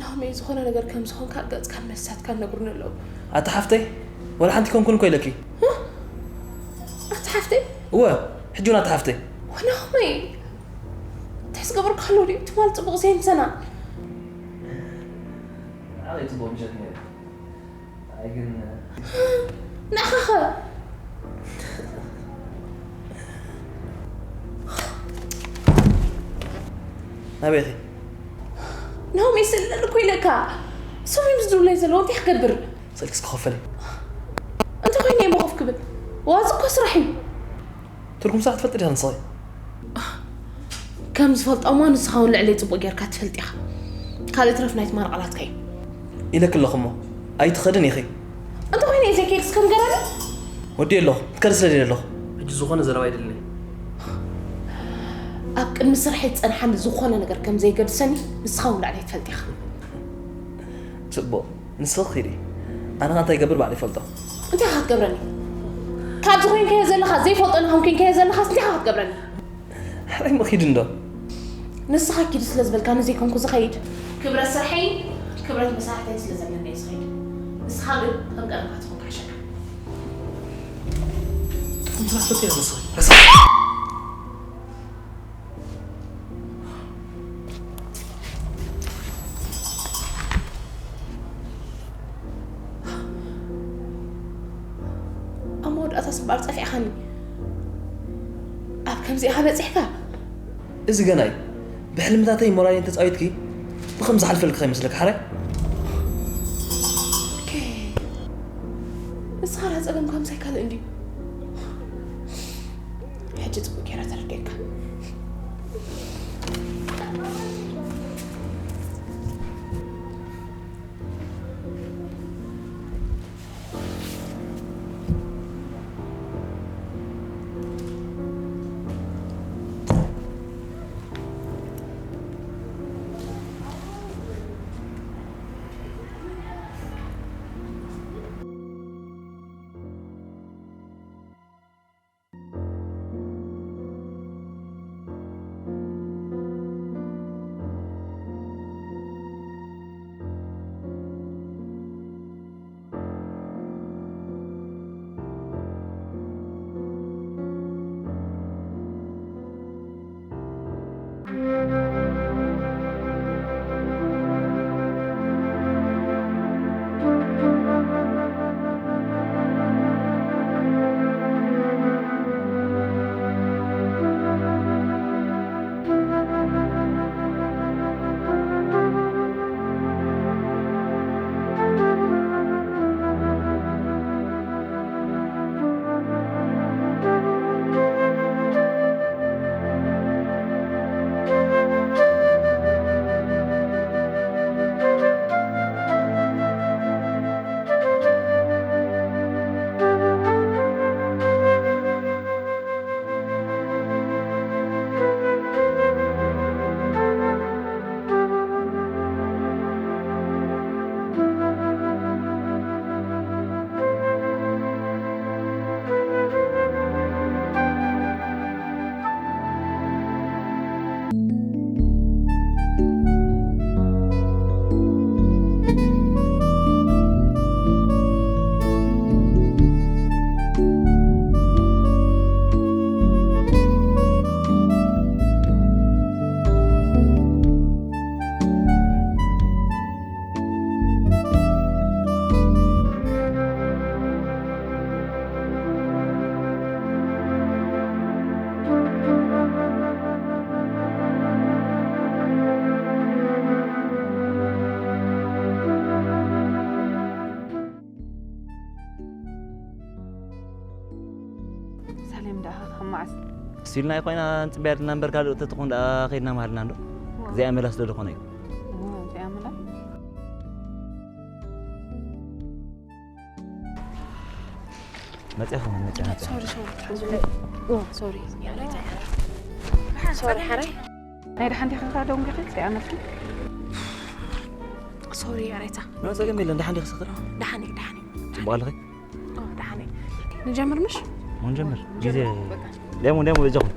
ናሆመይ፣ ዝኾነ ነገር ከም ዝኾንካ ገጽካን መሳትካን ነግሩኒ ኣለዉ። ኣታ ሓፍተይ፣ ወላ ሓንቲ ኮንኩን እኮ ኢለኪ። ኣታ ሓፍተይ? እወ፣ ሕጂ እውን ኣታ ሓፍተይ። ወናሆመይ፣ እንታይ ዝገበርካ ኣሎ ድዩ? ትማል ጽቡቕ ዘይምሰና። ኣበይ ጽቡቕ ምሸት ነይሩ። ኣይ ግን ንዓኻ ኸ? ናበይ ኢኺ? ናሆመይ፣ ስእለኒ እኮ ኢለካ። እሶም እዮም ዝድውለይ ዘለዉ፣ እንታይ ክገብር? ስልክስ ክኸፈል እዩ። እንተ ኮይነ እየ መኾፍ ክብል። ዋዚ እኮ ስራሕ እዩ። ትርጉም ስራሕ ትፈልጢ ዲኻ ንስኺ? ከም ዝፈልጦ እሞ ንስኻ እውን ልዕለይ ጽቡቕ ጌርካ ትፈልጥ ኢኻ። ካልእ ትረፍ ናይ ትማል ቃላትካ እዩ። ኢለኪ ኣለኹ እሞ ኣይትኸድን ኢኺ። እንተ ኮይነ እየ ዘይከይድ እስከ ንገረኒ። ወዲ ኣለኹ ትከድ ስለ ደለ ኣለኹ። ሕጂ ዝኾነ ዘረባ ኣይደልን። ኣብ ቅድሚ ስራሕ ዝጸንሓኒ ዝኾነ ነገር ከም ዘይገድሰኒ ንስኻ እውን ልዕለይ ትፈልጥ ኢኻ። ጽቡቕ ንስኺ ኺዲ። ኣነ ኸ እንታይ ይገብር ባዕሉ ይፈልጦ። እንታይ ኢኻ ክትገብረኒ? ካብዚ ኮይንካዮ ዘለኻ ዘይፈልጦ ናኹም ኮይንካዮ ዘለኻስ እንታይ ኢኻ ክትገብረኒ? ሕራይ መኺድ እንዶ። ንስኻ ኪዱ ስለ ዝበልካኒ ዘይኮንኩ ዝኸይድ። ክብረት ስርሐይ ክብረት መሳርሕተይ ስለ ዘለኒ እየ ዝኸይድ። ንስኻ ግን ከም ቀደምካ ትኹን ካሕሸካ። ትራስፖርት ንስኺ ኣብ መወዳእታ ስባር ጸፊዕኻኒ። ኣብ ከምዚኣ በጺሕካ? እዚ ገና እዩ። ብሕልምታተይ ሞራለይ እንተጻዊትኪ ብኸም ዝሓልፈልኪ ከይመስለኪ ሓራይ። ኦኬ። ንስኻ ዳ ጸገምካ ምሳይ ካልእ እንድዩ። ሕጂ ጽቡቅ ጌራ ተረዲኤካ። ሳሌም ደኣ ካብ መዓስ? ስቲልና ኮይና ንፅበያ ድና እምበር ካልእ ተትኾን ደኣ ከይድና ማሃልና እንዶ። እዚኣ መላስ ዶ ዝኾነ እዩ? መፅኣ ኸማን መፅኣ መፅኣ። ሶሪ ሶሪ ሶሪ ሶሪ ሓራይ። ናይ ደሓን ዲኻ ደንጊኺ? ከይኣመልኪ። ሶሪ ያሬታ። ኖ፣ ጸገም የለን። ደሓን ዲኺ ሰኽር? ደሓን እየ ደሓን እየ። ጽቡቕ ኣለኺ? ኦ ደሓን እየ። ንጀምር ምሽ? ሞ ንጀምር። ግዜ ደሞ ደሞ በጃኹም።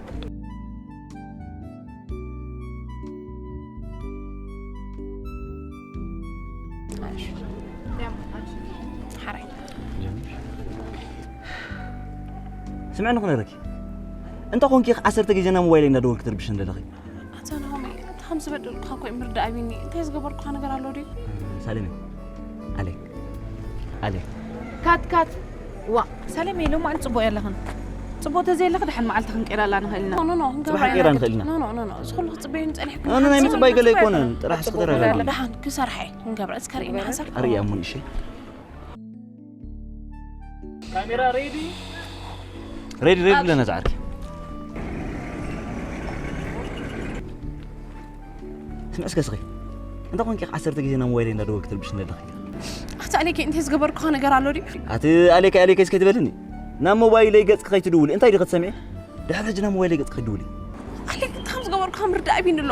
ሓራይ። ስምዕኒ ክነግረኪ። እንተ ኾንኪ ዓሰርተ ግዜ ናብ ሞባይለይ እንዳደወልኪ ትርብሽኒ ዘለኺ። ኣቶ ናሆመይ፣ እቲ ከም ዝበደልኩኻ እኮ እዩ ምርዳእ ኣቢኒ። እንታይ ዝገበርኩኻ ነገር ኣሎ ድዩ? ሳሌመ። ኣሌክ። ኣሌክ። ካት ካት ዋ ሰለመይ ሎማዓንቲ ፅቡቅ የለኽን። ፅቡቅ ተዘየለኺ ደሓን መዓልቲ ክንቀይራላ ንኽእል ኢና። ኖ ኖ ኖ ጽባሕ ቀይራ ንኽእል ኢና። ኖ ኖ ኖ ኖ እዚ ኩሉ ክጽበዩኒ ጸኒሕኩም ኣነ ናይ ምጽባይ ገለ ኣይኮነን። ጥራሕ እስኪ ተረጋግኢ። ደሓን ክሰርሐ ክንገብረ እስከ ርእየና ሓሳብ ኣርእያ እሞ ንእሽተይ። ካሜራ ሬዲ። ሬዲ ሬዲ ኣለና ዝዓርከይ። ስምዒ እስከ ስኺ እንተ ኮንኪ ዓሰርተ ግዜ ናብ ሞባይለይ እንዳደወልኪ ትርብሽኒ ኣለኺ። ኣታ ኣሌከ እንታይ ዝገበርኩኻ ነገር ኣሎ ድዩ? ኣቲ ኣሌከ ኣሌከ እስከ ትበልኒ ናብ ሞባይለይ ገጽኪ ከይትድውሊ እንታይ ዲኺ ትሰምዒ? ድሕሪ ሕጂ ናብ ሞባይለይ ገጽኪ ከይትድውሊ። ኣሌክ እንታይ ከም ዝገበርኩኻ ምርዳእ ኣቢኒ ኣሎ።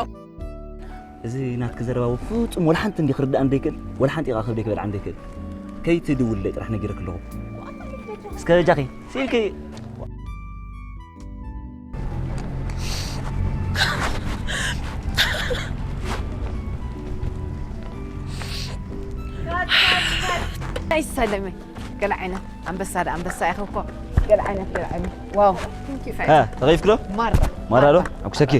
እዚ ናትኪ ዘረባ ፍጹም ወላ ሓንቲ እንዲ ክርዳእ እንደይክእል ወላ ሓንቲ ኢኻ ክብደይ ክበልዓ እንደይክእል ከይትድውልለይ ጥራሕ ነጊረክ ኣለኹ። እስከ በጃኺ ስኢልኪ ኣይሰለመ ገለ ዓይነት ኣንበሳ ደ ኣንበሳ ኢኸ እኮ ገለ ዓይነት ገለ ዓይነት ዋው ها تغيف كلو ማራ مرة له أكو سكي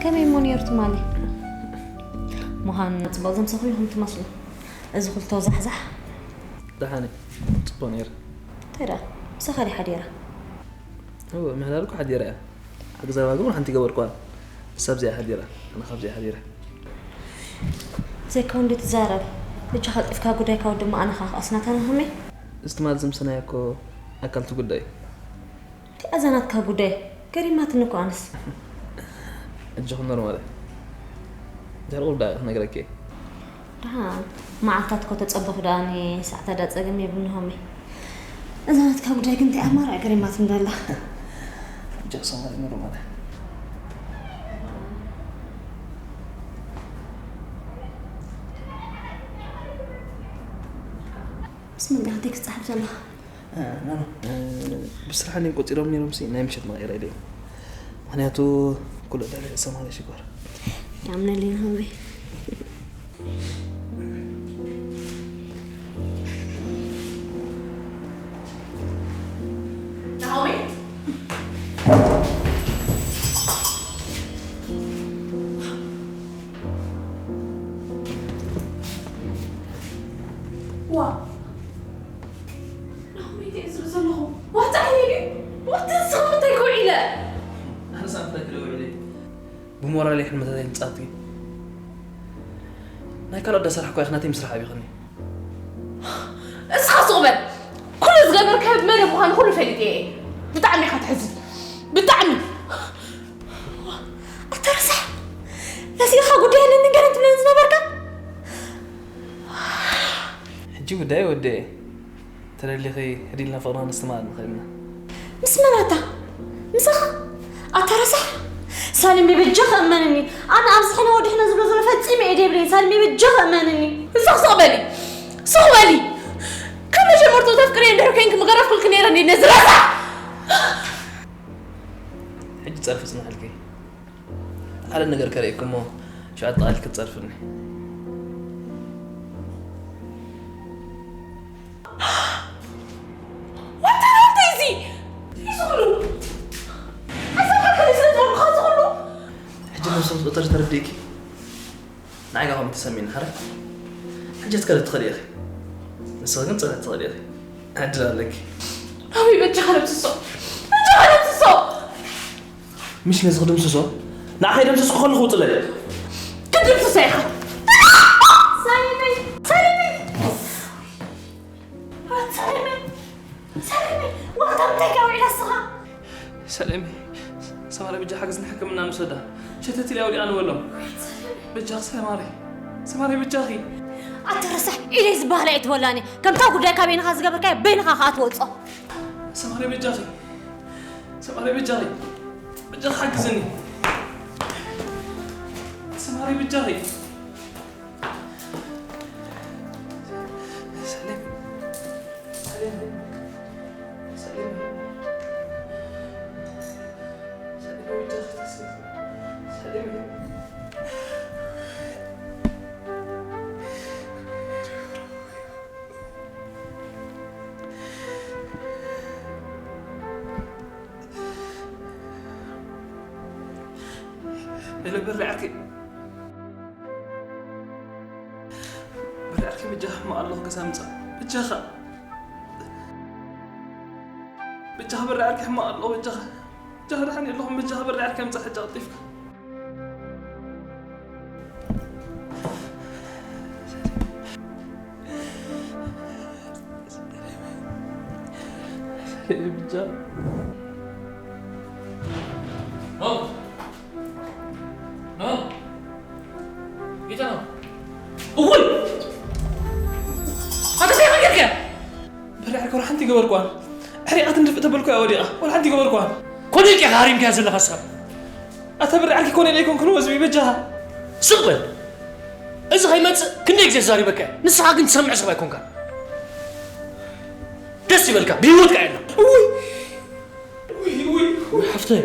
ከመይ እሞ ነይሩ ትማሊ? ምዃን ጽቡቕ ዘምሰኹ ኢኹም ትመስሉ። እዚ ክልተ ዛሕዛሕ። ደሓን እዩ። ጽቡቕ ነይሩ። እንታይ ደኣ? ምሳኻ ድያ ሓዲራ? እወ፣ ምሕዳር እኮ ሓዲራ እያ። ኣብ ገዛ ባግም ሓንቲ ገበርኳ። እሳ ኣብዚኣ ሓዲራ፣ ኣነ ካብዚኣ ሓዲረ። ዘይከውን ዶ ትዛረብ? ብቻ ቀልጢፍካ ጉዳይካ ወዲ እሞ ኣነ ኸኣ ክኣስናታ ንሃመይ? እዚ ትማል ዝምሰናዮ እኮ ኣካልቲ ጉዳይ እዩ። እንታይ እዛ ናትካ ጉዳይ? ገሪማትኒ እኮ ኣነስ። ኣጆኺ ኖርማል እያ። ድሕሪ ቁሩብ ደኣ ክነግረኪ እየ። ደሓን መዓልታት እኮ ተጸበኹ ደኣ እኔ ሰዓታት ደኣ ጸገም የብልንሆመይ። እዛ ናትካ ጉዳይ ግን እንታይ ኣማራፂ ገሪማትኒ ደላ። ኣጆኺ ሶማሊ ኖርማል እያ። ምስ መን ዲኻ ቴክስት ትጽሕፍ ዘለኻ? ኖ ኖ፣ ብስራሕ እንድዮም ቆጺሮም ነይሮምሲ ናይ ምሸት መቐየሪ ኢለዮም። ምኽንያቱ ኩሉ ዕዳጋ ሰማንያ ሽኮር። ያምነለይ ናሆመይ። ዋ ናሆመይ እንታይ እዩ ዝብል ዘለኹ? ዋታ ከይዲ ዋታ ንስኻ እንታይ ክውዒለ? ኣነ ሳንታ ክለ ውዕለ ብሞራል ሕልምታተይ ንጻትኪ ናይ ካልኦት ዳሰርሕኳ ኢኽ ናተይ ምስራሕ ኣቢኽኒ። እስኻ ሱቕ በል። ኩሉ ዝገበርካዮ ብመደብ ምዃኑ ኩሉ ፈሊጠ እየ። ብጣዕሚ ኢኻ ትሕዝን። ብጣዕሚ። ኣታ ረሳሕ፣ ነዚ ኢኻ ጉዳይ ኣለኒ ገለ ትብለኒ ዝነበርካ? ሕጂ ጉዳይ ወደ ተደሊኺ ህዲልና ፍቕርና ነስተማቕር ንኽእል ኢና። ምስ መን ኣታ? ምሳኻ? ኣታ ረሳሕ፣ ሳልሚ በጃኻ እመንኒ። ኣነ ኣብዚ ሕነ ወዲ ሕነ ዝብሎ ዘሎ ፈጺመ እየ ደይብለይ። ሳልሚ በጃኻ እመንኒ። ንስኺ ስቕ በሊ። ስቕ በሊ። ካብ መጀመርትኡ ተፍቅርየ እንድሕር ኮይንኪ ምገረፍኩልኪ ነይረ እንድየ ነዚ ረሳሕ። ሕጂ ጸርፊ ጽንሓልኪ። ሓደ ነገር ከርእየኪ እሞ ሽዑ ኣጠቓሊልኪ ክትጸርፍኒ። ዋታ ናውቲ እዚ እዚ ኩሉ ኣሰማከለ ስለ ዝበልኩኻ እዚ ኩሉ ሕጂ ነብሰ ቁጥር ተረዲእኪ ንዓይ ከምኡ ተሰሚኒ ሓረ ሕጂ ትከደ ትኽእሊ ኢኺ ንስኺ ግን ጽንዕቲ ትኽእሊ ኢኺ ዕድል ኣለኪ ኣበይ በጃኻ ደምስሶ በጃኻ ደምስሶ ምሽ ነዚ ክድምስሶ ንዓኸይ ደምስስ ክኸሉ ክውፅለይ። ክትድምስሰ ኢኻ። ሰሊመይ! ሰሊመይ! ሰሊመይ! ሰሊመይ! ዋጋ ምንታይ ከ ውዒላ እስኻ? ሰሊመይ! ሰማሪ ብጃ ሓገዝ ንሕክምና ንውሰዳ። ሸተት ኢላ ወዲቓ ንበሎም። ብጃኺ ሰማሪ! ሰማሪ ብጃኺ! ኣታ ረሳሕ! ኢደይ ዝበሃል ኣይትበላኒ። ከምታ ጉዳይካ በይንኻ ዝገበርካዮ በይንኻ ከኣ ትወጾ። ሰማሪ ብጃኺ! ሰማሪ ብጃኺ! ብጃኺ ሓግዝኒ! ሰማሪ ብጃኺ! ሰሊም! ሰሊም! ሰሊም! ሰሊም ብጃኺ ተስኢ! ሰሊም! ኢለ በሪ ዓርከይ፣ በሪ ዓርከይ በጃኻ ሕማቕ ኣለኹ ገዛ ምጻእ። በጃኻ፣ በጃኻ በሪ ዓርከይ ሕማቕ ኣለኹ በጃኻ። በጃኻ ደሓን የለኹን በጃኻ በሪ ዓርከይ ምጻእ ሕጂ ቀልጢፍካ። ብቻ። ኖ! ኖ! ጌታ ነው። እውይ! ኣታ እንታይ ጌርካ? በሪ ዓርከይ ወላ ሓንቲ ገበርኳን። ሕሪቓት እንድፍእ ተበልኩ እያ ወዲቓ። ወላ ሓንቲ ገበርኳን። ኮነ ኢልካ ሃሪምካያ ዘለኻ እስኻ። ኣታ በሪ ዓርከይ ኮነ ኢለ ኣይኮንኩን ወዝቢ በጃኻ። ስቕ በል። እዚ ከይመጽእ ክንደይ ግዜ ተዛሪበካ እየ። ንስኻ ግን ትሰምዕ ሰብ ኣይኮንካን። ደስ ይበልካ፣ ብህይወትካ የላ። እውይ! እውይ፣ እውይ፣ እውይ። ሓፍተይ፣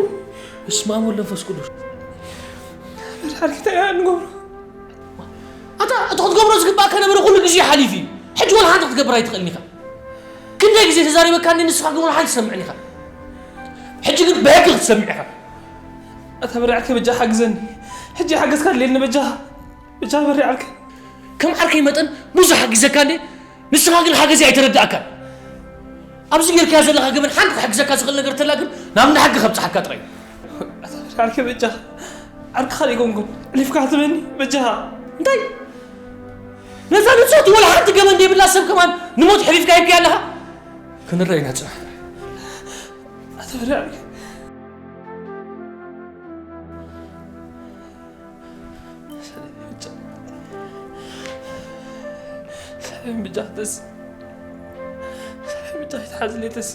በስመ ኣብ ወወልድ ወመንፈስ ቅዱስ። በሪ ዓርከይ እንታይ ኢና ንገብሮ? ኣታ፣ እቲ ክትገብሮ ዝግባእካ ነበረ ኩሉ ግዜ ሓሊፉ እዩ። ሕጂ ወላ ሓንቲ ክትገብር ኣይትኽእልን ኢኻ። ክንደይ ግዜ ተዛሪበካኒ፣ ንስኻ ግን ወላ ሓንቲ ትሰምዕን ኢኻ። ሕጂ ግን ብሕጊ ክትሰምዕ ኢኻ። ኣታ በሪ ዓርከይ በጃኻ ሓግዘኒ። ሕጂ ሓገዝካ ኣድልየኒ በጃኻ። በጃኻ በሪ ዓርከይ። ከም ዓርከይ መጠን ብዙሕ ሓጊዘካ እንዴ? ንስኻ ግን ሓገዘይ ኣይተረዳእካን። ኣብዚ ጌርካዮ ዘለኻ ገበን ሓንቲ ክሕግዘካ ዝኽእል ነገር እንተላ ግን ናብ እንዳ ሕጊ ከብጽሓካ ጥራይ እዩ። ኣታ በሪ ዓርከይ በጃኻ። ዓርክኻ ዘይኮንኩን። ሕሊፍካ ትበኒ በጃኻ። እንታይ? ነዛ ንጽህቲ ወላ ሓንቲ ገበን ዘይብላ ሰብ ከማን ንሞት ሕሊፍካ ሂብካያ ኣለኻ? ክንረኣይ ኢና ጽናሕ። ኣታ በሪ ዓርከይ። ሰለሚ ብጃ-፣ ሰለሚ ብጃ ተሲ-፣ ሰለሚ ብጃ ይትሓዝለይ ተሲ።